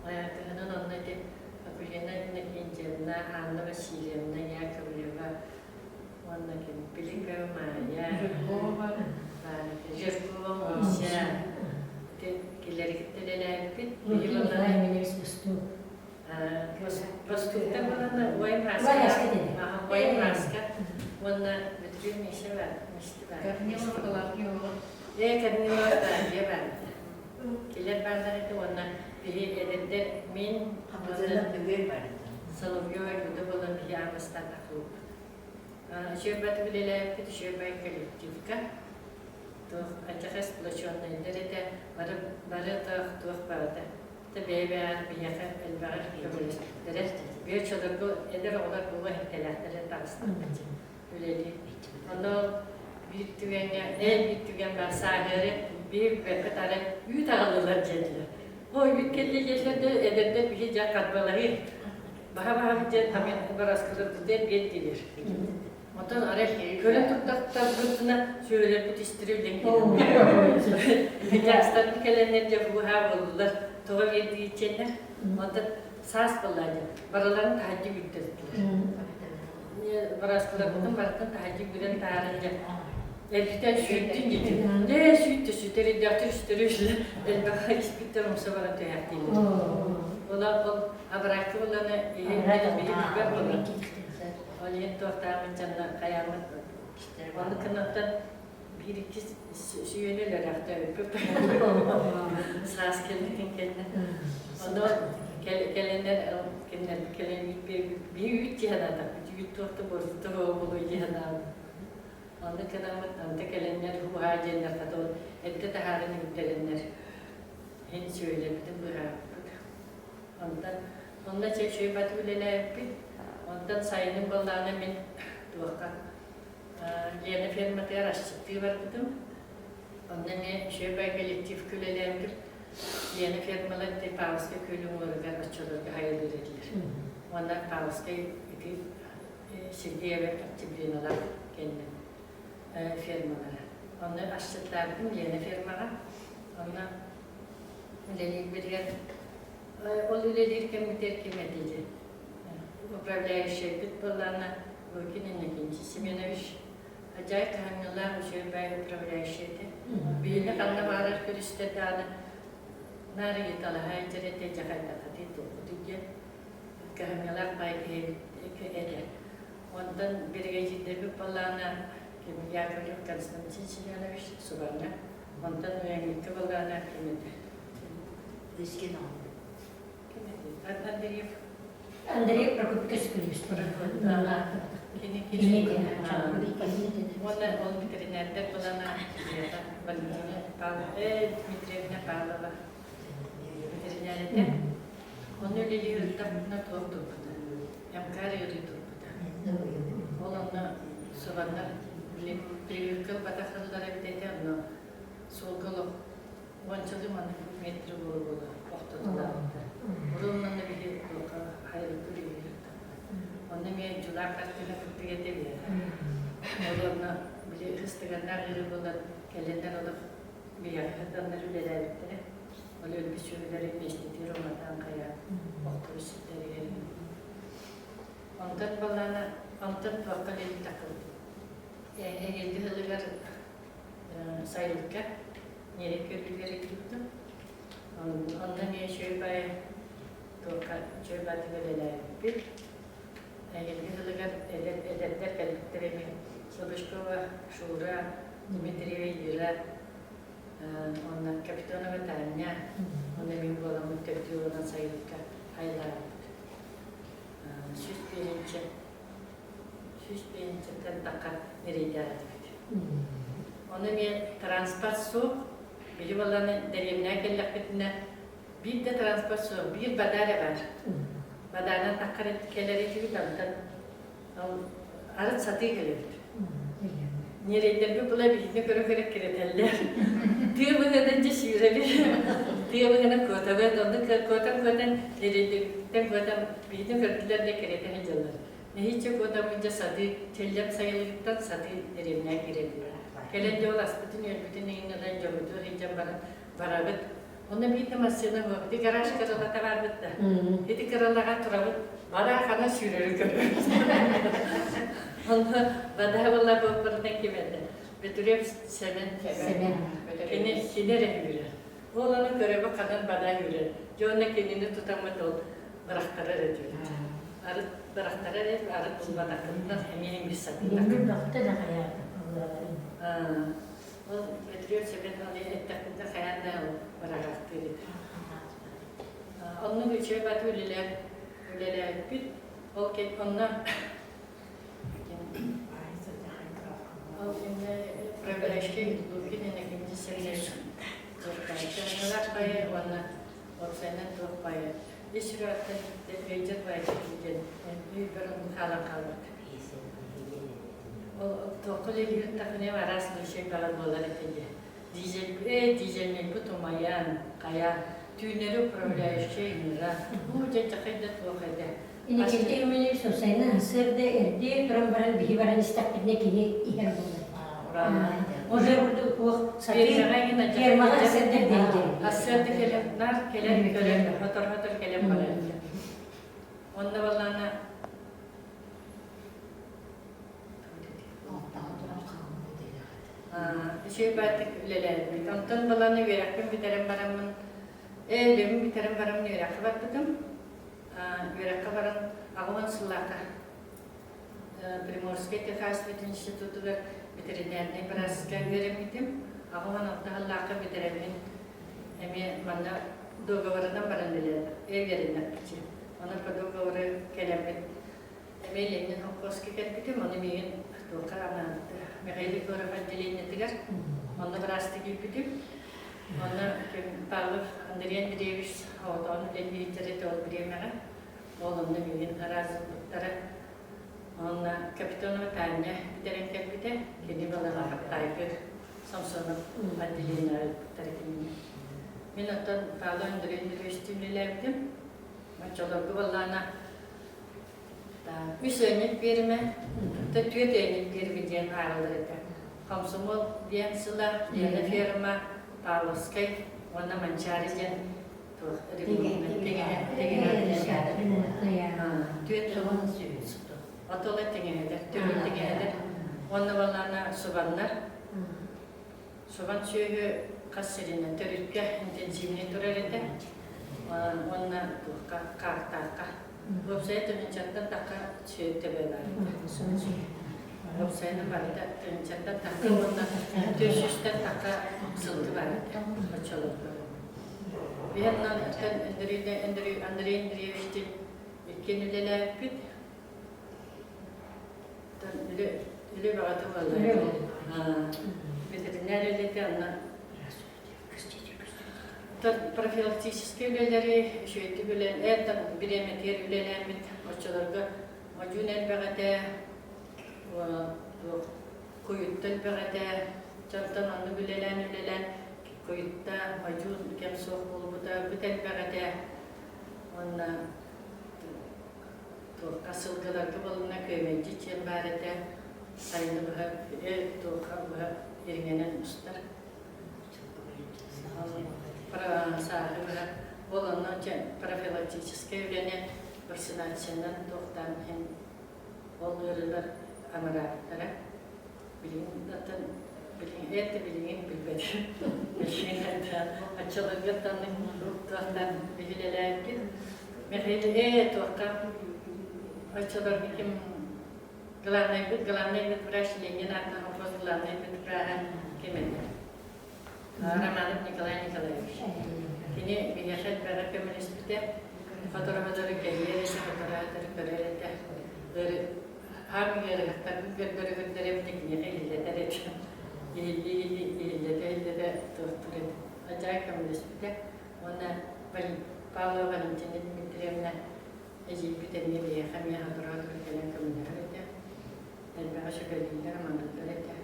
кыһынын онно ити Акулина Иннокентьевна, Анна Васильевна Яковлева уонна ким Пилипова Майя, Жиркова Муся. Тустууктар буоланна Уойум Раска уонна Бөтүрүө Миша баар, Мишти баар. Корнилова Клавдиева. Ээ, Корнилова Клавдия баар. Килер бааллар этэ уонна биһи эдэрдэр мин Хапытыанап Нөгүөн баар этэ. Соловьева Люда буолан биһи аамастаан тахсыбыппыт. Үчүгэй үлэлээбиппит, үчүгэй коллективка. Туох адьахас сплоченнайдар этэ, бары бары туох барыта. Бэйэ-бэйэҕэр биһиэхэ элбэҕи көмөлөспүттэрэ. Биир оччолорго эдэр оҕолор буолуо иһиттэлээхтэрэ таҕыстахпыт үлэлии. Онно биир түгэҥҥэ, эн биир түгэн баар сааһыары биир бэппит арай үүт аҕаллылар диэтилэр. Ой, үүт кэллэ диэтилэр да эдэрдэр биһи дьэ харбалаһыы баһа-баһа диэн тамын бараскылар биэрдилэр. Оттон арай көрөн турдахтарбытына сүөлэрбит истири үлэн кэлэн кэлэннэр дьэ быһаа буоллулар тоҕо биэрдииччэннэр онтон саас буоллаа дьэ барыларын таһырдьа үүттэрдилэр бараскыларбытын барытын таһырдьа үүрэн таһааран дьэ эрдитэн сүүттүн дьитин дьэ сүүттэ сүтэрийдэхтэр үстэрэ элбэх испиттэр умса баран түһээхтииллэр Ола ол абыракка булланы иһин биһи билбэт буолан Ол иһин туохтааммын дьонно хайааммыт Ону кынаттан биир икки сүйүөнү өлөрөхтөөбүппүт. Саас кэлбитин кэннэ. Ону кэлэннэр кинилэр кэлэн үүт биир үүт дьиһанаатахпыт үүт туохта буорсута буолуй дьиһанаабыт. Онно кынаммыт анта кэлэннэр уһаа диэннэр хата ол эрдэ таһааран үүттэрэннэр иһин сүөһүлэрбитин быыһаабыппыт. Онтон онно чэ үчүгэй бат үлэлээбиппит. Онтон сайынын буоллаҕына мин туохха Лена ферматыгар асчыттыы барбытым. Онно эмиэ үчүгэй бай коллективка үлэлээбитим. Лена фермалар ити Павловскай күөл уҥуоругар оччолорго хайалыыр этилэр. Уонна Павловскай ити Сергеева Октябриналаах кэннэ фермалара. Онно асчыттаабытым Лена фермаҕа. Онно үлэлиирбитигэр ол үлэлиир кэммитигэр ким этий управляющайбыт буоллаҕына Лукин Иннокентий Семенович ажаай кыһаҥҥылаах үчүгэй баай управляющай этэ. Биһини ханна баарар көрүстэр даҕаны наар ыйыталаһа илдьэр этэ дьэ хайдаххытый туоххутуй диэн кыһаҥҥылаах баай киһи этэ. Онтон биригэдьиирдэрбит буоллаҕына ким Яковлев Константин Семенович Субаҥҥа онтон Үөҥҥүккэ буоллаҕына ким этэ? Лискин Ким этэ? Андреев. Андрей Прокопьевич Кини кини Уонна ол ветеринардар булана Валентина Павлова, Дмитриевна Павлова ветеринар этэ. Онно үлэлии ырыттахпытына туох турбута? МК ыарыы турбута. Ол онно субаннар прививка ылбатах сыллара эбит этэ, онно суолга олох уончалыы маннык метр буола-буола охтотулаабыттар. Урун онно биһи туохха хайылыкка үлэлиир Онно эмиэ дьулаах хартыына курдук этэ биһиэхэ. Ол онно били ыстыганнаах ыарыы буолан кэлэннэр олох биһиэхэ сытаннар үлэлээбиттэрэ. Ол өлбүт сүөһүлэри миэстэтигэр уматан хайаан охтору сирдэригэр. Онтон балаана онтон туохха үлэлии таххыбытым. Эһиилги сылыгар сайылыкка Нерекке үрдүгэр илдьибитим. Онно эмиэ үчүгэй баайы туохха үчүгэй баатыга үлэлээбиппит. Эһиилги сылыгар эдэр эдэрдэр кэлбиттэр эмиэ Слобожкова Шура, Дмитриева Ира, уонна Капитонова Таня, уонна мин буоламмыт төрдүө буолан сайылыкка айылаабыппыт. 101-инчи 101-инчиттэн тахха эрэйдээх этибит. Ону эмиэ транспорт суох, били баланы дэриэбинэҕэ кэллэхпитинэ биир да транспорт суох, биир бадаа эрэ баар. Бадаанан таххар кэлэр этибит, онтон ол арыт сатыы кэлэбит. Ньирэйдэрбит була биһини көрө-көрө кирэтэллэр. Тыа быһыынан дьэ сүүрэбит, тыа быһыынан куотабыт, онно куотан-куотан ньирэйдэрбиттэн куотан биһини көрдүлэр да кирэтэ сылдьаллар. Нэһииччэ куотаммыт дьэ сатыы, Чэллэм сайылыгыттан сатыы дэриэбинэҕэ киирэбит. Кэлэн дьэ ол аспытын-үөлбүтүн иҥин ылан дьоммутугар илдьэн баран барабыт. Онно биир да массыына суох. Ити гараж кыралата барбыт да. Ити кыралаҕа турабыт. Бара хана сүүрэрин көрөбүт. Онно бадаа буолла буоппарынан ким этэ? Бөтүрүөп Сэмэн. Сэмэн. Кини кини эрэ үүрэр. Ол аны көрөбүт ханан бадаа үүрэр. Дьэ онно кинини тутаммыт ол бырахтарар этибит. Арыт бырахтарар эт, арыт булбатаххытына эмиэ иҥгис сатыыллар. Билиҥҥи бөхтө да хайаата ыллаларын. Ол Петр Семен аны эттэхпитинэ хайаан да быраҕаахтыыр этэ. Оннук үчүгэй баты үлэлээн үлэлээбиппит. Ол кэн онно ол кэннэ управляющий Лукин Иннокентий Сергеевич уонна уопсайынан туох баайа ис сүрэҕиттэн өйдьөт баайа диэн өйбөр оннук хаалан хаалбыт. Ол туохха үлэлиир араас случай баар буолар этэ дии. Дизель, ээ, дизельнэйбит умайан, хайа, түүннэри управляющай ыҥыра, уу дьэ дьахай да туох этэ. Иннокентий Иванович уопсайынан сарсыарда эрдэ туран баран биһи баран истэхпитинэ кини иһэр буолар. Уже курдук туох сатыы фермаҕа сарсыарда эрдэ Сарсыарда кэлэн, наар кэлэн көрөн, хотор-хотор кэлэн барар. Онно баллаана Үчүгэй бааттык үлэлээбиппит. Онтон баланы үөрэхпин бүтэрэн бараммын, ээ, үлэбин бүтэрэн бараммын үөрэххэ барбытым. Үөрэххэ баран 80 сыллаахха Приморскай техасвет институтугар ветеринарнай бырааска үөрэммитим. 86 сыллаахха бүтэрэммин эмиэ манна договорынан баран үөрэннэхпитим. Онон по договору кэлэммин эмиэ Ленин холкуоска кэлбитим, ону миигин туохха анаабыттара Михаил Егоров отделениетыгар онно быраастыы киирбитим. Онно Павлов Андрей Андреевич оҕотоҕун үлэлиирдэрэ ол бириэмэҕэ. Ол онно миигин араазылбыттара. Онно Капитонова Таня бүтэрэн кэлбитэ. Кини балаҕа Хаптаайгы Самсонов отделениеҕа ыыппыттара кинини. Мин оттон Павлов Андрей Андреевичтыын үлэлээбитим. Оччолорго буоллаҕына Үс ыанньык пиэрмэ, түөрт ыанньык пиэрмэ диэн ааҕыллар этэ. Комсомол диэн сыла, Лена ферма, Павловскай уонна Манчаары диэн туох түөрт отола тэҥэһэлэр, төрүт тэҥэһэлэр. Уонна балаана субаннар. Субан сүөһү хас сиринэн төрүккэ интенсивнэй турар этэ. Уонна туохха хаартаахха. Уопсайа тыһыынчаттан тахха сүөһү төбө баар этэ. Уопсайынан барыта тыһыынчаттан тахха уонна 400-тэн тахха сылгы баар этэ оччолорго. Биһиэннэн Андрей Андрей Андреевичтин иккиэн үлэлээбиппит. Үлэ үлэ бөҕөтө буолла. Ветеринар үлэтэ онно профилактическай үлэлэри үчүгэйдик үлэн эрдэ бириэмэтигэр үлэлээммит оччолорго модьуун элбэх этэ, куйутта элбэх этэ, дьонтон оннук үлэлээн үлэлээн куйутта, модьуун кэм суох буолбута, быт элбэх этэ. Уонна Туохха сылгыларга буолунна күөмэйдьит диэн баар этэ, сайыны быһа туохха быһа ириҥэнэн устар. Сааһы быһа ол онно профилактическай үлэни вакцинациянан туохтаан иһин ол ыарыылар амараабыттара. Билигин оттон билигин это билигин билбэтим. Билигин оччолорго таннык туохтан биһилэлээбиккин Михаил ээ туохха оччолорго ким главный главный ветврач Ленин аатынан колхоз главный ветвраһа ким этэ? Романов Николай Николаевич. Кини биһиэхэ элбэҕи көмөлөспүтэ. Хотору-хотору кэлиэр этэ, хотору-хотору көрөр этэ. Аам ыарыһахтарбын көрдөрө-көрдөрө киниэхэ иһиллэтэр этэ. Иһиллии-иһиллии, иһиллэтэ-иһиллэтэ туохтуур этэ. Адьаай көмөлөспүтэ. Уонна Павлова Валентина Дмитриевна эдьиийбит эмиэ биһиэхэ эмиэ хотору-хотору кэлэн көмөлөһөр этэ. Элбэҕи сүбэлииллэр, аманныыллар этэ.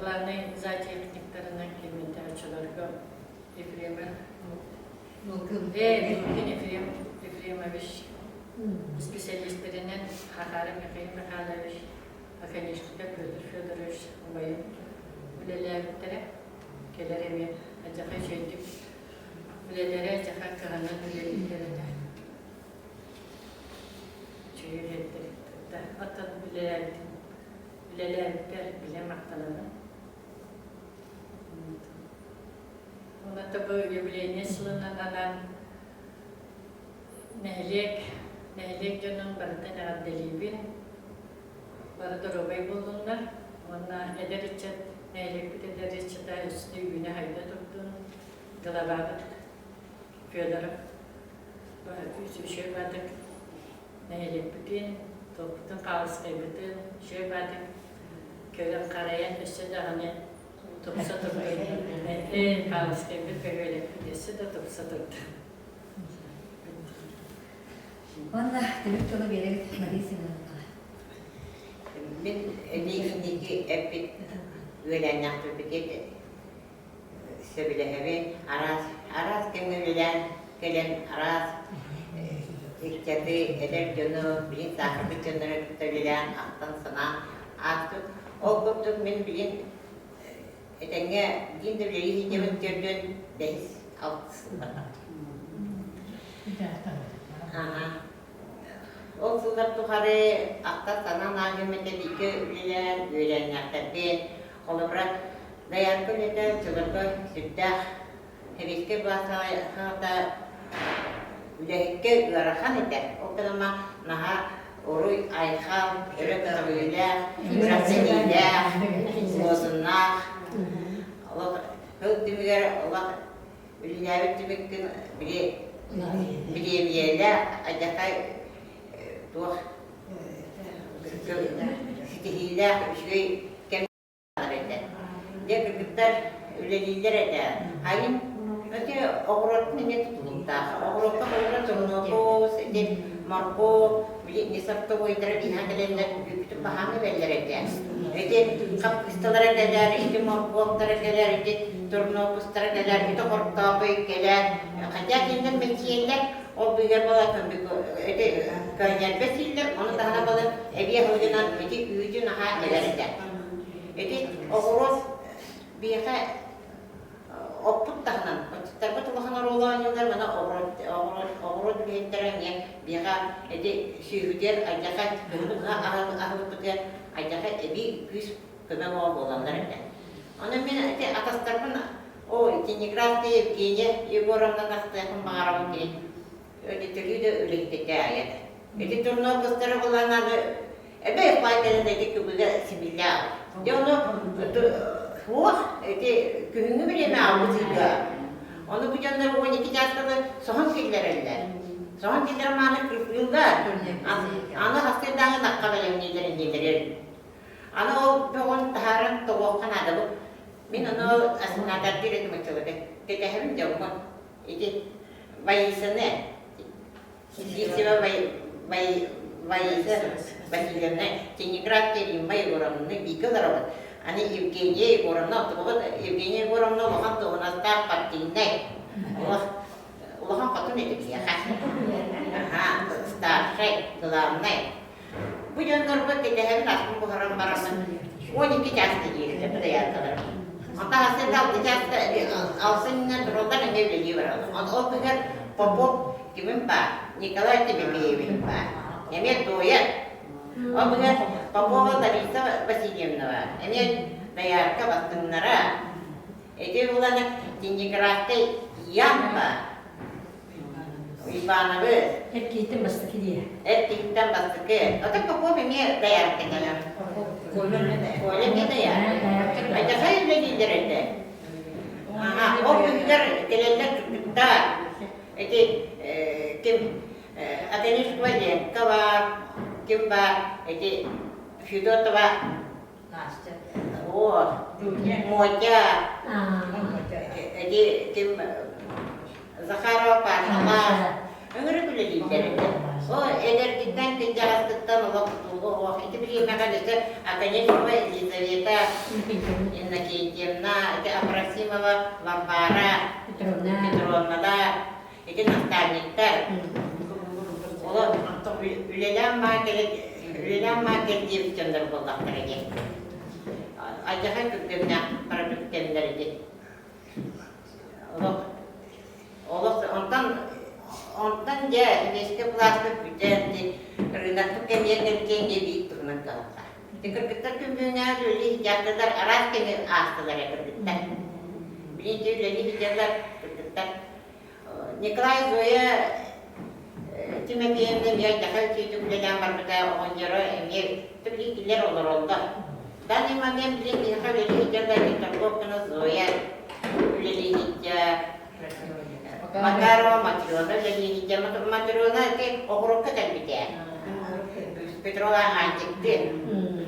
Главный зоотехниктарынан ким этэ оччолорго Ефремов Э, Лукин Ефрем Ефремович специалистэринэн Хахара Михаил Михайлович, Оконешников Петр Федорович убайым үлэлээбиттэрэ. Кэлэр эмиэ адьаха үчүгэйдик үлэлэрэ адьаха кыһанан үлэлииллэр этэ. Үчүгэй үлэһиттэр Оттон үлэлээбитим үлэлээбиппэр билэ махтанабын. Онон бу юбилейнай сылынан анаан Нэһилиэк, нэһилиэк дьонун барытын эҕэрдэлиибин. Бары доруобай буоллуннар уонна эдэр ыччат, нэһилиэкпит эдэр ыччата өссө үүнэ-сайда турдун. Главабыт Федоров үчүгэй баатык нэһилиэкпитин, туохпутун хаалыскайбытын үчүгэй баатык көрөн-харайан өссө даҕаны тупса турдун. Хаалыскайбыт бөһүөлэкпит өссө да тупса турдун. Уонна түмүк тылы биэрэбит Мария Семеновнаҕа. Мин эмиэ инники эппит үөлээннээхтэрбитин сөбүлэһэбин. Араас, араас кэмҥэ үлэлээн кэлэн араас ыччаты, эдэр дьону, билин сааһырбыт дьоннору кытта үлэлээн ахтан-санаан ааспыт. Ол курдук мин билин этэҥҥэ диин да үлэлии сылдьабын төрдүөн бэһис алтыс сылларга. Ол сыллар тухары ахтар-санаан ааһыам этэ бииргэ үлэлээн үөрэннэхтэрбин. Холобура, доярка үлэтэ оччолорго сүрдээх сэбиэскэй былаас үлэһиккэ ыарахан этэ. Ол гынан наһаа уруй-айхал, өрө көтөҕүүлээх, күрэхтэһиилээх, муосуннаах. Олох тыл түмүгэр олох үлэлээбит түмүккүн били бириэмийэлээх адьака туох ситиһиилээх үчүгэй кэм этэ. Дьэ кыргыттар үлэлииллэр этэ. Айын ити оҕуруоттан эмиэ тутулуктаах. Оҕуруокка холобура томнуопус, ити моркуоп, били несортовойдара биһиэхэ кэлэннэр үүппүтүн баһаам эбэллэр этэ. Ити хаппыысталара кэлэр, ити моркуоптара кэлэр, ити турнуопустара кэлэр, ити хортоопой кэлэр. Хотя кинилэр мэччийэллэр, ол быыһыгар буола ити көөнньөрбө сииллэр, ону таһынан буола эбии аһылыгынан ити үүтүн аһа эбэр этэ. Ити оҕуруот биһиэхэ оппут таһынан, отчуттарбыт улахан оруолу оонньууллар, маны оҕуруот, оҕуруот, оҕуруот үлэһиттэрэ эмиэ биһиэхэ ити сүөһүтүгэр айдьаха кыһыны быһа аһылыкпытыгар айдьаха эбии күүс көмө буолаллар этэ. Онон мин ити атастарбын о Тинеградская Евгения Егоровна ахтыахпын баҕарабын кини төһүү да үлэһитэ айан. Ити турнуо кыстары булан аны эбэ баай кэлэн ити күбүгэ симиллээх. Дьэ ону суох ити күһүҥҥү бириэмэ аабыт ыйга. Ону бу дьоннор 12 чаастаны соһон киллэрэллэр. Соһон киллэрэн мааны кырбыыллар. Аны хастыйдааҥы накка бэлэмнииллэр иннилэрин. Аны ол бөҕүн таһааран тоҕуохха наада бу. Мин ону ассигнатардыыр этим оччолорго. Кэтэһэбин дьоммун. Ити Ваисаны Сидорова Ваиса Васильевна Тенеградская Римма Егоровнаны бииргэ олоробут. Аны Евгения Егоровна оттубут Евгения Егоровна улахан дуоһунастаах партийнай. Улахан хотун этэ биһиэхэ. Аха, старшай, главнай. Бу дьоннорбут кэтэһэбин аспын буһаран бараммын 12 чааска диирилэр дояркаларым. Онтон сарсыарда алты чааска алсынньынан тураллар эмиэ үлэлии бараллар. Ол күһүн Попов кимим баар, Николай Тимофеевич баар, эмиэ Тоя. Ол күһүн Попова Лариса Васильевна баар, эмиэ доярка бастыҥнара. Ити булан Тинеградскай Ян баар. Уйбаанабы. Эр киһиттэн бастакы дии. Эр киһиттэн бастакы. Ото Попов эмиэ доярка кэлэр. Коля эмиэ доярка. Айдахай үлэлииллэр этэ. Аха, ол күнүгэр кэлэллэр кыргыттар. Ити ким Атанишкова Ленка баар, ким баар, ити Федотова Настя. О, Мотя, ити ким Захарова Пашалаах ыҥырык үлэлииллэр этэ. О, эдэргиттэн кырдьаҕаскыттан олох тутулуга суох. Ити бириэмэҕэ өссө Аконечнова Елизавета Иннокентьевна, ити Абросимова Варвара Петровна, ити наставниктар. Олор үлэлээн маа кэлэн үлэлээн маа кэл диэбит дьоннор буоллахтара диэн. Алдьархай күргүөмнээх продукт кэмнэр ити. Олох олох онтон онтон дьэ сэбиэскэй былааспыт бүтэн ити рынокпыт кэмигэр кэмчиэн дьэ биир туһунан кыһалҕа. Ити кыргыттар күн бүгүҥҥэ үлэлии сылдьаахтылар араас кэми аастылар ээ кыргыттар. Билигин дьэ үлэлии сылдьаллар кыргыттар. Николай Зоя Тимэпиэннэ эмиэ дьахал үчүгэйдик үлэлээн барбыта, оҕонньоро эмиэ билигин олороллор. Данный момент билигин биһиэхэ үлэлии сылдьар да Торговкина Зоя үлэлии сылдьар. Макарова Матрена үлэлии сылдьар. Матрена ити оҕурокко кэлбитэ. Петрова Антикты.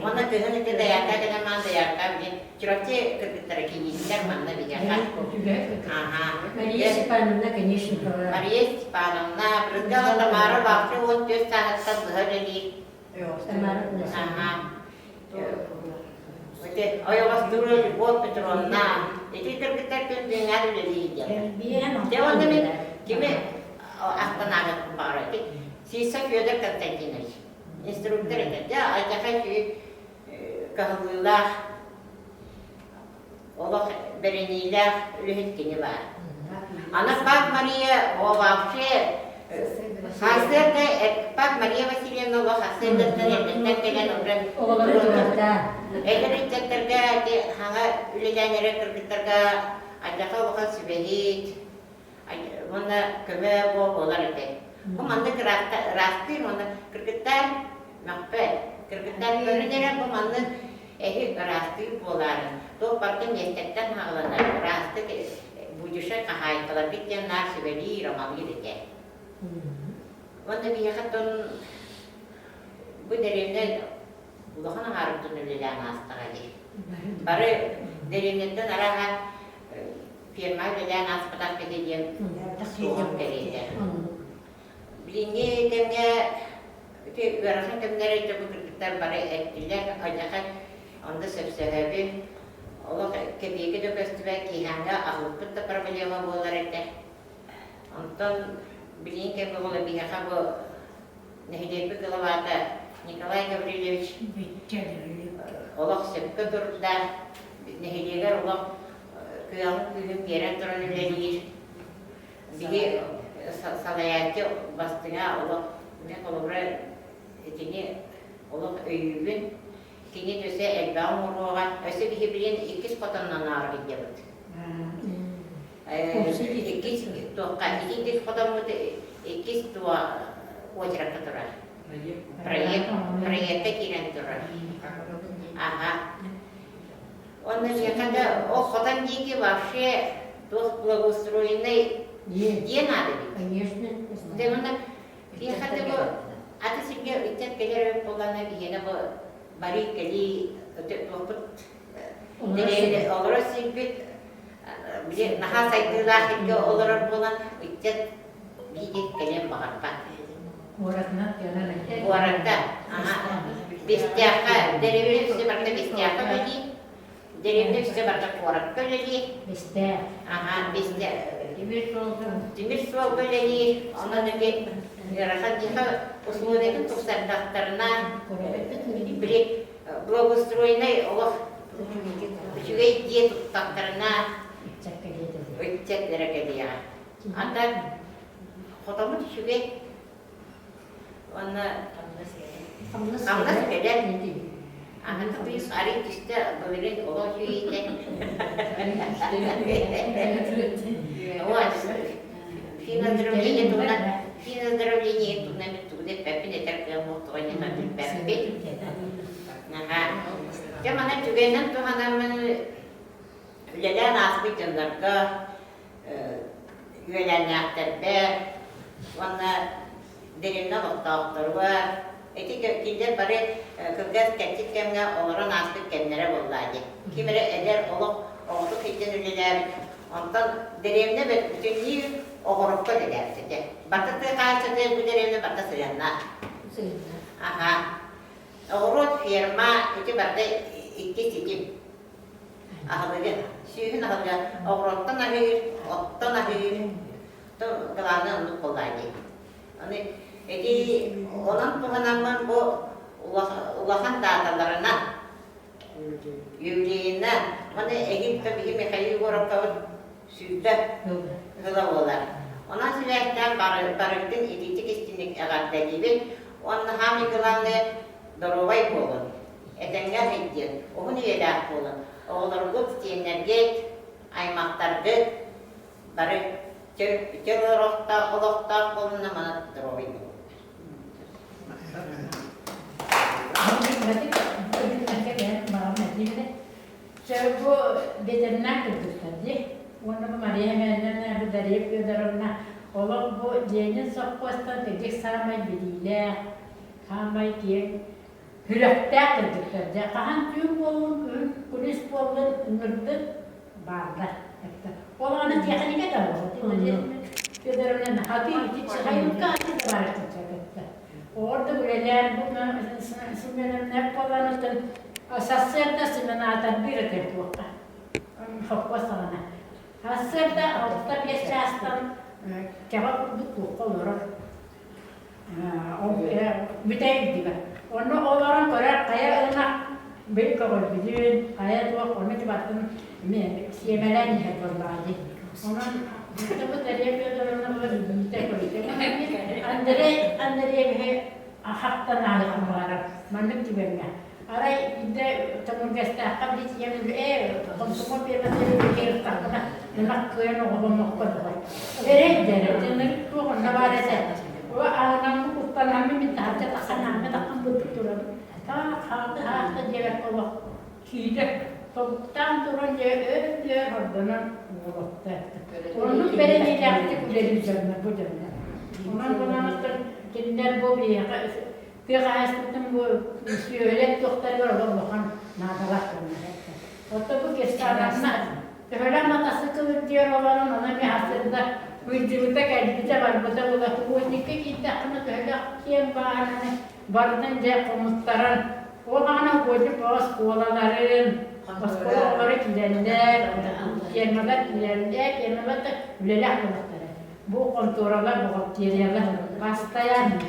Уонна кыһын ити Даярка кэлэн маан Даярка билин Чурапчы кыргыттара кинииттэр манна биһиэхэ. Аха. Мария Степановна Конечникова. Мария Степановна, Брызгала Тамара Бахча 14 сааһыттан быһа үлэлиир. Тамара Аха. Ити ойоҕостуура Любовь Петровна. Ити кыргыттар күн дьиҥэр үлэлиир диэн. Дьэ уонна мин кими ахтан ааҕыахпын баҕарар. Ити Сиса Федор Константинович. Инструктор этэ. Дьэ, алдьархай үчүгэй кыһаллыылаах, олох бэриниилээх үлэһит кини баар. Аны Пак Мария вообще сарсыарда Пак Мария Васильевна олох сарсыардаттан эрдэттэн кэлэн уран эдэр ыччаттарга ити хаҥа үлэлээн эрэр кыргыттарга алдьархай улахан сүбэһит уонна көмө буолар этэ. Бу маннык ыраастыыр уонна кыргыттар мөхпөт. Кыргыттар көрүн эрэ бу маннык эһи ыраастыыр буолаарын. Туох барыта миэстэттэн хааланар, ыраастык будущай хаһаайкаларбыт диэн наар сүбэлиир, амалыыр этэ. Уонна биһиэхэ тон бу дэриэбинэ улахан аҥаарыттан үлэлээн аастаҕа дии. Бары дэриэбинэттэн арааһа ферма үлэлээн ааспатах киһи диэн суоҕун кэриэтэ. Билиҥҥи кэмҥэ ити ыарахан кэмнэри дьэ бу кыргыттар бары эттилэр, айдаха онно сөпсөһөбүн. Олох кэпиэкэ да көстүбэт, киэһээҥҥэ аһылыкпыт да проблема буолар этэ. Онтон билиҥҥи кэмҥэ буола биһиэхэ бу нэһилиэкпит главата Николай Гаврильевич олох сөпкө турда, нэһилиэгэр олох кыаҕын күүһүн биэрэн туран үлэлиир. Биһи салайааччы бастыҥа олох мин холобура итини олох өйүүбүн. Кини өссө элбэҕи оҥоруоҕа. Өссө биһи билин иккис хотоннон аарыйдыбыт. Иккис туохха иккис хотоммут иккис туо очеракка турар. Проект проекка киирэн турар. Аха. Онно миэхэ да ол хотон диэки вообще туох благоустроенный дьиэ наада эбит. Конечно. Дьэ онно миэхэ да бу аты сиргэ ыччат кэлэр эбит буоллаҕына биһиэнэ бу барыы кэлии туохпут олорор сирбит били наһаа сайдыылаах сиргэ олорор буолан ыччат биир кэлиэн баҕарбат. Куоратынан тыанан Куоракка, аха. Бестээххэ, дэриэбинэ үксэ барыта Бестээххэ үлэлиир. Дэриэбинэ үксэ барыта куоракка үлэлиир. Бестээх. Аха, Бестээх. Тимир суолга. Тимир суолга үлэлиир. Онон ити ыарахан диэхэ условиятын тупсардахтарына, били благоустроенный олох үчүгэй дьиэ туттахтарына ыччат эрэ кэлиэҕэ. Ата хотоммут үчүгэй уонна хамнас кэлэр. Аны тыйыс арый түстэ былырыын олох үчүгэйдэ. Вот финоздоровление туһунан финоздоровление туһунан мин тугу да эппэппин этэр кыам суох тоҕо билбэппин. Аха. Дьэ манан түгэнинэн туһанаммын үлэлээн ааспыт дьоннорго үөлээннээхтэрбэр уонна дэриэбинэ олохтоохторугар ити кинилэр бары кылгас кэрчик кэмҥэ олорон ааспыт кэмнэрэ буоллаа дии. Ким эрэ эдэр олох оҕотук сылдьан үлэлээбит, онтон дэриэбинэ бүтүннүү оҕорокко үлэлээбит этэ. Барыта тыа хаһаайыстыбатыгар бу дэриэбинэ барыта сыһыаннаах. Аха. Оҕуруот, ферма ити барыта икки ситим. Аһылыгы, сүүһүн аһылыга оҕуруоттан аһыыр, оттон аһыыр, то главное оннук буоллаа дии. Аны ити онон туһанаммын бу улахан дааталарынан юбилейынан уонна эһиил биһи Михаил Егоровкабыт 20 сыла буолар. Онон сибээстээн барыгытын итиитик истиҥник эҕэрдэлиибин уонна самый главное доруобай буолун, этэҥҥэ сылдьын, уһун үйэлээх буолун, оҕолоргут, сиэннэргит, аймахтаргыт бары чөл олохтоох буолунна манан доруобай буолун. кыратык күннэргэ кэлэн баҕам этиим этэ. Чэ, бу ветеринар кыргыттар дии. Уонна бу Мария Семеновна, бу Дария Федоровна олох бу Ленин сопхуостан кырдьык саамай билиилээх, саамай киэҥ сүрэхтээх кыргыттар дьэ. Хаһан түүн буоллун, күһүн күнүс буоллун ыҥырдын бааллар. Ол аны тиэхиньикэ да буолла. Федоровна хаты ити хайылка аты да баар кытта. Ордук үлэлээн бу сменамнар буолан сарсыарда сменаатардыыр этэ туохха холкуос саҕана. Сарсыарда 6-5 чаастан кэҕэ курдук туохха олорор. Бүтэй үрдүгэр. Онно олорон көрөр хайа ынах бил көҕөрбүтүн, хайа туох ону тибаттын сиэмэлээн иһэр буоллаҕа дии. Онон бу Дарья Федоровна билиитэ көрүтэ. Андрей Андреевиһы хахтан ааһыахпын баҕарар маннык түгэҥҥэ. Арай биирдэ Төҥүргэстээххэ били тиийэн ээ комсомол пиэрмэтигэр кииртэхпинэ ынах кыайан оҕоломмокко доҕор. Эрэй дэрэ тыныр туох онно баар этэ. О аанаммы куттанаммын мин таһырдьа тахсан ааммы таххан быттык турабын. Таах хаалты хаахта диэбэккэ олох киирэ тобуктаан туран дьэ өр-өр ордонон уолатта. Оннук бэриниилээхтик үлэлиир дьоннор бу дьоннор. Онон буолан кинилэр бу биһиэхэ тыа хаһаайыстыбатын бу сүөһүлэр туохтарыгар олох улахан наадалаах дьоннор. Оттон бу Кирсановна төһөлөөх матасыкыл үрдүгэр олорон ону эмиэ сырда ыйдыбыта кэлбитэ барбыта була уотникка киирдэххинэ төһөлөөх киэҥ бааһынаны барытын дьэ хомуттаран ол аҕана уотник оскуолаларын оскуола оҕолоро киирэллэр фермалар киирэллэр фермалар да үлэлээх буолуохтара бу хонтуоралар бухгалтериялар постоянно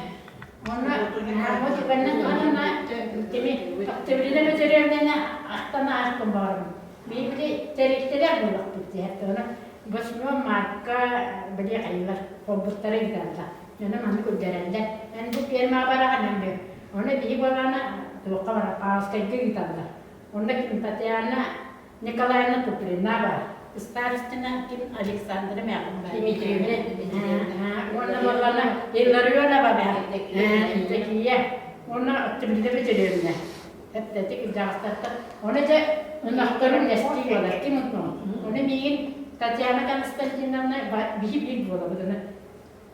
Онно бу түгэннэн туһанан кими Октябрина Петровнаны ахтан ааспын баҕарабын. Биһиги тэрилтэлэр буоллахпыт диэхтэ. Ону 8 марка били хайыылар холбуттара ыыталлар. Дьоно маннык үрдэрэллэр. Эн бу фермаҕа бараҕын эн бу. Ону биһи буоллаҕына туохха барар Павловскайга ыыталлар. Онно ким Татьяна Николаевна Куприна баар. Старостина ким Александра Дмитриевна. Уонна буоллаҕына Илларионова баар. Евдокия. Уонна Октябрина Петровна. Эптэтик дьаҕастаттар. Ону дьэ ынахтарын эстии буолар. Ким онно? Ону миигин Татьяна Константиновна биһи биир буолабыт.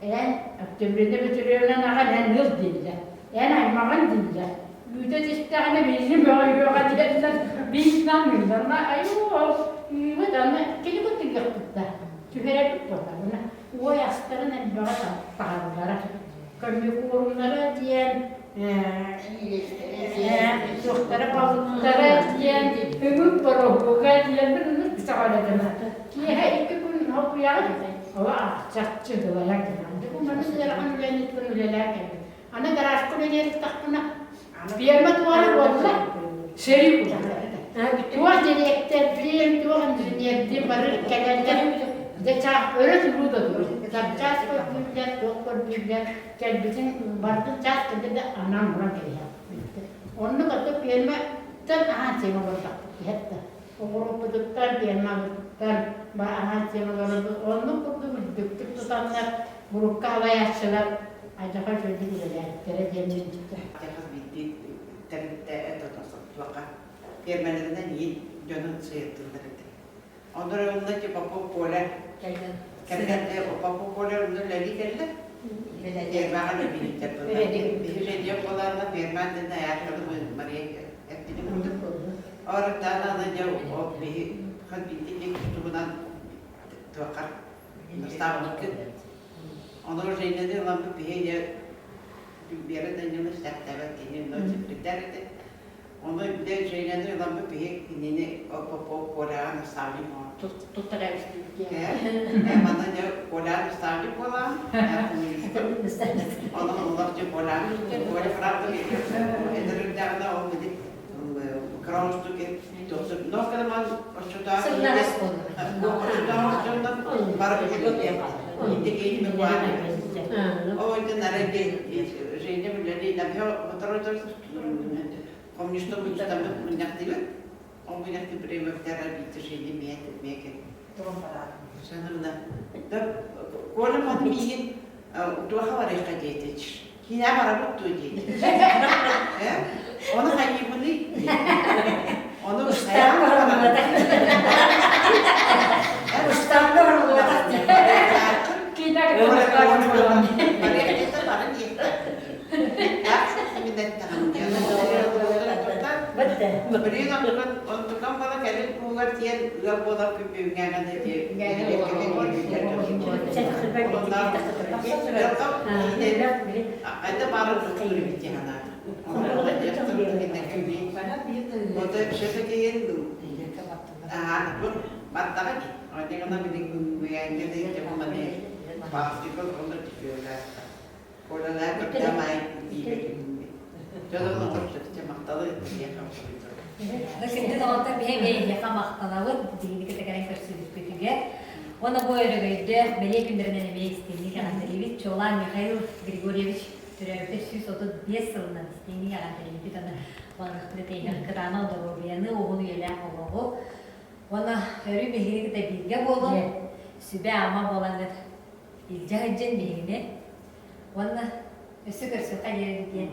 Эн Октябрина Петровна аҕан эн ыл дииллэр, эн аймаҕын дииллэр. Үүтэ түстэҕинэ биһиги мөҕүйүөҕэ диэннэр бииринэн ыыллар. Айуу, үүмүт аны кини кутуйуохпут да түһэрэбит буоллаҕына уой астарын элбэҕи таһаллара. Комбикормнара диэн туохтара балыктара диэн өҥүк бороһуога диэн ынырык саҕалатына. Киэһэ икки күн холкуйаҕын Ола чахчы дылайар гынан. Бу маны ыарахан үлэниттэн үлэлээн кэлбит. Аны гаражка үлэлиэхтэхпинэ ферма туора буолла, сэрии курдук. Туох дириэктэрдиин, туох инженердиин бары кэлэллэр. Дьэ чаас өрө туруу да туруу. Запчаас көрдүүллэр, туох көрдүүллэр, кэлбитин барытын чаас кэллэ да анаан уран кэбиһэр. Оннук ото ферматтан аһаан сиэн олордохпут иһэр да. Оҕуруоппутуттан, фермабытыттан аһаан сиэн олоробут. Оннук курдук үрдүктүк тутаннар, урукку алайааччылар адьаха үчүгэйдик үлэлээбиттэрэ диэн Хас биирдии тэрилтэ туохха фермаларынан иин дьонун сыһыаттыыллар этэ. Онно онно ти Попов Коля кэргэн Попов Коля онно үлэлии кэллэ. Фермаҕа үлэлииттэр Биһи буолаанна ферма дэн аятылы Мария эппитин курдук. Орытаан аны дьэ ол биһи хас биирдии туһунан туохха наставникы. Ону Женяны ыламмыт биһи дьэ Вера Даниловна стэхтээбэт кини секретарь этэ. Ону дьэ Женяны ыламмыт биһи кинини Попов Коляҕа наставник Туттара Манна дьэ Коля наставник буолаан, Онон олох дьэ Коля Коля правда эдэр үрдэҕинэ ол били кыраустук но кыраман оччотоох оччотоох бары инде кейин Ой, нара Женя билери коммунистов мунньахтыбыт. Ол мунньахты премиктара биитэ Женя миэт миэкен. Санымна. Коля маны миигин туоха барыахха диэтич. Киинэ барабыт дуо диэтич. Ону хайыыбыный? Ону Устаамҥа оруллубатах. Устаамҥа оруллубатах. Киинэ кытта Блин, онтукам бала кэлин куугар тиэн ыал буолар күбүҥҥээҕин Айда бары Вот все-таки баттаҕа дии. Оннегана билин гуяҥҥа да баастыкыл онно түһүөлээх. Колалаа көрдөмай диибэ Дьонум көрсөтүчэ махталы диэхэ Күндү доҕоттор биһи эйиэхэ махтанабыт биһигини кытта кэлэн көрсүбүппүтүгэр. Уонна бу өрөгөйдөөх бэлиэ күннэринэн эмиэ истиҥник эҕэрдэлиибит. Чуолаан Михаил Григорьевич төрөөбүтэ 135 сылынан истиҥник эҕэрдэлиибит. Аны баҕарыахпыт эйиэхэ кытаанах доруобуйаны, уһун үйэлээх олоҕу уонна өрүү биһигини кытта бииргэ буолун, сүбэ-ама буолаҥҥыт илдьэ сылдьын биһигини уонна өссө көрсүөххэ диэн.